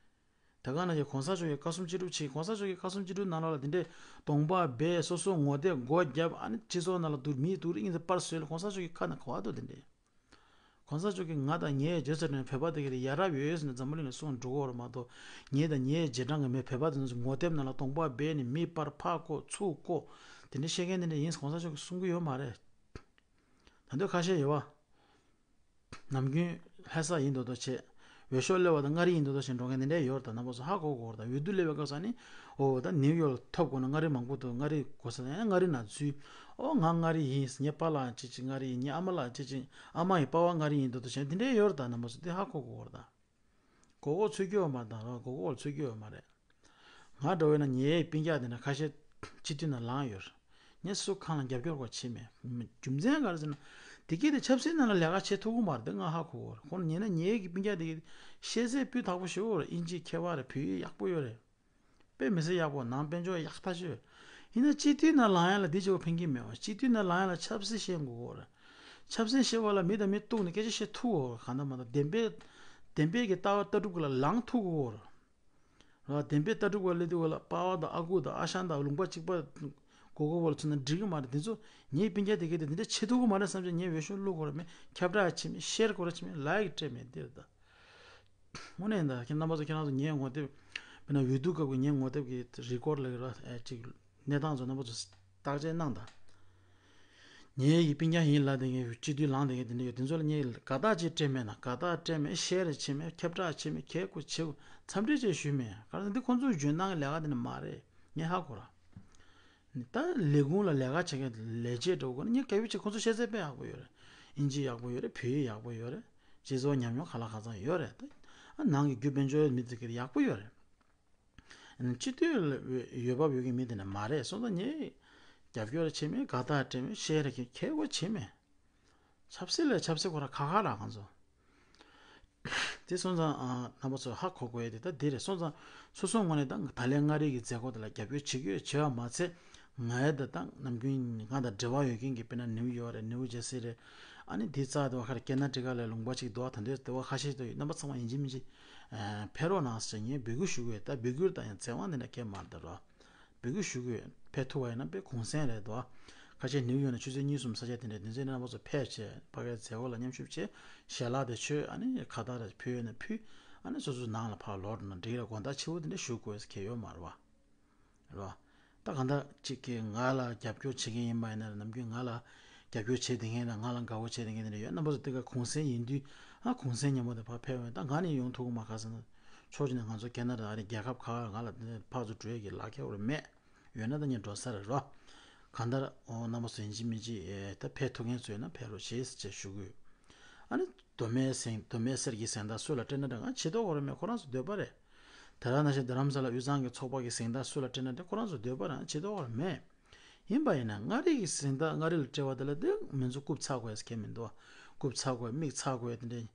ད་ག་ནང་བཞིན་གོང་ས་མཆོག་གི་བཀའ་གསུང་ཅི་སྒྲུབ་བྱེད། གོང་ས་མཆོག་གི་བཀའ་གསུང་ཅི་སྒྲུབ་ནང་ལོགས་ལ་དེ་འདྲའི་གདོང་པ་སྦས། སོ་སོ་ངོ་དེབ་སྒོ་བརྒྱབ། ཨ་ནི་སྤྱི་ཚོགས་ནང་ལ་སྡུག་མིའི་སྡུག་རུས་ཉིན་ཙམ་པར་བཟོས་ལ། གོང་ས་མཆོག་གི་ཁ་ནས་གོ་བ་འདུག་དེ་འདྲའི། གོང་ས་མཆོག་གིས་ང་དང་ངའི་རྗེས་སུ་འབྲང་བོད་པ་དེ་ག་ལ་ཡ་རབས་ཡོད་ཟེར་ནས་འཛམ་བུ་གླིང་ལ་གསུངས་འགྲོ་གི་ཡོད་རེད་མ་གཏོགས། ངེད་དང་ངའི་རྗེས་འབྲང་གི་མི་བོད་པ་དེ་ཚོ་ངོ་དེབ་ནང་ལ་གདོང་པ་སྦས་ནས་མི་པར་ཕར་བཀོག་ཚུར་བཀོག་དེ་འདྲ་བཤད་མཁན་དེ་འདྲ་ཡིན་གོང་ས་མཆོག་གིས་གསུང་གི་ཡོད་མ་རེད། ད་དུང་ཁ་ཤས་ཡོད་བ། ནམ་རྒྱུན་ལྷ་ས་ཡིན་མདོག་མདོག་བྱས། འོས་ཤོག་སླེབས་པ་དང་མངའ་རིས་ཡིན་མདོག་མདོག་བྱས་འགྲོ་མཁན་དེ་འདྲ་ཡོད་རེད། ད་རྣམ་པ་ཚོ་ཧ་གོ་དགོས་རེད། ད་འོས་བསྡུ་སླེབས་པའི་སྐབས་སུ་ནི། ཨོ་ད་ནིའུ་ཡོག་ལ་ཐོབ་དགོས་ན་མངའ་རིས་མང་པོ་འདུག་མངའ་རིས་དགོས་ས་ན་ཡང་མངའ་རིས་ནང་འཛུལ། ཨོ་ང་མངའ་རིས་ཡིན། ངའི་པཱ་ལགས་ཅིག་ཅིག་མངའ་རིས་ཡིན། ངའི་ཨ་མ་ལགས་ཅིག་ཅིག་ཨ་མ་ཡི་པ་ཕ་མངའ་རིས་ཡིན་མདོག་མདོག་བྱས་དེ་འདྲ་ཡོད་རེད། ད་རྣམ་པ་ཚོ་དེ་ཧ་གོ་དགོས་རེད། ད་མགོ་སྐོར་ཚུད་ཀྱི་ཡོད་མ་རེད། ད་ར་མགོ་སྐོར་ཚུད་ཀྱི་ཡོད་མ་རེད། ང་འདྲ་བོ་ཡིན་ན་ངའི་སྤུན་ཀྱག་དེ་འདྲ་ཁ་ཤས་སྤྱི་འཐུས་ནང་ལངས་ཡོད་རེད། ངས་སུ་གང་ལ་རྒྱབ་སྐྱོར་བ་བྱེད་མེད། རྒྱུ་མཚན་ག་རེ་ཟེར་ན། དེ་གས་དེ་ཆབ་སྲིད་ནང་ལ་ལས་ཀ་བྱེད་ཐུབ་ཀྱི་མ་རེད། དེ་ང་ཧ་གོ་གི་རེད། ཁོང་ཉན་ན་ངའི་གི་སྤུན་ཀྱག་དེ་གས་ཤེས་ཚད་སྤུས་དག་པོ་ཞེ་པོ་རེད། ཨིན་ཇི་མཁས་པ་རེད། བོད་ཡིག་ཡག་པོ་ཡོད་རེད། དཔེ་མི་སྲིད་ཡག་པོ། ནང་དཔལ་འབྱོར་ཡག་ཐག་ཆོད། ཡིན་ན་སྤྱི་འཐུས་ནང་ལངས་ཡ་ལ་དེ་ཅིག་ཕན་གྱི་མེད་པ། སྤྱི་འཐུས་ནང་ལངས་ཡ་ལ་ཆབ་སྲིད་ཤེས་དགོས་ཀྱི་རེད། ཆབ་སྲིད་ཤེས་པ་ལ་མི་དང་མི་གཏུག་ནས་སྐད་ཆ་བཤད་ཐུབ་དགོས་རེད། གང་ལྟར་མ་ལྟར་བདེན་པའི་བདེན་པའི་གི་ལྟ་བ་ལྟ་གྲུབ་ཀྱི་ལ་ལངས་ཐུབ་དགོས་རེད། ར་བདེན་པའི་ལྟ་གྲུབ་པ་སླེབས་དུས་ལ་པ་ཕ་དང་ཨ་ཁུ་དང་ཨ་ཞང་དང་ལུང་པ་གཅིག་པ་གོ་གོ་བ་ལ་མཚོན་ན་འགྲིག་གི་མ་རེད། དེ་ཚོ་ངའི་སྤུན་ཀྱག་དེ་གས་དེ་འདི་འདྲ་བྱེད་ཐུབ་ཀྱི་མ་རེད་བསམ་བྱས་ངས་འོས་ཤོག་བླུག་དགོས་ར་མེད། ཁྱབ་བསྒྲགས་བྱེད་མེད། ཤེར་དགོས་ར་བྱེད་མེད། ལའིག་སྤྲད་མེད། འདི་རེད་ད། དངོས་གནས་ད་ཁྱེད་རྣམ་པ་ཚོ་ཁྱེད་རང་ཚོ་ངའི་ངོ་དེབ། དཔེར་ན་འོས་བསྡུ་སྐབས་ཀྱི་ངའི་ངོ་དེབ་ཀྱི་རི་ཀོར་ལ་ར་ཨེ་ཅིག་གནས་སྟངས་ཚོ་རྣམ་པ་ཚོ་བརྟག་དཔྱད་གནང་དང་། ངའི་ཡི་སྤུན་ཀྱག་ཡིན་ལབ་དེ་ངའི་སྤྱི་འཐུས་ལངས་དེ་ངའི་དེ་འདྲ་ཡོད། དེ་ཚོ་ལ་ངས་དགའ་རྟགས་ཅིག་སྤྲད་མེད་ན། དགའ་རྟགས་སྤྲད་མེད། ཤེར་བྱེད་མེད། ཁྱབ་བསྒྲགས་བྱེད་མེད། གལ་དགོས་བྱེད་དགོས་འཚམས་འདྲི་ཅིག་ཞུས་མེད། ག་རེ་ཟེར་ན་འདི་ཁོང་ཚོའི་འཇོན་ཐང་གི་ལས་ཀ་དེ་ནི་མ་རེད། ངས་ཧ་གོ་ར། ད་ལས་ཁུངས་ལ་ལས་ཀ་བྱེད་མཁན་ལས་བྱེད་འདྲ་བོ་དགོས་ན་ངས་གལ་པོ་ཅིག་ཁོང་ཚོ་ཤེས་ཚད་དཔེ་ཡག་པོ་ཡོད་རེད། ཨིན་ཇི་ཡག་པོ་ཡོད་རེད། བོད་ཡིག་ཡག་པོ་ཡོད་རེད། སྤྱི་ཚོགས་ཉམས་མྱོང་གང་ལ་གང་འཚམ་ཡོད་རེད། ད་ནང་གི་རྒྱུ་དཔལ་འབྱོར་མི་དེ་ག་ཡག་པོ་ཡོད་རེད། སྤྱི་འཐུས་ལ་འོས་འོས་བབ་ཡོད་མཁན་མི་དེ་འདྲ་མ་རེད། སོང་ཙང་ངས་རྒྱབ་སྐྱོར་བྱེད་མེད། དགའ་རྟགས་སྤྲད་མེད། ཤེར་རེ་གལ་དགོས་བྱེད་མེད། ཆབ་སྲིད་ལ་ཆབ་སྲིད་ཁོ་ར་ཁག་ཁག་ར་ང་ཚོ། དེ་སོང་ཙང་ཨ་རྣམ་པ་ཚོ་ཧ་གོ་དགོས་ཡ་དེ་ད་འདི་རེད། སོང་ཙང་སོ་སོའི་ངོས་ནས་ད་ད་ལན་མངའ་རིས་ཀྱི་མཛད་སྒོ་དེ་ལ་རྒྱབ་སྐྱོར་བྱེད་ཀྱི་ཡོད་བྱེད་པ་མ་ཚད། ང་ཡ་ད་ད་ནམ་རྒྱུན་ང་དང་འབྲེལ་བ་ཡོད་མཁན་གྱི་དཔེར་ན་ནིའུ་ཡོག་རེད། ནིའུ་ཇར་སི་རེད། ཨ་ནི་དེའི་རྩ་དེ་བ་ཁར་ཀེ་ན་ཊི་ཀ་ལ་ལུང་པ་གཅིག་འདུག་བ། ད་འདོད་དེ་བ་ཁ་ཤས་དེ་ཡོད། རྣམ་པ་ཚང་མ་ཡིན་གཅིག་མིན་གཅིག་ཨ་ཕེབས་རོགས་གནང་ཟེར་ངས་འབོད་སྐུལ་ཞུ་གི་ཡོད། ད་འབོད་སྐུལ་དང་ཡང་རྩེད་དབང་དེ་འདྲ་གས་མ་རེད་ད་རོ། འབོད་སྐུལ་ཞུ་གི་ཡོད། ཕེབས་ཐུབ་པ་ཡིན་ན་དཔེ་གུང་སེང་རེད་དོ། ཁ་ཤས་ནིའུ་ཡོག་ནས་ཆུ་ཚོད་གཉིས་གསུམ་ས་ཆ་དེ་འདྲ་དེ་ཚོའི་རྣམ་པ་ཚོ་ཕེབས་བྱས་ཕ་གིའི་མཛད་སྒོ་ལ་མཉམ་ཞུགས་བྱས། ཞལ་ལག་དེ་མཆོད། ཨ་ནི་ཁ་བཏགས་རེ་ཕུལ་ཡོད་ན་ཕུལ། ཨ་ནི་སོ་སོའི་ནང་ལ་ཕར་ལོག་འགྲོ་ན་འགྲིག་རེད། དགོང་དག་ཕྱི་པོ་དེ་འདྲ་བཞུགས་དགོས་ཟེར་གྱི་ཡོད་མ་རེད་བ། རེད་བ། ད་གང་ལྟར་གཅིག་གིས་ང་ལ་རྒྱབ་སྐྱོར་བྱེད་མཁན་ཡིན་པ་ཡིན་ན་རེད། ནམ་རྒྱུན་ང་ལ་རྒྱབ་སྐྱོར་བྱེད་བསྡད་མཁན་དང་ང་ལ་དགའ་པོ་བྱེད་བསྡད་མཁན་དེ་འདྲ་ཡོད། རྣམ་པ་ཚོ་དེ་ག་གུང་སེང་ཡིན་དུས་ཨ་གུང་སེང་མཉམ་པོ་དེ་ཕར་ཕེབས་ཡོང་། ད་ང་ནི་ཡོང་ཐུབ་ཀྱི་མ་རེད། ག་ཟེར་ན་ཕྱོགས་གཅིག་ནས་ང་ཚོ་ཁེ་ན་ཌ་ཨ་རི་རྒྱལ་ཁབ་ཁག་ང་ལ་དེ་ཕར་ཚུར་འགྲོ་ཡས་ཀྱི་ལག་ཁྱེར་རེ་མེད། ཡོད་ན་ད་ངས་འགྲོ་ས་རེད་རོ། གང་ལྟར་འོ་རྣམ་པ་ཚོ་ཡིན་གཅིག་མིན་གཅིག་ཨེ་ད་ཕེབས་ཐུབ་མཁན་ཚོ་ཡོད་ན་ཕེབས་རོགས་བྱེད་ཅེས་ཞུ་གི་ཡོད། ཨ་ནི་མདོ་སྨད་གཟེངས་མདོ་སྨད་གསེར་གྱི་གཟེངས་རྟགས་སུ་ལ་སྤྲད་ན་འདྲ། ང་བྱེད་དོ་གོ་ར་མེད། ཁོ་རང་ཚོ་འདོད་པ་རེད། དེ་རང་ནང་བཞིན་རྡ་རམ་ས་ལ་དབུས་གཙང་གི་ཚོགས་པ་གི་གཟེངས་རྟགས་སུ་ལ་སྤྲད་ན་འདྲ། ཁོ་རང་ཚོ་འདོད་པ་རང་བྱེད་དོ་གོ་ར་མེད། ཡིན་པ་ཡིན་ན་མངའ་རིས་ཀྱི་གཟེངས་རྟགས་མངའ་རིས་ལ་སྤྲད་པ་དེ་ལ་དེ་མི་ཚོ་རྐུབ་ཚ་དགོས་ཟེར་མཁན་མི་འདུག་བ། རྐུབ་ཚ་དགོས་མིག་ཚ་དགོས་དེ་འདྲ།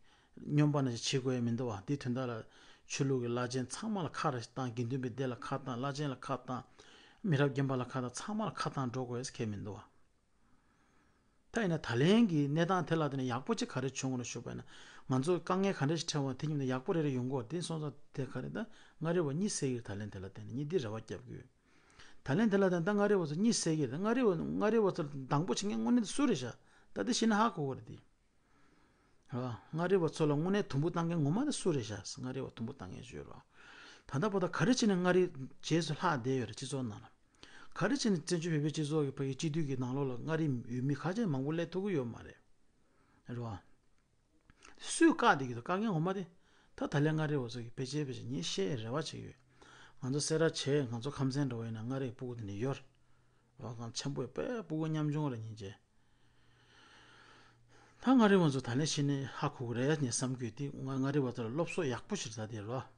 སྨྱོན་པ་ནང་བཞིན་བྱེད་དགོས་ཡ་མི་འདུག་བ། དེའི་དོན་དག་ལ་ཆོས་ལུགས་ཀྱི་བླ་ཆེན་ཚང་མ་ལ་ཁ་ར་བཏང་། དགེ་འདུན་པའི་སྡེ་ལ་ཁ་བཏང་། བླ་ཆེན་ལ་ཁ་བཏང་། མི་རབས་རྒན་པ་ལ་ཁ་བཏང་། ཚང་མ་ལ་ཁ་བཏང་འགྲོ་དགོས་ཟེར་མཁན་མི་འདུག་བ། ད་ཡིན་ན་ད་ལན་གྱི་གནས་སྟངས་དེ་ལ་བརྟེན་ནས་ཡག་པོ་ཅིག་ག་རེ་བྱུང་ངོ་ཞུས་པ་ཡིན་ན། ང་ཚོ་དཀའ་ངལ་ག་འདྲ་ཞིག་འཕྲད་འོང་དེ་མཉམ་དུ་ཡག་པོ་རེ་རེ་ཡོང་གི་ཡོད་རེད། དེ་སོང་ཙང་དེ་ག་རེ་ད་མངའ་རིས་པ་གཉིད་སད་ཀྱི་རེད། ད་ལན་དེ་ལ་བརྟེན་ནས་གཉིད་དེ་རེ་བ་རྒྱབ་ཀྱི་ཡོད། ད་ལན་དེ་ལ་བརྟེན་ད་མངའ་རིས་པ་ཚོ་གཉིད་སད་ཀྱི་རེད། མངའ་རིས་པ་མངའ་རིས་པ་ཚོ་དང་པོ་བྱེད་མཁན་དངོས་གནས་དེ་སུ་རེད་ཤག་ད་དེ་ཤེས་ན་ཧ་གོ་གི་རེད་དེ། རེད་བ། མངའ་རིས་པ་ཚོ་ལ་དངོས་གནས་དུམ་བུ་བཏང་མཁན་ངོ་མ་དེ་སུ་རེད་ཤག་མངའ་རིས་པ་དུམ་བུ་བཏང་མཁན་ཞིག་ཡོད་རེད་བ། ད་ལྟ་བར་དུ་ག་རེ་བྱས་ནས་མངའ་རིས་རྗེས་སུ་ལྷག་བསྡད་ཡོད་རེད། སྤྱི་ཚོགས་ནང་ལ་ག་རེ་བྱས་ནས་བཙན་བྱོལ་བོད་པའི་སྤྱི་ཚོགས་ཀྱི་བར་གྱི་སྤྱི་འཐུས་ཀྱི་ནང་ལོགས་ལ་མངའ་རིས་ཡུལ་མི་ཁ་ཤས་མང་པོ་སླེབས་ཐུབ་ཀྱི་ཡོད་མ་རེད། རེད་བ། སུས་བཀག་བསྡད་ཀྱི་འདུག་བཀག་མཁན་ངོ་མ་དེ། ད་ད་ལན་མངའ་རིས་པ་ཚོ་གིས་ཕལ་ཆེར་ཕལ་ཆེར་ངས་བཤད་རེ་བ་བྱེད་ཀྱི་ཡོད། ང་ཚོ་སེ་ར་བྱེས་ང་ཚོ་ཁམས་ཚན་འདྲ་བོ་ཡིན་ན་མངའ་རིས་སྤུ་གུ་དེ་འདྲ་ཡོད་རེད། རོགས་ཁམས་ཆེན་པོ་དཔེ་སྤུ་གུ་ཉམ་ཆུང་རེད་སྙིང་རྗེ། ད་མངའ་རིས་པ་ཚོ་ད་ལན་ཤེས་ནས་ཧ་གོ་གི་རེད་ངས་བསམ་གྱི་ཡོད་དེ། མངའ་རིས་པ་ཚོ་ལ་སློབ་གསོ་ཡག་པོ་ཞིག་ད་དེ་རོགས།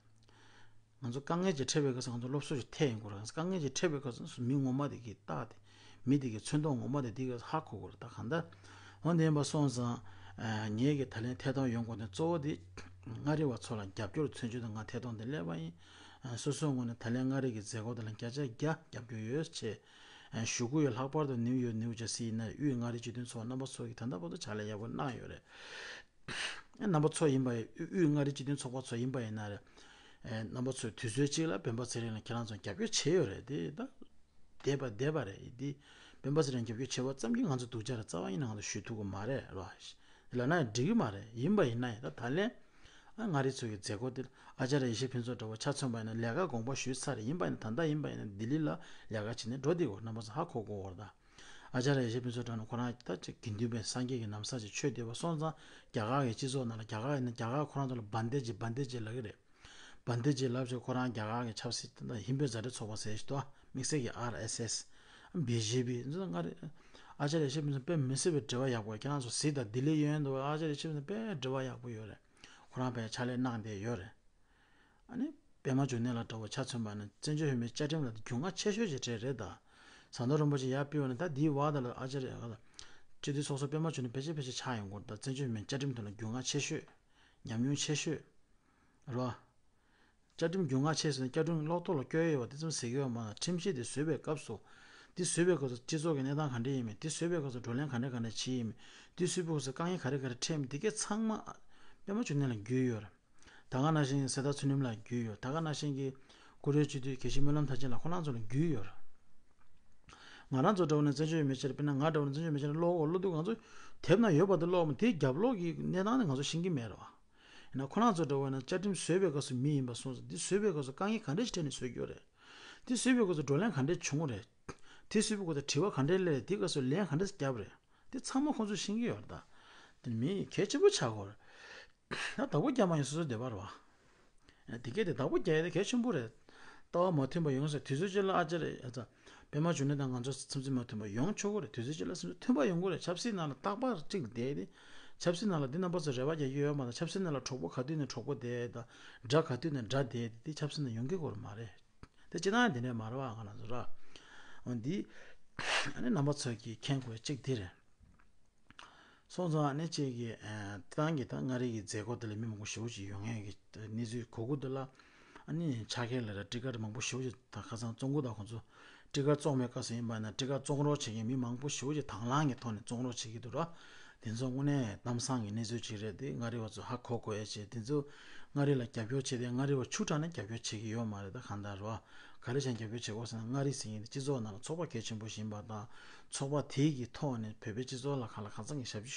ང་ཚོ་དཀའ་ངལ་ཅིག་འཕྲད་པའི་སྐབས་སུ་ང་ཚོ་སློབ་གསོ་ཞིག་ཐེབས་ཡོང་དགོས་རེད། དཀའ་ངལ་ཅིག་འཕྲད་པའི་སྐབས་སུ་མི་ངོ་མ་དེ་གིས་བལྟས་ཏེ། མི་དེ་གི་མཚོན་མདོག་ངོ་མ་དེ་དེ་གིས་ཧ་གོ་དགོས་རེད། ད་གང་ལྟར་འོ་འདི་ཡིན་པ་སོང་ཙང་། ངེད་ཀྱི་ད་ལན་ཐད་གཏོང་ཡོང་དགོས་དོན་གཙོ་བོ་དེ། མངའ་རིས་པ་ཚོ་ལ་རྒྱབ་སྐྱོར་མཚོན་ཆེད་དུ་ང་ཐད་གཏོང་དེ་སླེབས་པ་ཡིན། སོ་སོའི་ངོས་ནས་ད་ལན་མངའ་རིས་ཀྱི་མཛད་སྒོ་དེ་ལ་བརྒྱ་ཆ་བརྒྱ་རྒྱབ་སྐྱོར་ཡོད་ཅེས་ཞུ་གི་ཡོད། ལྷག་པར་དུ་ནིའུ་ཡོག་ནིའུ་ཇར་སི་ཡིན་ན་དབུས་མངའ་རིས་སྤྱི་མཐུན་ཚོགས་པ་རྣམ་པ་ཚོ་གིས་ད་ལྟ་བར་དུ་ཕྱག་ལས་ཡག་པོ་གནང་ཡོད་རེད། རྣམ་པ་ཚོ་ཡིན་པ་ཡིན། དབུས་མངའ་རིས་སྤྱི་མཐུན་ཚོགས་པ་ཚོ་ཡིན་པ་ཡིན་ན་རེད། ཨེ། རྣམ་པ་ཚོས་དུས་ཚོད་གཅིག་ལ་སྤེན་པ་ཚེ་རིང་ལ་ཁྱེད་རང་ཚོ་རྒྱབ་སྐྱོར་བྱས་ཡོད་རེད་དེ་ད། བསྡད་པ་བསྡད་པ་རེད་དེ། སྤེན་པ་ཚེ་རིང་རྒྱབ་སྐྱོར་བྱས་པ་ཙམ་གྱིས་ང་ཚོ་སྡུག་ཅག་རེད། རྩ་བ་ཉིད་ནས་ང་ཚོ་ཞུ་ཐུབ་ཀྱི་མ་རེད་རོ། དེ་ལབ་ན་ཡང་འགྲིག་གི་མ་རེད། ཡིན་པ་ཡིན་ན་ཡང་ད་ད་ལན། ཨ། མངའ་རིས་ཚོ་གི་མཛད་སྒོ་དེ་ཨ་ཅཱརྱ་ཡེ་ཤེས་ཕུན་ཚོགས་འདྲ་བོ་ཆ་མཚོན་པ་ཡིན་ན་ལས་ཀ་དགོངས་པ་ཞུས་ཚར་རེད། ཡིན་པ་ཡིན་ན་ད་ལྟ་ཡིན་པ་ཡིན་ན་ལྡི་ལི་ལ་ལས་ཀ་བྱེད་ནས་འགྲོ་བསྡད་ཡོད། རྣམ་པ་ཚོ་ཧ་གོ་གོ་བར་ད། ཨ་ཅཱརྱ་ཡེ་ཤེས་ཕུན་ཚོགས་འདྲ་བོ་ཁོ་རང་ད་ཅིག་དགེ་འདུན་པའི་སངས་རྒྱས་ཀྱི་ན་བཟའ་ཅིག་མཆོད་བསྡད་པ་སོང་ཙང་རྒྱ་གར་གྱི་སྤྱི་ཚོགས་ནང་ལ་རྒྱ་གར་ཡིན་ན་རྒྱ་གར་ཁོ་རང་ཚོ་ལ་བན་དེ་ཇི་བན་དེ་ཇི་ལབ་ཀྱི་རེད། བན་དེ་ཇི་ལབ་ཅིག་ཁོ་རང་རྒྱ་གར་གྱི་ཆབ་སྲིད་དང་ཧིན་བོད་མཛའ་འབྲེལ་ཚོགས་པ་ཟེར་ཞིག་འདུག་དམིགས་བསལ་གྱི་ཨར་ཨེས་ཨེས། བི་ཇེ་པི་ཚོ་མངའ་རིས། ཨ་ཅཱརྱ་ཡེ་ཤེས་ཕུན་ཚོགས་དཔེ་མི་སྲིད་པའི་འབྲེལ་བ་ཡག་པོ་ཡོད། ཁྱེད་རང་ཚོ་གཟིགས་དང་ལྡི་ལི་གཡས་གཡོན་དུ་ཨ་ཅཱརྱ་ཡེ་ཤེས་ཕུན་ཚོགས་དཔེ་འབྲེལ་བ་ཡག་པོ་ཡོད་རེད། ཁོ་རང་དཔེ་ཕྱག་ལས་གནང་བསྡད་ཡོད་རེད། ཨ་ནི། པད་མ་འབྱུང་གནས་ལ་འདྲ་བོ་ཆ་མཚོན་པ་ནི་བཙན་བྱོལ་བོད་མིའི་བཅའ་ཁྲིམས་ལ་རྒྱུས་མངའ་ཆེ་ཤོས་ཅིག་རེད་རེད་ད། ཟམ་གདོང་རིན་པོ་ཆེ་ཡར་ཕུལ་བ་ནི་ད་འདིའི་བར་དུ་ལ་ཨ་ཅཱརྱ་ཡག་ལ། སྤྱི་འཐུས་ཚོགས་གཙོ་པད་མ་འབྱུང་གནས་ཕལ་ཆེར་ཕལ་ཆེར་ཆགས་ཡོང་གི་རེད་ད། བཙན་བྱོལ་བོད་མིའི་བཅའ་ཁྲིམས་ཐོག་ལ་རྒྱུས་མངའ་ཆེ་ཤོས། ཉམས་མྱོང་ཆེ་ཤོས། རེད་བ། བཅའ་ཁྲིམས་རྒྱུས་མངའ་ཆེ་ཟེར་ན་བཅའ་ཁྲིམས་གློག་ཐོག་ལ་བསྐྱོན་ཡོད་པ་དེ་ཙམ་ཟེར་གྱི་ཡོད་མ་རེད། ཁྲིམས་གཞི་དེ་བཟོས་པའི་སྐབས་སུ། དེ་བཟོས་པའི་སྐབས་སུ་སྤྱི་ཚོགས་ཀྱི་གནས་སྟངས་ག་འདྲ་ཡིན་མིན། དེ་བཟོས་པའི་སྐབས་སུ་བགྲོ་གླེང་ག་འདྲ་ག་འདྲ་བྱས་ཡིན་མིན། དེ་བཟོས་པའི་སྐབས་སུ་དཀའ་ངལ་ག་རེ་ག་རེ་འཕྲད་མིན། དེ་གའི་ཚང་མ། པད་མ་འབྱུང་གནས་ལ་རྒྱུས་ཡོད་རེད། ད་ག་ནང་བཞིན་གྱི་གསེར་རྟ་ཚུལ་ཁྲིམས་ལ་རྒྱུས་ཡོད། ད་ག་ནང་བཞིན་གྱི་ཀུ་རེ་སྤྱི་འཐུས་དགེ་བཤེས་སྨོན་ལམ་མཐར་ཕྱིན་ལགས་ཁོ་རང་ཚོ་ལ་རྒྱུས་ཡོད་རེད། ང་རང་ཚོ་འདྲ་བོ་ནས་བཙན་བྱོལ་མི་སེར་དཔེར་ན་ང་འདྲ་བོ་ནས་བཙན་བྱོལ་མི་སེར་ཀློག་འོ་ཀློག་དུས་ང་ཚོ་དེབ་ནང་ཡོད་པ་དེ་ཀློག་མ་དེའི་རྒྱབ་ལོགས་ཀྱི་གནས་སྟངས་ནི་ང་ཚོ་ཤེས་ཀྱི་མེད་རེད་བ། ཡིན་ན་ཁོ་རང་ཚོ་འདྲ་བོ་ནས་བཅའ་ཁྲིམས་བཟོས་པའི་སྐབས་སུ་མི་ཡིན་པ་སོང་ཙང་འདི་བཟོས་པའི་སྐབས་སུ་དཀའ་ངལ་ག་འདྲ་ཞིག་འཕྲད་ནས་བཟོས་ཀྱི་ཡོད་རེད། འདི་བཟོས་པའི་སྐབས་སུ་བགྲོ་གླེང་ག་འདྲ་བྱུང་རེད། འདི་བཟོས་པའི་སྐབས་སུ་དྲི་བ་ག་འདྲ་སླེབས་རེད། འདི་སྐབས་སུ་ལན་ག་འདྲ་བརྒྱབ་རེད། འདི་ཚང་མ་ཁོང་ཚོས་ཤེས་ཀྱི་ཡོད་རེད་ད། དེ་ནི་མི་གལ་ཆེན་པོ་ཆགས་ཀྱི་ཡོད་རེད། ད་བདག་པོ་རྒྱག་མ་ཡིན་སོ་སོའི་འདོད་པ་རེད་བ། དེ་གས་དེ་བདག་པོ་རྒྱག་ཡ་དེ་གལ་ཆེན་པོ་རེད། ལྟ་བ་མ་མཐུན་པ་ཡོང་ཟེར་དུས་ཚོད་ཅིག་ལ་ཨ་ཅེ་རེད་ཨ་ཙ། པད་མ་འབྱུང་གནས་དང་ང་ཚོ་མཚམས་ཚིག་མ་མཐུན་པ་ཡོང་ཆོག་གི་རེད། དུས་ཚོད་ཅིག་ལ་མཚམས་ཚིག་མཐུན་པ་ཡོང་གི་རེད། ཆབ་སྲིད་ནང་ལ་རྟག་པར་གཅིག་བསྡད་དེ། ཆབ་སྲིད་ནང་ལ་འདི་རྣམ་པ་ཚོ་རེ་བ་རྒྱག་གི་ཡོད་མ་རེད། ཆབ་སྲིད་ནང་ལ་གྲོགས་པོ་ག་དུས་ནས་གྲོགས་པོ་བསྡད་དང་དགྲ་ག་དུས་ནས་དགྲ་བསྡད་དེ་དེ་ཆབ་སྲིད་ནང་ཡོང་གི་ཡོད་མ་རེད། དེ་སྤྱིར་བཏང་འདི་འདྲ་མ་རེད་བ། ང་རང་ཚོ་ར། འོ་འདི། ཨ་ནི་རྣམ་པ་ཚོ་གིས་མཁྱེན་དགོས་གཅིག་འདི་རེད། སོང་ཙང་ཨ་ནི་གཅིག་གིས་ཨ་ཏང་གི་ད་མངའ་རིས་ཀྱི་མཛད་སྒོ་དེ་ལ་མི་མང་པོ་ཞེ་པོ་ཅིག་ཡོང་མཁན་གྱི་གནས་ཚུལ་གོ་གི་འདུག་ལ། ཨ་ནི་ཕྱག་འཁྱེར་ལ་ར་ཊི་ཀཊ་མང་པོ་ཞེ་པོ་ཅིག་ད་ཁ་སང་བཙོང་གི་འདུག་ཁོང་ཚོ་ཊི་ཀཊ་བཙོང་བའི་སྐབས་སུ་ཡིན་པ་ན་ཊི་ཀཊ་བཙོང་རོགས་བྱེད་མཁན་མི་མང་པོ་ཞེ་པོ་ཅིག་དང་བླངས་ཀྱི་ཐོག་ནས་བཙོང་རོགས་བྱེད་ཀྱི་འདུག་ར། དེ་ཚོ་དངོས་གནས་གཏམ་བཟང་གི་གནས་ཚུལ་ཅིག་རེད་དེ། མངའ་རིས་པ་ཚོ་ཧ་གོ་དགོས་ཡ་ཅིག་དེ་ཚོ་མངའ་རིས་ལ་རྒྱབ་སྐྱོར་བྱེད་དེ་མངའ་རིས་པ་ཕྱུག་དྲགས་ནས་རྒྱབ་སྐྱོར་བྱེད་ཀྱི་ཡོད་མ་རེད། ད་གང་ལྟར་རོ། ག་རེ་བྱས་རྒྱབ་སྐྱོར་བྱེད་དགོས་ཟེར་ན་མངའ་རིས་ཟེར་མཁན་དེ་སྤྱི་ཚོགས་ནང་ལ་ཚོགས་པ་གལ་ཆེན་པོ་ཞིག་ཡིན་པ་དང་། ཚོགས་པ་དེ་གི་ཐོག་ནས་བོད་པའི་སྤྱི་ཚོགས་ལ་གང་ལ་གང་འཚམ་གྱི་ཞབས་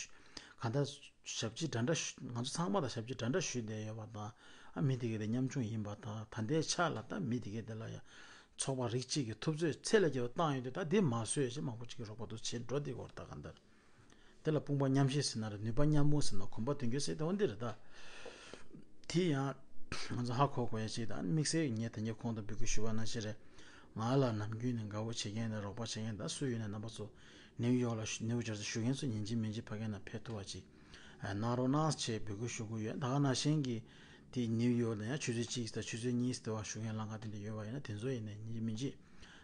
ཕྱི་གང་ལྟར་ཞབས་ཕྱི་འདྲ་འདྲ་ཞུ། ང་ཚོ་ཚང་མ་ལ་ཞབས་ཕྱི་འདྲ་འདྲ་ཞུས་བསྡད་ཡོད་པ་དང་། ཨ་མི་དེ་གའི་དེ་ཉམ་ཆུང་ཡིན་པ་དང་། ད་ལྟའི་ཆ་ལ་ད་མི་དེ་གའི་དེ་ལ་ཡང་ཚོགས་པ་རིགས་གཅིག་གི་ཐུབ་ཚོད་ཚད་ལས་བརྒལ་བ་བཏང་ཡོད་དུས། ད་དེ་མ་བཟོས་ཞེས་མང་པོ་ཅིག་གིས་རོགས་པ་དུ་བྱེད་འགྲོ་བསྡད་ཀྱི་ཡོད་རེད། ད་གང་ལྟར། དེ་ལ་དཔུང་པ་མཉམ་གཤིབ་ཟེར་ན་རེད། ནུས་པ་མཉམ་སྤུངས་ཟེར་ན། གོམ་པ་མདུན་སྐྱོད་ཟེར་དེ་འོ་འདི་རེད་ད། དེ་ཡང་ང་ཚོ་ཧ་གོ་དགོས་ཡ་ཅིག་དང་། དམིགས་བསལ་ངས་ད་ངས་གོང་དུ་འབོད་སྐུལ་ཞུ་བ་ནང་བཞིན་རེད། ང་ལ་ནམ་རྒྱུན་ནས་དགའ་བོ་བྱེད་མཁན་དང་རོགས་པ་བྱེད་མཁན་དང་སུ་ཡོད་ན་རྣམ་པ་ཚོ་ནིའུ་ཡོག་ལ་ནིའུ་ཇར་སི་བཞུགས་མཁན་ཚོ་ཉིན་གཅིག་མིན་གཅིག་ཕ་གི་ནང་ཕེབས་ཐུབ་པ་ཅིག་གནང་རོགས་གནང་ཞེས་འབོད་སྐུལ་ཞུ་གི་ཡོད། ད་ག་ནང་བཞིན་གྱི་དེ་ནིའུ་ཡོག་ལ་ཡང་ཆུ་ཚོད་གཅིག་དང་ཆུ་ཚོད་གཉིས་དེ་བ་བཞུགས་མཁན་ལྷན་ཁང་དེ་འདྲ་ཡོད་པ་ཡིན་ན། དེ་ཚོ་ཡིན་ན་ཉིན་གཅིག་མིན་གཅིག་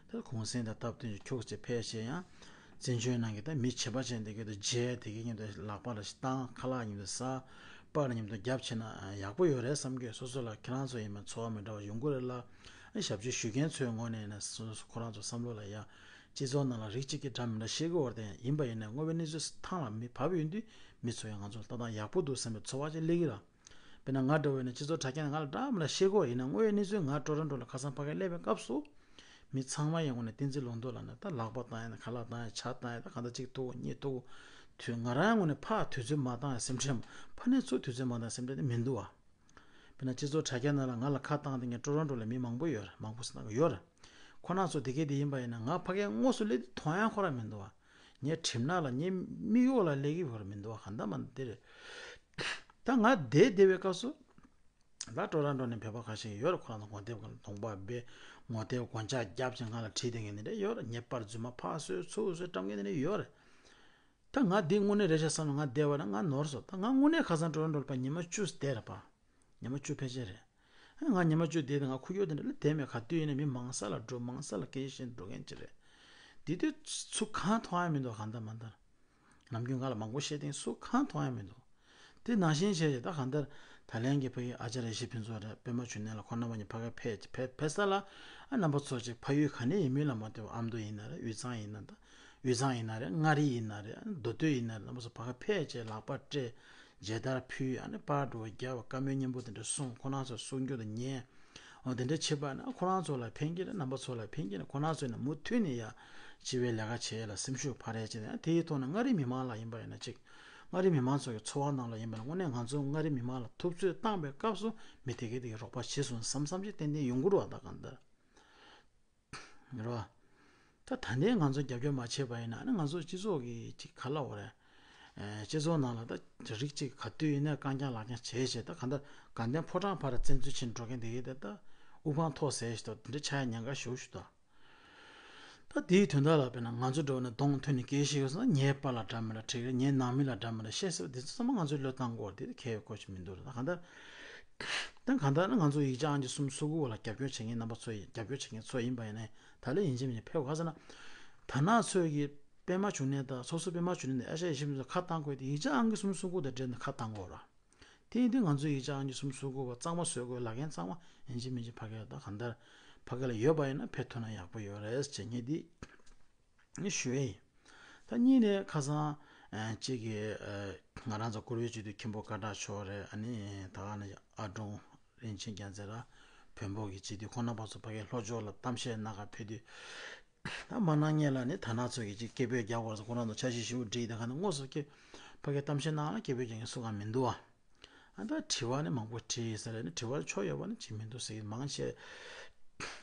ད་གུང་སེང་དང་སྟབས་བསྟུན་ཁྱུག་ཙམ་ཕེབས་བྱས། ཡང་བཙན་བྱོལ་ནང་གི་ད་མི་བྱེད་པ་ཅན་དེ་གའི་དུ་མཇལ། དེ་གའི་མཉམ་དུ་ལག་པ་ལ་ཞིག་བཏང་། ཁ་ལག་མཉམ་དུ་ཟ། པར་མཉམ་དུ་རྒྱབ་བྱས་ན་ཡག་པོ་ཡོད་རེད་བསམ་གྱི། སོ་སོ་ལ་ཁྱེད་རང་ཚོ་ཡིན་ན་ཚོར་བ་མི་འདྲ་བ་ཡོང་གི་རེད་ལ། ཞབས་ཕྱི་ཞུ་མཁན་ཚོའི་ངོས་ནས་ཡིན་ན་སོ་སོ་ཁོ་རང་ཚོ་བསམ་བློ་ལ་ཡ་ སྤྱི་ཚོགས་ནང་ལ་རིགས་གཅིག་གིས་འདྲ་མི་འདྲ་བཤད་ཀྱི་ཡོད་རེད་དེ། ཡིན་པ་ཡིན་ན་དངོས་པོའི་གནས་ཚུལ་ཐང་ལ་མེ་བབས་ཡོང་དུས་མི་ཚོ་ཡང་ང་ཚོ་ལ་ལྟ་སྟངས་ཡག་པོ་འདུག་བསམ་པའི་ཚོར་བ་ཅིག་སླེབས་ཀྱི་རེད། དཔེར་ན་ང་འདྲ་བོ་ཡིན་ན་སྤྱི་ཚོགས་དྲ་རྒྱ་ནས་ང་ལ་འདྲ་མི་འདྲ་བཤད་ཀྱི་ཡོད་ཡིན་ན། དངོས་ཡོད་གནས་ཚུལ་ང་ཊོ་རོན་ཊོ་ལ་ཁ་སང་ཕ་གིར་སླེབས་པའི་སྐབས་སུ། མི་ཚང་མ་ཡང་དངོས་གནས་བསྟན་འཛིན་ལུང་རྟོགས་ལབ་ན་ད་ལག་པ་བཏང་ཡ་ན་ཁ་ལག་བཏང་ཡ་ཆ་བཏང་ཡ་ད་གང་ལྟར་ཅིག་ཐུག་གོ་གཉིད་ཐུག་གོ། དུས་ང་རང་ཡང་དངོས་གནས་ཕར་དུས་ཚོད་མ་བཏང་ཡ་སེམས་ཁྲལ། ཕ་ནས་ཚུར་དུས་ཚོད་མ་བཏང་ཡ་སེམས་ཁྲལ་དེ་མི་འདུག་བ། དཔེར་ན་སྤྱི་ཚོགས་དྲ་རྒྱ་ནང་ལ་ང་ལ་ཁ་བཏང་སྟེ་ངས་ཊོ་རོན་ཊོ་ལ་མི་མང་པོ་ཡོད་རེད། མང་པོ་ཟེར་ན་ཡོད་རེད། ཁོ་རང་ཚོ་དེ་གས་དེ་ཡིན་པ་ཡིན་ན་ང་ཕ་གིར་དངོས་སུ་སླེབས་དུས་མཐོང་ཡ་ཁོ་རང་མི་འདུག་བ། ངའི་གྲིབ་ནག་ལ་ངའི་མིག་འོག་ལ་སླེབས་ཀྱི་ཡོད་རེད་མི་འདུག་བ། གང་ལྟར་མ་འདི་རེད། ད་ང་བསྡད་བསྡད་པའི་སྐབས་སུ། ད་ཊོ་རོན་ཊོ་ནས་བོད་པ་ཁ་ཤས་ཡོད་རེད། ཁོ་རང་ཚོ་ངོ་དེབ་གདོང་པ་སྦས། ངོ་དེབ་སྒོ་ལྕགས་བརྒྱབ་ཅིང་ང་ལ་བྲིས་བསྡད་མཁན་དེ་འདྲ་ཡོད་རེད། ངའི་པར་རྫུན་མ་ཕར་བཟོས་ཚུར་བཟོས་བཀྲམ་མཁན་དེ་འདྲ་ཡོད་རེད། ད་ང་འདི་དངོས་གནས་རེད་ཤག་བསམ་ནས་ང་བསྡད་པ་ན་ང་ནོར་སོང་། ད་ང་དངོས་གནས་ཁ་སང་ཊོ་རོན་ཊོ་ལ་ཕར་ཉི་མ་བཅུ་བསྡད་རེད་པ། ཉི་མ་བཅུ་ཕལ་ཆེར་རེད། ང་ཉི་མ་བཅུ་བསྡད་དེ་ང་ཁུག་ཀྱོག་དེ་འདྲ་ལ་བསྡད་མེད། ག་དུས་ཡིན་ན་མི་མང་ས་ལ་འགྲོ་མང་ས་ལ་སྐད་ཆ་བཤད་འགྲོ་མཁན་ཅིག་རེད། དེ་དུས་ཚུར་གང་མཐོང་ཡ་མི་འདུག་གང་ལྟར་མ་ལྟར། ནམ་རྒྱུན་ང་ལ་མང་པོ་བཤད་དེང་སུ་གང་མཐོང་ཡ་མི་འདུག་དེ་ནང་བཞིན་བྱས་ཏེ་ད་གང་ལྟར་ད་ལན་གྱི་ཕ་གི་ཨ་ཅར་ཡེ་ཤེས་ཕུན་ཚོགས་རེད། པད་མ་འབྱུང་གནས་ལ་ཁོང་རྣམ་པ་གཉིས་ཕ་གིར་ཕེབས་ཕེབས་ཕེབས་ས་ལ། ཨ་རྣམ་པ་ཚོ་ཅིག་ཕ་ཡུལ་ག་ནས་ཡིན་མིན་ལ་མ་ལྟོས་པར་ཨ་མདོ་ཡིན་ན་རེད། དབུས་གཙང་ཡིན་ན་ད། དབུས་གཙང་ཡིན་ན་རེད། མངའ་རིས་ཡིན་ན་རེད། མདོ་སྟོད་ཡིན་ན་རེད། རྣམ་པ་ཚོ་ཕ་གིར་ཕེབས་བྱས་ལག་པ་སྤྲད། མཇལ་དར་ཕུལ། ཨ་ནི་པར་འདྲ་བོ་བརྒྱབ། བཀའ་མོལ་སྙན་པོ་དེ་འདྲ་གསུངས། ཁོང་རྣམ་ཚོ་གསུང་རྒྱུ་དང་ཉན། འོ་དེ་འདྲ་བྱེད་པ་ན་ཁོ་རང་ཚོ་ལ་ཕན་གྱི་རེད། རྣམ་པ་ཚོ་ལ་ཕན་གྱི་རེད། ཁོ་རང་ཚོ་ནས་མུ་མཐུད་ནས་ཡ་སྤྱི་པའི་ལས་ཀ་བྱེད་ཡ་ལ་སེམས་ཤུགས་འཕར་ཡ་བྱས་ནས། དེའི་ཐོག་ནས་མངའ་རིས་མི་མང་ལ་ཡིན་པ་ཡིན་ན་ཅིག་མངའ་རིས་མི་མང་ཚོ་གི་འཚོ་བ་ནང་ལ་ཡིན་པ་ན་དངོས་གནས་ང་ཚོ་མངའ་རིས་མི་མང་ལ་ཐུབ་ཚོད་བཏང་པའི་སྐབས་སུ་མི་དེ་གས་དེ་གས་རོགས་པ་བྱས་སོང་བསམ་བསམ་ཅིག་ཏན་ཏན་ཡོང་གི་རེད་བ། ད་གང་ལྟར་རེད་བ། ད་ད་ལྟའི་ང་ཚོ་རྒྱབ་སྐྱོར་མ་བྱས་པ་ཡིན་ན་ཨ་ནི་ང་ཚོ་སྤྱི་ཚོགས་ཀྱི་ཅིག་ག་ལབ་དགོས་རེད། ཨེ་སྤྱི་ཚོགས་ནང་ལ་ད་རིགས་གཅིག་ག་དུས་ཡིན་ནའི་རྐང་རྐྱང་ལག་རྐྱང་བྱས་བྱས་ད་གང་ལྟར་དགའ་ལྡན་ཕོ་བྲང་ཕར་བཙན་འཛུལ་བྱེད་འགྲོ་མཁན་དེ་གས་དེ་ད་དབུ་འཕང་མཐོ་ཟེར་ཞིག་ད་འདི་འདྲ་ཆགས་ཡ་ཉེན་ཁ་ཞེ་པོ་ཞིག་འདུག་ད་དེའི་དོན་དག་ལ་དཔེར་ན་ང་ཚོ་འདྲ་བོ་ནས་གདོང་ཐོན་ནས་སྐད་ཆ་བཤད་ཡོད་ཟེར་ན་ངའི་པཱ་ལགས་འདྲ་མི་འདྲ་ཁྲིད་རེད། ངའི་ནང་མི་ལ་འདྲ་མི་འདྲ་བཤད་ཟེར་བ་དེ་ཚོ་ཚང་མ་ང་ཚོས་བློས་བཏང་དགོས་རེད། དེ་གལ་ཡོད་ཁོ་ཞིག་མི་འདུག་རེད། ད་གང་ལྟར། ད་གང་ལྟར་ན་ང་ཚོ་ཡིག་ཆ་ཨང་ཀི་གསུམ་སོ་དགུ་བ་ལ་རྒྱབ་སྐྱོར་བྱེད་མཁན་རྣམ་པ་ཚོ་ཡིན། རྒྱབ་སྐྱོར་བྱེད་མཁན་ཚོ་ཡིན་པ་ཡིན་ནའི་ད་ལན་ཡིན་གཅིག་མིན་གཅིག་ཕེབས་དགོས་ཟེར་ན། དར་ནག་ཚོས་ཀྱི་པད་མ་འབྱུང་གནས་དང་སོ་སོ་པད་མ་འབྱུང་གནས་དང་ཨེ་ཤ་ཡ་ཡེ་ཤེས་ཕུན་ཚོགས་ཁ་བཏང་དགོས་དེ་ཡིག་ཆ་ཨང་ཀི་གསུམ་སོ་དགུ་དང་འབྲེལ་ནས་ཁ་བཏང་དགོས་ར། དེ་ཡིན་དུས་ང་ཚོ་ཡིག་ཆ་ཨང་ཀི་གསུམ་སོ་དགུ་བ་གཙང་མ་བཟོ་དགོས་ལབ་མཁན་ཚང་མ་ཡིན་གཅིག་མིན་གཅིག་ཕ་གི་ལ་ད་གང་ལྟར་ཕ་གི་ལ་ཡོད་པ་ཡིན་ན་ཕེབས་ཐུབ་ན་ཡག་པོ་ཡོད་རེད་ཅེས་ངས་འདི་ནི་ཞུ་ཡས་ཡིན། ད་གཉིས་ནས་ཁ་སང་ཨ་གཅིག་གིས་ཨ་ང་རང་ཚོ་བཀུར་འོས་སྤྱི་འཐུས་མཁན་པོ་སྐད་གྲགས་མཆོག་རེད། ཨ་ནི་ད་ག་ནས་ཨ་ཀྲུང་རིན་ཆེན་རྒྱལ་མཚན་ར་བོན་པོ་གི་སྤྱི་འཐུས་ཁོང་རྣམ་པ་ཚོ་ཕ་གིའི་ལྷོ་ཕྱོགས་ལ་གཏམ་བཤད་གནང་ག་ཕེབས་དུས། ད་མ་གནང་སྔོན་ལ་ནི་དར་ནག་ཚོ་གིས་ཅིག་སྐད་འབོད་རྒྱག་དགོས་རེད་ཟེར་ཁོང་རྣམ་ཚོ་འཆར་གཞི་ཞིབ་པོ་བསྒྲིགས། ད་ག་ནས་དངོས་སུ་ཁྱེད་ཕ་གིར་གཏམ་བཤད་གནང་ལ་སྐད་འབོད་རྒྱག་མཁན་སུ་གང་མི་འདུག་ཨ། ཨ་ད་དྲི་བ་ནི་མང་པོ་དྲིས་ཟེར་ནས་དྲི་བ་ཆོ་ཡོད་པ་ནི་ཅིག་མི་འདུག་ཟེར་གྱི་མང་ཆེ།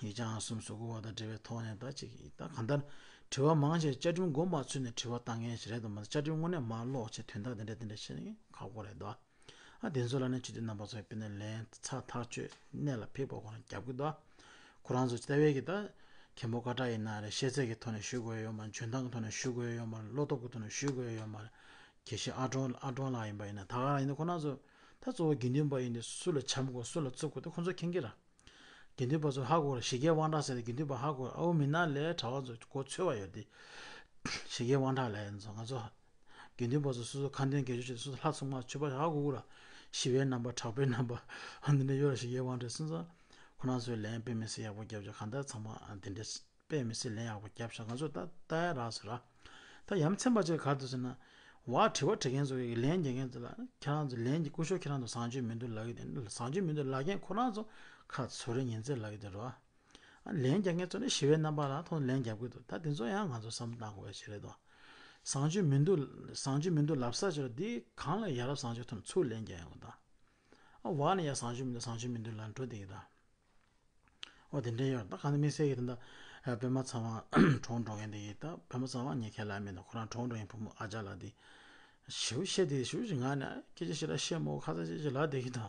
ཡིག་ཆ་ཨང་གསུམ་སོ་དགུ་བ་དང་འབྲེལ་བའི་ཐོག་ནས་ད་ཅིག་ད་གང་ལྟར་དྲི་བ་མང་ཆེ་བཅའ་ཁྲིམས་མགོ་མ་ཚོས་ནས་དྲི་བ་བཏང་མཁན་ཞིག་རེད་དམ། བཅའ་ཁྲིམས་དངོས་གནས་མ་ཀློག་བྱས་དོན་དག་དེ་འདྲ་དེ་འདྲ་བཤད་ནས་ཁག་པོ་རེད་དོ། ཨ་དེ་ཚོ་ལ་ནི་སྤྱི་འཐུས་རྣམ་པ་ཚོས་དཔེར་ན་ལན་ཚ་ཐག་ཆོད་གནད་ལ་འཕིགས་པ་ཁོ་རང་རྒྱབ་ཀྱི་འདུག་ཁོ་རང་ཚོ་ལྟ་བའི་གི་ད་མཁན་པོ་སྐད་གྲགས་ཡིན་ན་རེད། ཤེས་ཚད་ཀྱི་ཐོག་ནས་ཞུ་དགོས་ཡོད་མ་རེད། འཇོན་ཐང་གི་ཐོག་ནས་ཞུ་དགོས་ཡོད་མ་རེད། བློ་སྟོབས་ཀྱི་ཐོག་ནས་ཞུ་དགོས་ཡོད་མ་རེད། དགེ་བཤེས་ཨ་ཀྲོང་ཨ་ཀྲོང་ལགས་ཡིན་པ་ཡིན་ན་ད་ག་རང་ཡིན་ན་ཁོ་རང་ཚོ་ད་གཙོ་བོ་དགེ་འདུན་པ་ཡིན་དུས་སུ་ལ་བྱམས་དགོས་སུ་ལ་བརྩི་དགོས་དེ་ཁོ་ཚོ་མཁྱེན་གྱི་རེད། དགེ་འདུན་པ་ཚོ་ཧ་གོ་རེད། ཞི་རྒྱས་དབང་དྲག་ཟེར་ཏེ་དགེ་འདུན་པ་ཧ་གོ་རེད། ཨའུ་མི་ནག་ལས་གྲྭ་པ་ཚོ་མགོ་ཚོས་པ་ཡོད་དེ། ཞི་རྒྱས་དབང་དྲག་ལས་ཡིན་ཚོ་ང་ཚོ་དགེ་འདུན་པ་ཚོ་སོ་སོ་ཁ་འདོན་དགེ་སྦྱོར་བྱེད་དུས་སོ་སོ་ལྷ་ཚོགས་མ་མཆོད་པ་ཧ་གོ་གི་རེད། ཞི་བའི་རྣམ་པ་དྲག་པོའི་རྣམ་པ་ཨ་འདི་འདྲ་ཡོད་རེད། ཞི་རྒྱས་དབང་དྲག་སོང་ཙང་ཁོ་རང་ཚོའི་ལན་དཔེ་མི་སྲིད་ཡག་པོ་རྒྱབ་ཆོག་གང་ལྟར་ཚང་མ་འདི་འདྲ་དཔེ་མི་སྲིད་ལན་ཡག་པོ་རྒྱབ་ཤག་ང་ཚོ་ད་ལྟ་ཡ་རག་སོང་ར། ད་ཡ་མཚན་པ་ཅིག་ག་རེ་འདུག་ཟེར་ན། བ་དྲི་བ་དྲི་མཁན་ཚོ་གིས་ལན་རྒྱག་མཁན་ཚོ་ལ་ཁྱེད་རང་ཚོ་ལན་གྱི་སྐུ་ཞབས་ཁྱེད་རང་ཚོ་བཟང་སྤྱོད་མི་འདུག་ལབ་ཀྱི་དེ་བཟང་སྤྱོད་མི་འདུག་ལབ་མཁན་ཁོ་རང་ཚོ་ཁ་ཚོ་རེ་ཉན་ཚེ་ལབ་ཀྱི་དེ་རོ། ལན་རྒྱག་མཁན་ཚོ་ནི་ཞི་བའི་རྣམ་པ་ལ་ཐོག་ལན་རྒྱབ་ཀྱི་འདུག་ད་དེ་ཚོ་ཡང་ང་ཚོ་བསམ་བློ་བཏང་དགོས་པ་ཞིག་རེད་དོ། བཟང་སྤྱོད་མི་འདུག་བཟང་སྤྱོད་མི་འདུག་ལབ་ས་ཅིག་ལ་འདི་གང་ལ་ཡ་རབས་བཟང་སྤྱོད་ཐོག་ནས་ཚུར་ལན་རྒྱག་ཡོང་གི་ད། ཨ་བ་ནི་ཡ་བཟང་སྤྱོད་མི་འདུག་བཟང་སྤྱོད་མི་འདུག་ལབ་འགྲོ་བསྡད་ཀྱི་ད། ཨོ་དེ་འདྲ་ཡོད་ད། གང་དམིགས་བསལ་གྱི་དེ་འདྲ་པད་མ་ཚེ་དབང་གྲོངས་འགྲོ་མཁན་དེ་ཡིན་ད། པད་མ་ཚེ་དབང་ངས་ཁས་ལེན་མེད་ད། ཁོ་རང་གྲོངས་འགྲོ་མཁན་བུ་མོ་ཨ་ཅག་ལགས་དེ་ཞེ་པོ་བཤད་དེ་ཞེ་པོ་ཞིག་ངག་ནས་སྐད་ཆ་ཞེ་དྲག་བཤད་མོ་ཁ་ཚ་ཅིག་ཅིག་ལབ་བསྡད་ཀྱི་ད།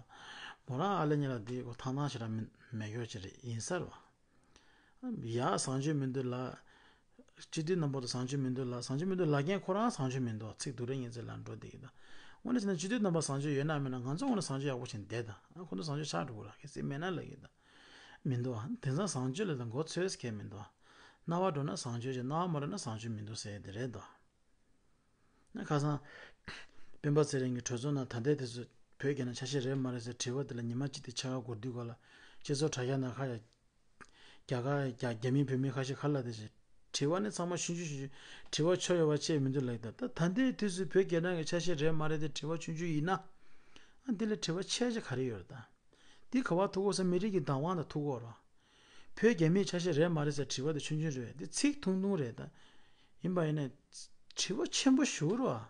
མོ་རང་ཨ་ལེ་གཉིས་ལ་དེ་ཁོ་ཐང་ཐང་ཞེ་དྲག་མེད་མེད་ཡོད་ཅིག་རེད་ཡིན་ས་རེད་བ། ཡ་བཟང་སྤྱོད་མི་འདུག་ལ། སྤྱི་འཐུས་རྣམ་པ་ཚོ་བཟང་སྤྱོད་མི་འདུག་ལ། བཟང་སྤྱོད་མི་འདུག་ལབ་མཁན་ཁོ་རང་བཟང་སྤྱོད་མི་འདུག་ཚིག་སྡུག་རེ་ངན་ཚིག་ལ་འགྲོ་བསྡད་ཀྱི་ད། དངོས་གནས་བྱས་ན་སྤྱི་འཐུས་རྣམ་པ་བཟང་སྤྱོད་ཡོད་ན་མེད་ན་ང་ཚོ་དངོས་གནས་བཟང་སྤྱོད་ཡག་པོ་བྱས་ནས་བསྡད་ད། ཨ་ཁོ་ཚོ་བཟང་སྤྱོད་ཆགས་འགྲོ་གི་ར་གལ་སྲིད་མེད་ན་ལབ་ཀྱི་ད། མི་འདུག་ཨ། དེང་སང་བཟང་སྤྱོད་ལ་ད་མགོ་ཚོས་མཁན་མི་འདུག་ཨ། སྣང་བ་འགྲོ་ན་བཟང་སྤྱོད་བྱས། སྣང་བ་མ་འགྲོ་ན་བཟང་སྤྱོད་མི་འདུག་ཟེར་ཡ་དེ་རེད་ད། ན་ཁ་སང་། སྤེན་པ་ཚེ་རིང་གི་གྲོས་ཚོགས་ནང་ད་ལྟའི་དུས་སུ་བོད་རྒྱ་ནག་ཆ་ཤས་རེད་མ་རེད་ཟེར་དྲི་བ་དེ་ལ་ཉི་མ་གཅིག་དེ་ཕྱེད་ཀ་འགོར་དུས་ག་ལ་སྤྱི་ཚོགས་དྲ་རྒྱ་ནང་ཁ་ཡ། རྒྱ་གར་རྒྱ་རྒྱ་མིའི་བོད་མི་ཁ་ཤས་ཁ་ལ་དེ་བཞིན་ དྲི་བ་ནི་ཚང་མ་ཆུང་ཆུང་ཆུང་ཆུང་། དྲི་བ་ཆོ་ཡོད་པ་ཅེས་མི་འདུག་ལབ་ཀྱི་འདུག་ད་ད་ལྟའི་དུས་སུ་བོད་རྒྱ་ནག་གི་ཆ་ཤས་རེད་མ་རེད་དེ་དྲི་བ་ཆུང་ཆུང་ཡིན་ན། ཨ་འདི་ལས་དྲི་བ་ཆེ་ཆེ་ག་རེ་ཡོད་རེད་ད། འདི་ག་བ་ཐུག་གོ་ས་མི་རིགས་ཀྱི་བདག་དབང་དང་ཐུག་གོ་ར། བོད་རྒྱ་མིའི་ཆ་ཤས་རེད་མ་རེད་ཟེར་དྲི་བ་དེ་ཆུང་ཆུང་རེད། འདི་ཚིག་ཐུང་ཐུང་རེད་ད། ཡིན་པ་ཡིན་ན། དྲི་བ་ཆེན་པོ་ཞུ་རོགས།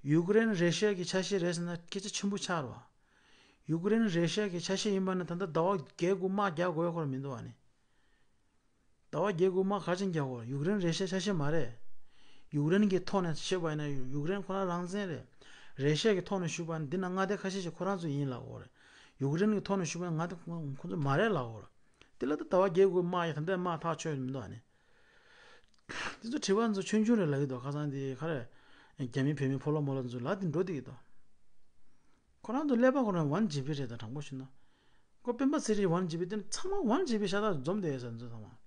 ཡུཀ་རེན་རེ་ཤ་གི་ཆ་ཤས་རེད་ཟེར་ན་སྐད་ཆ་ཆེན་པོ་ཆགས་རོགས། ཡུཀ་རེན་རེ་ཤ་གི་ཆ་ཤས་ཡིན་པ་ན་ད་ལྟ་ཟླ་བ་བརྒྱད་དགུ་དམག་རྒྱག་དགོས་ཁོ་ར་མི་འདུག་ཨ་ནི། ཟླ་བ་བརྒྱད་དགུ་དམག་ག་ཅིག་རྒྱག་དགོས། ཡུཀ་རེན་རེ་ཤ་ཆ་ཤས་མ་རེད། ཡུཀ་རེན་གྱི་ཐོག་ནས་བཤད་པ་ཡིན་ན་ཡུཀ་རེན་ཁོ་རང་རང་བཙན་རེད། རེ་ཤ་གི་ཐོག་ནས་ཞུས་པ་ན་འདི་ན་མངའ་སྡེ་ཁ་ཤས་ཤིག་ཁོ་རང་ཚོ་ཡིན་ལབ་དགོས་རེད། ཡུཀ་རེན་གྱི་ཐོག་ནས་ཞུས་པ་ན་མངའ་སྡེ་ཁོ་ཁོ་ཚོ་མ་རེད་ལབ་དགོས་རེད། དེ་ལ་ད་ཟླ་བ་བརྒྱད་དགུ་དམག་ཡ་ད་ལྟ་དམག་ཐག་ཆོད་མི་འདུག་ཨ་ནི། དེ་ཚོ་དྲི་བ་ཚོ་ཆུང་ཆུང་རེད་ལབ་ཀྱི་འདུག་ཁ་སང་དེ་ག་རེ། རྒྱ་མི་བོད་མི་ཕོ་ལོ་མོ་ལོ་ཚོ་ལ་དེ་འགྲོ་བསྡད་ཀྱི་འདུག་ཁོ་རང་ཚོ་ཀླད་པ་ཁོ་རང་ཝན་ཇི་པི་རེད་ད། དྲང་པོ་བཤད་ན། ཁོ་སྤེན་པ་ཚེ་རིང་ཝན་ཇི་པི་དེ་ཚང་མ་ཝན་ཇི་པི་ཤ་སྟག་འཛོམས་བསྡད་ཡོད་ས་ཚོ་ཚང་མ།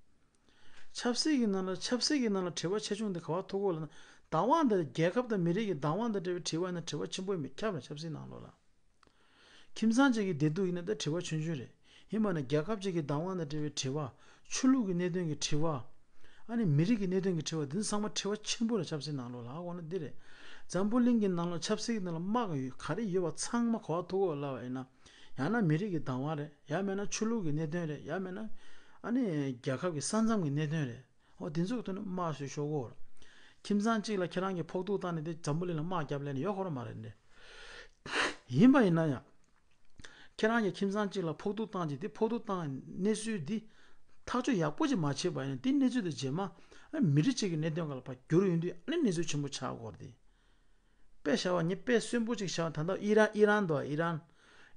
ཆབ་སྲིད་ཀྱི་ནང་ལ་ཆབ་སྲིད་ཀྱི་ནང་ལ་དྲི་བ་ཆེ་ཆུང་དེ་ག་བ་ཐུག་གོ་ལབ་ན། བདག་དབང་དང་རྒྱལ་ཁབ་དང་མི་རིགས་ཀྱི་བདག་དབང་དང་འབྲེལ་བའི་དྲི་བ་ཡིན་ན་དྲི་བ་ཆེན་པོ་ཡིན་པས་ཁྱབ་རེད་ཆབ་སྲིད་ནང་ལོགས་ལ། ཁྱིམ་ཚང་གཅིག་གི་བདེ་སྡུག་ཡིན་ན་ད་དྲི་བ་ཆུང་ཆུང་རེད། ཡིན་པ་ན་རྒྱལ་ཁབ་ཅིག་གི་བདག་དབང་དང་འབྲེལ་བའི་དྲི་བ། ཆོས་ལུགས་ཀྱི་གནད་དོན་གྱི་དྲི་བ། ཨ་ནི་མི་རིགས་ཀྱི་གནད་དོན་གྱི་དྲི་བ་འདི་ཚོ་ཚང་མ་དྲི་བ་ཆེན་པོ་རེད་ཆབ་སྲིད་ནང་ལོགས་ལ་ཧ་གོ་ན་འདི་རེད། འཛམ་བུ་གླིང་གི་ནང་ལ་ཆབ་སྲིད་ཀྱི་ནང་ལ་དམག་ཡོད་ག་རེ་ཡོད་པ་ཚང་མ་གོ་བ་ཐུག་གོ་ལབ་པ་ཡིན་ན། ཡང་ན་མི་རིགས་ཀྱི་བདག་དབང་རེད། ཡང་མིན་ན་ཆོས་ལུགས་ཀྱི་གནད་དོན་རེད། ཡང་མིན་ན་ཨ་ནི་རྒྱལ་ཁབ་ཀྱི་ས་མཚམས་ཀྱི་གནད་དོན་རེད། འོ་དེ་ཚོ་གི་ཐོག་ནས་དམག་ཞུ་ཤོག་གོ། ཁྱིམ་ཚང་གཅིག་ལ་ཁྱེད་རང་གིས་ཕོག་ཐུག་བཏང་ནས་དེ་འཛམ་བུ་གླིང་ལ་དམག་རྒྱབ་ལས་ནས་ཡོད་ཁོ་ར་མ་རེད་འདི། ཡིན་པ་ཡིན་ན་ཡང་། ཁྱེད་རང་གིས་ཁྱིམ་ཚང་གཅིག་ལ་ཕོག་ཐུག་བཏང་རྗེས་དེ་ཕོག་ཐུག་བཏང་གནས་ཚུལ་འདི་ཐག་གཅོད་ཡག་པོ་ཅིག་མ་བྱས་པ་ཡིན་ན་དེ་གནས་ཚུལ་དེ་རྗེས་མ་ཨ་མི་རིགས་གཅིག་གི་གནད་དོན་སྒང་ལ་ཕར་བསྒྱུར་ཡོང་དུས་ཨ་ནི་གནས་ཚུལ་ཆེན་པོ་ཆགས་ཀྱི་ཡོད་རེད་དེ། དཔེ་བཞག་པ་ངས་དཔེ་གསོན་པོ་ཅིག་བཞག་པ་ད་ལྟ་ཨི་རན་ཨི་རན་འདུག་ཨི་རན།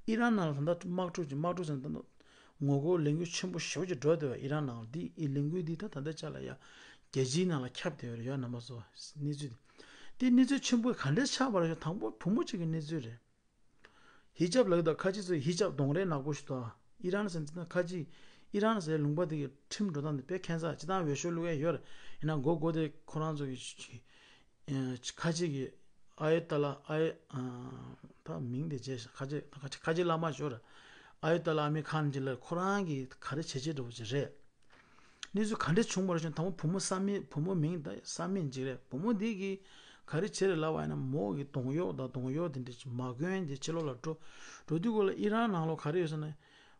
ཨི་རན་ནང་ལ་ད་ལྟ་དམག་འཁྲུག་ཅིག་དམག་འཁྲུག་ཟེར་ན་ད་ལྟ་ངོ་རྒོལ་ལས་འགུལ་ཆེན་པོ་ཞེ་པོ་ཅིག་འགྲོ་བསྡད་པ་ཨི་རན་ནང་ལ་འདི་ཨི་ལས་འགུལ་འདི་ད་ད་ལྟ་ཆ་ལ་ཡ་རྒྱལ་སྤྱིའི་ནང་ལ་ཁྱབ་བསྡད་ཡོད་རེད་ཡ་རྣམ་པ་ཚོ་གནས་ཚུལ་འདི། དེ་གནས་ཚུལ་ཆེན་པོ་ག་འདྲས་ཆགས་པ་རེད་དང་པོ་བུ་མོ་གཅིག་གི་གནས་ཚུལ་རེད། ཧི་ཇབ་ལབ་ཀྱི་འདུག་ཁ་ཆེ་ཚོས་ཧི་ཇབ་གདོང་རས་ནག་པོ་ཞིག་འདུག་ཨི་རན་ཟེར་ན་ཁ་ཆེ། ཨི་རན་ཟེར་ལུང་པ་དེ་གི་ཁྲིམས་འགྲོ་སྟངས་དེ་དཔེ་ཁྱད་མཚར་སྤྱིར་བཏང་འོས་ཤོག་བླུག་ཡས་ཡོད་རེད། ཡིན་ན་མགོ་མགོ་དེ་ཁོ་རང་ཚོ་གི་ཁ་ཆེ་གི་ཨ་ཡོ་ཏ་ལ་ཨ་ཡོ་ད་མིང་དེ་བརྗེད་ཤག་ཁ་ཆེ་ཁ་ཆེ་ཁ་ཆེ་བླ་མ་ཞོར་ཨ་ཡོ་ཏ་ལ་ཨ་མི་ཁཱན་ཅི་ལ་ཁོ་རང་གི་ག་རེ་བྱས་བྱས་འགྲོ་བ་ཅིག་རེད། གནས་ཚུལ་ག་འདྲ་བྱུང་བ་རེད་ཅེ་ན་དང་པོ་བུ་མོ་བསམ་མེད་བུ་མོ་མིང་ད་བསམ་མེད་ཅིག་རེད། བུ་མོ་འདི་གིས་ག་རེ་བྱས་རེད་ལབ་པ་ཡིན་ན་མོ་གི་གདོང་གཡོག་དང་གདོང་གཡོག་དེ་འདྲ་ཅིག་མ་གོན་དེ་ཕྱི་ལོགས་ལ་འགྲོ་འགྲོ་དུས་སྐོར་ལ་ཨི་རན་ནང་ལོགས་ག་རེ་ཡོད་ཟེར་ན།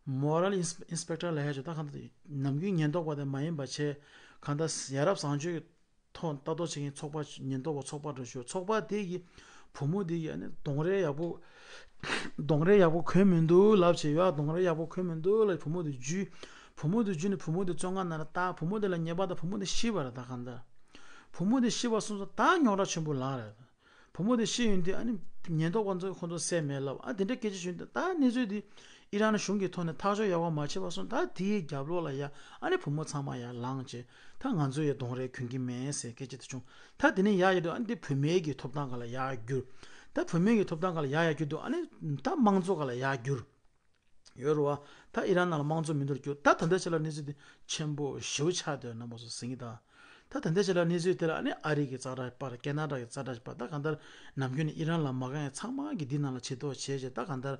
མོ་རལ་ཨིན་སི་པེག་ཊར་ལབ་ཡ་ཅིག་ད་གང་ལྟར་ནམ་རྒྱུན་ཉེན་རྟོག་པ་དེ་མ་ཡིན་པ་བྱས་གང་ལྟར་ཡ་རབས་བཟང་སྤྱོད་ཀྱི་ཐོག་ལྟ་རྟོག་བྱེད་མཁན་ཚོགས་པ་ཉེན་རྟོག་པ་ཚོགས་པ་འདྲ་ཞིག་ཚོགས་པ་དེ་གི་བུ་མོ་དེ་གི་ཨ་ནི་གདོང་རས་ཡག་པོ་གདོང་རས་ཡག་པོ་གོན་མི་འདུག་ལབ་བྱས་ཡོད། གདོང་རས་ཡག་པོ་གོན་མི་འདུག་ལབ་བུ་མོ་དེ་འཇུས། བུ་མོ་དེ་འཇུས་ནས་བུ་མོ་དེ་བཙོན་ཁང་ནང་ལ་བཏང་། བུ་མོ་དེ་ལ་ཉེས་པ་དང་བུ་མོ་དེ་ཤི་བ་རེད་ད་གང་ལྟར། བུ་མོ་དེ་ཤི་བ་སོང་ཙང་ད་རྙོག་དྲ་ཆེན་པོ་ལངས་རེད། བུ་མོ་དེ་ཤི་ཡོང་དུས་ཨ་ནི་ཉེན་རྟོག་པ་ཚོས་ཁོ་ཚོ་བསད་མེད་ལབ། ཨ་དེ་འདྲ་སྐད་ཆ་བྱུང་དུས་ད་གནས་ཚུལ་དེ་ཨི་རན་གཞུང་གི་ཐོག་ནས་ཐག་གཅོད་ཡག་པོ་མ་བྱས་པ་སོང་ད་དེའི་རྒྱབ་ལོགས་ལ་ཡ་ཨ་ནི་བུ་མོ་ཚང་མ་ཡར་ལངས་བྱས་ད་ང་ཚོ་ཡ་གདོང་རས་གོན་གྱི་མེད་ཟེར་སྐད་ཆ་དེ་བྱུང་། ད་དེ་ནས་ཡར་ཡོད་དུས་ཨ་ནི་དེ་བུད་མེད་ཀྱི་ཐོབ་ཐང་སྒང་ལ་ཡར་བསྒྱུར། ད་བུད་མེད་ཀྱི་ཐོབ་ཐང་སྒང་ལ་ཡར་ཡར་བསྒྱུར་དུས་ཨ་ནི་ད་དམངས་གཙོ་སྒང་ལ་ཡར་བསྒྱུར། ཡོད་རེད་བ། ད་ཨི་རན་ནང་ལ་དམངས་གཙོ་མི་འདུག་རྒྱུ་ད་ད་ལྟའི་ཆ་ལ་གནས་ཚུལ་འདི་ཆེན་པོ་ཞེ་པོ་ཆགས་བསྡད་ཡོད་རྣམ་པ་ཚོ་གཟིགས་ཀྱི་ད། ད་ད་ལྟའི་ཆ་ལ་གནས་ཚུལ་དེ་ལ་ཨ་ནི་ཨ་རི་གི་ཙག་སྒྲ་པར་ཀེ་ན་ཌ་གི་ཙག་སྒྲ་པར་ད་གང་ལྟར་ནམ་རྒྱུན་ནས་ཨི་རན་ལ་མ་དགའ་མཁན་ཚང་མ་གིས་འདི་ནང་ལ་ཆེ་མཐོང་བྱས་བྱས་ད་གང་ལྟར་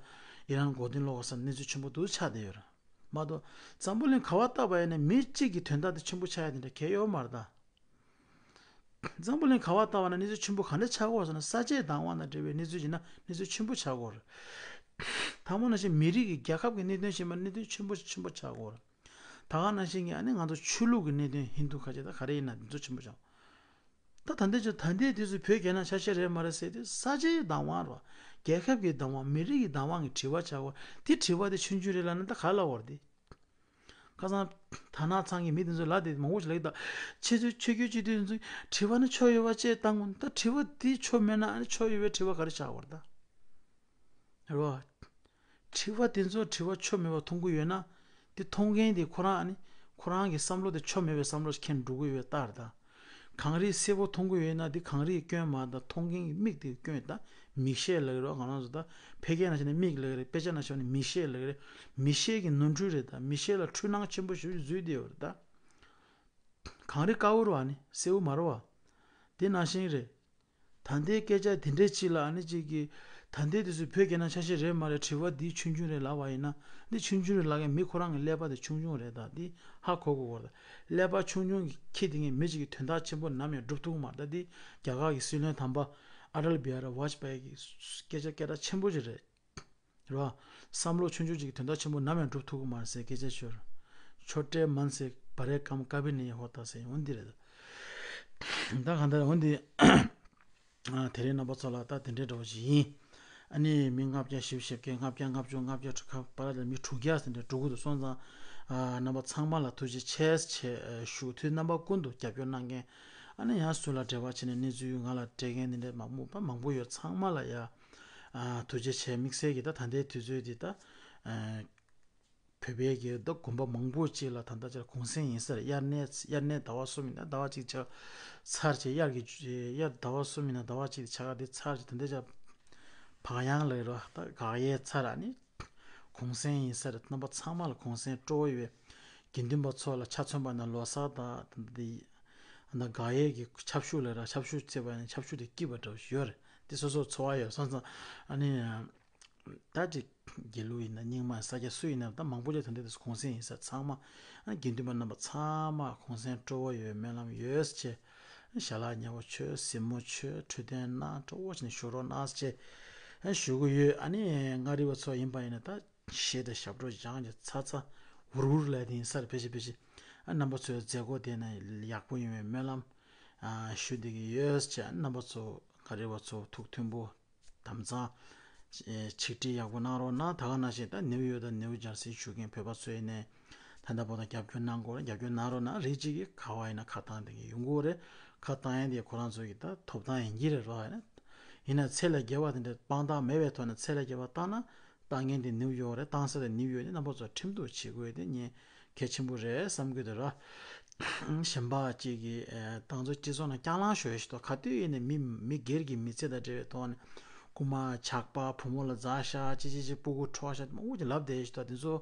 ཨི་རན་མགོ་རྟིང་སློག་དགོས་ས་གནས་ཚུལ་ཆེན་པོ་འདུག་ཆགས་བསྡད་ཡོད་རེད། མ་གཏོགས་འཛམ་བུ་གླིང་ག་བ་བལྟས་པ་ཡིན་ན་མི་གཅིག་གི་དོན་དག་དེ་ཆེན་པོ་ཆགས་ཡ་དེ་འདྲ་གལ་ཡོད་མ་རེད་ད། འཛམ་བུ་གླིང་ག་བ་ལྟ་བ་ན་གནས་ཚུལ་ཆེན་པོ་ག་འདྲ་ཆགས་ཀྱི་ཡོད་ཟེར་ན་ས་ཆའི་བདག་དབང་དང་འབྲེལ་བའི་གནས་ཚུལ་ཡིན་ན་གནས་ཚུལ་ཆེན་པོ་ཆགས་ཀྱི་ཡོད་རེད། དང་པོ་ནང་བཞིན་མི་རིགས་ཀྱི་རྒྱལ་ཁབ་ཀྱི་གནད་དོན་ཞིག་མ་གནད་དོན་ཆེན་པོ་ཆེན་པོ་ཆགས་ཀྱི་ཡོད་རེད། ད་ག་ནང་བཞིན་གྱི་ཨ་ནི་ང་ཚོ་ཆོས་ལུགས་ཀྱི་གནད་དོན་ཧིན་དུ་ཁ་ཆེ་ད་ག་རེ་ཡིན་ན་འདི་ཚོ་ཆེན་པོ་ཆགས། ད་ད་ལྟའི་ཆ་ད་ལྟའི་དུས་སུ་བོད་རྒྱ་ནག་ཆ་ཤས་རེད་མ་རེད་ཟེར་དུས་ས་ཆའི་བདག་དབང་རེད་བ། རྒྱལ་ཁབ་ཀྱི་བདག་དབང་མི་རིགས་ཀྱི་བདག་དབང་གི་དྲི་བ་ཆགས་པ་དེ་དྲི་བ་དེ་ཆུང་ཆུང་རེད་ལབ་ན་ད་ག་ལབ་དགོས་རེད་དེ། ཁ་སང་དར་ནག་ཚང་གི་མི་དེ་ཚོ་ལབ་དེ་མང་པོ་ཞིག་ལབ་ཀྱི་འདུག་ཁྱེད་ཚོས་ཆོས་བརྒྱུད་སྤྱི་འཐུས་ཚོས་དྲི་བ་ནི་ཆོ་ཡོད་པ་ཅེས་བཏང་དགོས། ད་དྲི་བ་འདི་ཆོ་མེད་ན་ཨ་ནི་ཆོ་ཡོད་པའི་དྲི་བ་ག་རེ་ཆགས་པ་རེད་ད། རེད་བ། དྲི་བ་དེ་ཚོ་དྲི་བ་ཆོ་མེད་པ་མཐོང་གི་ཡོད་ན། དེ་མཐོང་མཁན་དེ་ཁོ་རང་ཨ་ནི་ཁོ་རང་གི་བསམ་བློ་དེ་ཆོ་མེད་པའི་བསམ་བློ་ཞིག་འཁྱེར་འགྲོ་གི་ཡོད་རྟགས་རེད་ད། གངས་རི་སེར་པོ་མཐོང་གི་ཡོད་ན་དེ་གངས་རིའི་སྐྱོན་མ་རེད་ད། མཐོང་མཁན་གྱི་མིག་དེ་སྐྱོན་རེད་ད། མིག་ཤེལ་ལབ་ཀྱི་རེད་ང་རང་ཚོ་ད། ཕལ་སྐད་ནང་བྱས་ན་མིག་ལབ་ཀྱི་རེད། དཔེ་ཆ་ནང་བྱས་ན་མིག་ཤེལ་ལབ་ཀྱི་རེད། མིག་ཤེལ་གྱི་ནོར་འཁྲུལ་རེད་ད། མིག་ཤེལ་ལ་འཁྲུལ་སྣང་ཆེན་པོ་ཞིག་འཛུལ་བསྡད་ཡོད་རེད་ད། གངས་རི་དཀར་པོ་རེད་བ་ནི་སེར་པོ་མ་རེད་བ། དེ་ནང་བཞིན་རེད། ད་ལྟའི་སྐད་ཆ་དེ་འདྲའི་ཅིག་ལ་ཨ་ནི་ཅིག་གིས་ད་ལྟའི་དུས་སུ་བོད་སྐད་ནང་ཆ་ཤས་རེད་མ་རེད། དྲི་བ་འདི་ཆུང་ཆུང་རེད་ལབ་པ་ཡིན་ན། འདི་ཆུང་ཆུང་རེད་ལབ་མཁན་མི་ཁོ་རང་གི་ཀླད་པ་དེ་ཆུང་ཆུང་རེད། ད་འདི་ཧ་གོ་དགོས་པ་རེད། ཀླད་པ་ཆུང་ཆུང་གི་ཁྱི་དེ་ངས་མི་གཅིག་གི་དོན་དག་ཆེན་པོ་ནམ་ཡང་སྒྲུབ་ཐུབ་ཀྱི་མ་རེད། ད་འདི་རྒྱ་གར་གྱི་སྲིད་བློན་དམ་པ་ཨ་ཊལ་བི་ཧ་རི་ཝཱཇ་པཱ་ཡི་གི་སྐད་ཆ་སྐད་གྲགས་ཆེན་པོ་ཅིག་རེད། རེད་བ། བསམ་བློ་ཆུང་ཆུང་གཅིག་གི་དོན་དག་ཆེན་པོ་ནམ་ཡང་སྒྲུབ་ཐུབ་ཀྱི་མ་རེད་ཟེར་སྐད་ཆ་ཤོད། ཆོ་ཏྲེ་མན་སེ་བ་རེ་ཀམ་ཀ་བི་ནི་ཧོ་ཏ་ཟེར་འོ་འདི་རེད། ད་གང་ལྟར་འོ་འདི། ཨ། དེ་རིང་རྣམ་པ་ཚོ་ལ་ད་དེ་འདྲའི་འདྲ་བོ་ཞིག་ཡིན། ཨ་ནི་མི་ལྔ་བརྒྱ་བཞི་བཅུ་ཞེ་བརྒྱད། ལྔ་བརྒྱ་ལྔ་བཅུ་ལྔ་བརྒྱ་དྲུག་ཁ་པ་ར་ལ་མི་དྲུག་བརྒྱ་ཟེར་འདྲ་འགྲོ་གི་འདུག་སོང་ཙང་། ཨ། རྣམ་པ་ཚང་མ་ལ་ཐུགས་རྗེ་ཆེ་ཆེ་ཞུ། དུས་རྣམ་པ་ཀུན་ཏུ་རྒྱབ་སྐྱོར་གནང་མཁན། ཨ་ནི་ཡང་སུ་ལ་འབྲེལ་བ་བྱས་ནས་གནས་ཚུལ་ང་ལ་སྤྲད་མཁན་འདི་འདྲ་མང་པོ་མང་པོ་ཡོད། ཚང་མ་ལ་ཡ། ཨ། ཐུགས་རྗེ་ཆེ། དམིགས་བསལ་གྱི་ད་ད་ལྟའི་དུས་ཚོད་འདི་ད། ཨ། བོད་པའི་གི་ད་དགོན་པ་མང་པོ་ཅིག་ལ་ད་ལྟ་ཅིག་གུང་སེང་ཡིན་ས་རེད། དབྱར་གནས་དབྱར་གནས་ཟླ་བ་གསུམ་ཡིན་ན་ཟླ་བ་གཅིག་ཆགས་ཚར་བྱས། དབྱར་གྱི་དབྱར་ཟླ་བ་གསུམ་ཡིན་ན་ཟླ་བ་གཅིག་ཆགས་དེ་ཚར་བྱས། ད་ལྟ་ཅིག་བག་ཡངས་ལ་རོ་ད་དགག་ཡས་ཚར། ཨ་ནི་གུང་སེང་ཡིན་ས་རེད། རྣམ་པ་ཚང་མ་ལ་གུང་སེང་སྤྲོ་བོ་ཡོད། དགེ་འདུན་པ་ཚོ་ལ་ཆ་མཚོན་པ་ན་ལོ་གསར་དང་ད་ལྟ་དེ་ད་དགག་ཡས་ཀྱི་ཆབ་ཤུགས་ལ་ར་ཆབ་ཤུགས་བརྩེ་བ་ཡིན་ན་ཆབ་ཤུགས་དེ་སྐྱིད་པ་འདྲ་བོ་ཞིག་ཡོད་རེད། དེ་སོ་སོར་ཚོར་བ་ཡོད་སོང་ཙང་། ཨ་ནི། ད་ཅིག་དགེ་ལུགས་ཡིན་ན་རྙིང་མ་ས་སྐྱ་སུ་ཡིན་ན་ད་མང་པོ་ཅིག་ད་ལྟ་དུས་གུང་སེང་ཡིན་ས། ཚང་མ་དགེ་འདུན་པ་རྣམ་པ་ཚང་མ་གུང་སེང་སྤྲོ་བོ་ཡོད། སྨོན་ལམ་ཡོད་ཅེས། ཞལ་ལག་ཉེ་བོ་མཆོད། གཟིགས་མོ་མཆོད། འཕྲོད་བསྟེན་གནང་། སྤྲོ་བོ་བྱས་ནས་བཞུགས་རོགས་གནང་ཅེས་ཞུ་གི་ཡོད། ཨ་ནི་མངའ་རིས་པ་ཚོ་ཡིན་པ་ཡིན་ན་ད་གཞས་དང་ཞབས་བྲོ་སྦྱངས་ཀྱི་ཚ་ཚ་འུར་འུར་ལས་དེ་ཡིན་ས་རེད། ཕལ་ཆེར་ཕལ་ཆེར། ཨ། རྣམ་པ་ཚོའི་མཛད་སྒོ་དེ་ནས་ཡག་པོ་ཡོང་བའི་སྨོན་ལམ། ཨ། ཞུ་བསྡད་ཀྱི་ཡོད་ཅེས། རྣམ་པ་ཚོ་མངའ་རིས་པ་ཚོ་ཐུགས་མཐུན་པོ། དམ་གཙང་། ཨེ། ཆིག་སྒྲིལ་ཡག་པོ་གནང་རོགས་གནང་། ད་ག་ནང་བཞིན་ད་ནིའུ་ཡོག་དང་ནིའུ་ཇར་སི་བཞུགས་མཁན་བོད་པ་ཚོ་ཡིན་ནའི་ད་ལྟ་བར་དུ་རྒྱབ་སྐྱོར་གནང་དགོས་རེད། རྒྱབ་སྐྱོར་གནང་རོགས་གནང་། རེད། གཅིག་གིས་ག་བ་ཡིན་ན་ཁ་བཏང་བསྡད་མཁན་ཡོང་གི་ཡོད་རེད། ཁ་བཏང་ཡས་དེ་ཁོ་རང་ཚོ་གི་ད་ཐོབ་ཐང་ཡིན་གྱི་རེད་རོ། ཡིན་ན་ཚད་ལས་བརྒལ་བ་དེ་འདྲ་དཔང་རྟགས་མེད་པའི་ཐོག་ནས་ཚད་ལས་བརྒལ་བ་བཏང་ན། བཏང་མཁན་དེ་ནིའུ་ཡོག་རེད། བཏང་ས་དེ་ནིའུ་ཡོག་ནི་རྣམ་པ་ཚོ་ཁྲིམས་གཏུག་བྱེད་དགོས་དེ་ངས་གལ་ཆེན་པོ་རེད་བསམ་གྱི་འདུག་ར། གཞན་པ་གཅིག་གིས་ཨེ། ད་ང་ཚོ་སྤྱི་ཚོགས་ནང་རྐྱང་ལངས་ཤོར་ཞིག་ཏུ་ག་དུས་ཡིན་ནའི་མི་མི་སྒེར་གྱི་མི་ཚེ་དང་འབྲེལ་བའི་ཐོག་ནས་རྐུན་མ་ཇག་པ་བུ་མོ་ལ་འཛའ་ཤག་ཅི་ཅི་ཅི་སྤུ་གུ་འཕྲོག་ཤག་མང་པོ་ཅིག་ལབ་བསྡད་ཞིག་ཏུ་དེ་ཚོ་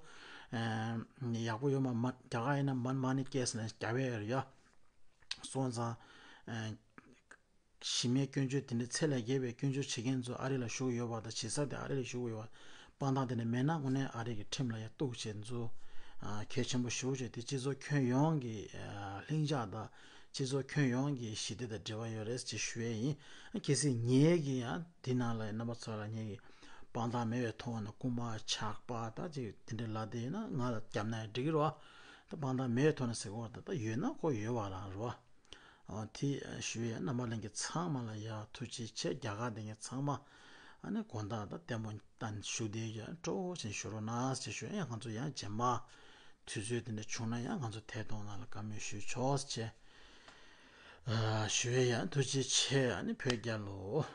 ཨེ། ཡག་པོ་ཡོད་མ་མ། རྒྱ་གར་ཡིན་ན་མ་མ་ནི་ཀེ་སི་ལ་རྒྱབ་ཡས་ཡོད་སོང་ཙང་ཨེ། གཞི་མེད་སྐྱོན་བརྗོད་དེ་འདྲའི་ཚད་ལས་བརྒལ་བའི་སྐྱོན་བརྗོད་བྱེད་མཁན་ཚོ་ཨ་རི་ལ་བཞུགས་ཡོད་པ་དང་བྱེད་ས་དེ་ཨ་རི་ལ་བཞུགས་ཡོད་པ་དཔང་རྟགས་དེ་འདྲ་མེད་ན་དངོས་གནས་ཨ་རི་གི་ཁྲིམས་ལ་ཡང་གཏུག་བྱེད་ཚུལ་གལ་ཆེན་པོ་ཞེ་པོ་ཅིག་དེ་སྤྱི་ཚོགས་ཁྱོན་ཡོངས་ཀྱི་ལྷིང་འཇགས་དང་སྤྱི་ཚོགས་ཁྱོན་ཡོངས་ཀྱི་ཞི་བདེ་དང་འབྲེལ་བ་ཡོད་རེད་ཅེས་ཞུ་ཡས་ཡིན། གལ་སྲིད་ངེད་ཀྱིས་ཡང་འདི་ནང་ལ་རྣམ་པ་ཚོ་ལ་ངེད་ཀྱི་དཔང་རྟགས་མེད་པའི་ཐོག་ནས་རྐུན་མ་ཇག་པ་དང་ཅིག་དེ་འདྲའི་ལབ་བསྡད་ཡོད་ན་ང་ལ་རྒྱབ་ན་ཡང་འགྲིག་གི་རེད་བ། ད་དཔང་རྟགས་མེད་པའི་ཐོག་ནས་ཟེར་གི་བ། ད་ད་ཡོད་ན་ཁོ་ཡོད་བ་ལ་རེད་བ། ཨ། དེ་ཞུ་ཡས། རྣམ་པ་ལྷན་རྒྱས་ཚང་མ་ལ་ཡ་ཐུགས་རྗེ་ཆེ། རྒྱ་གར་དེ་ངས་ཚང་མ་ཨ་ནི་དགོང་དག་ད་ལྟད་མོ་ལྟ་ཞུ་བསྡད་ཡ་སྤྲོ་བོ་ཅན་ཞུ་རོགས་གནང་ཞེས་ཞུ་ཡ། ང་ཚོ་ཡང་རྗེས་མ་དུས་ཚོད་དེ་འདྲ་བྱུང་ན་ཡང་ང་ཚོ་དེ་གཏོང་ན་ལ་བཀའ་མོལ་ཞུ་ཆོག་ཅེས་ཞུ་ཡ། ཐུགས་རྗེ་ཆེ། ཨ་ནི་བོད་རྒྱལ་ལོ།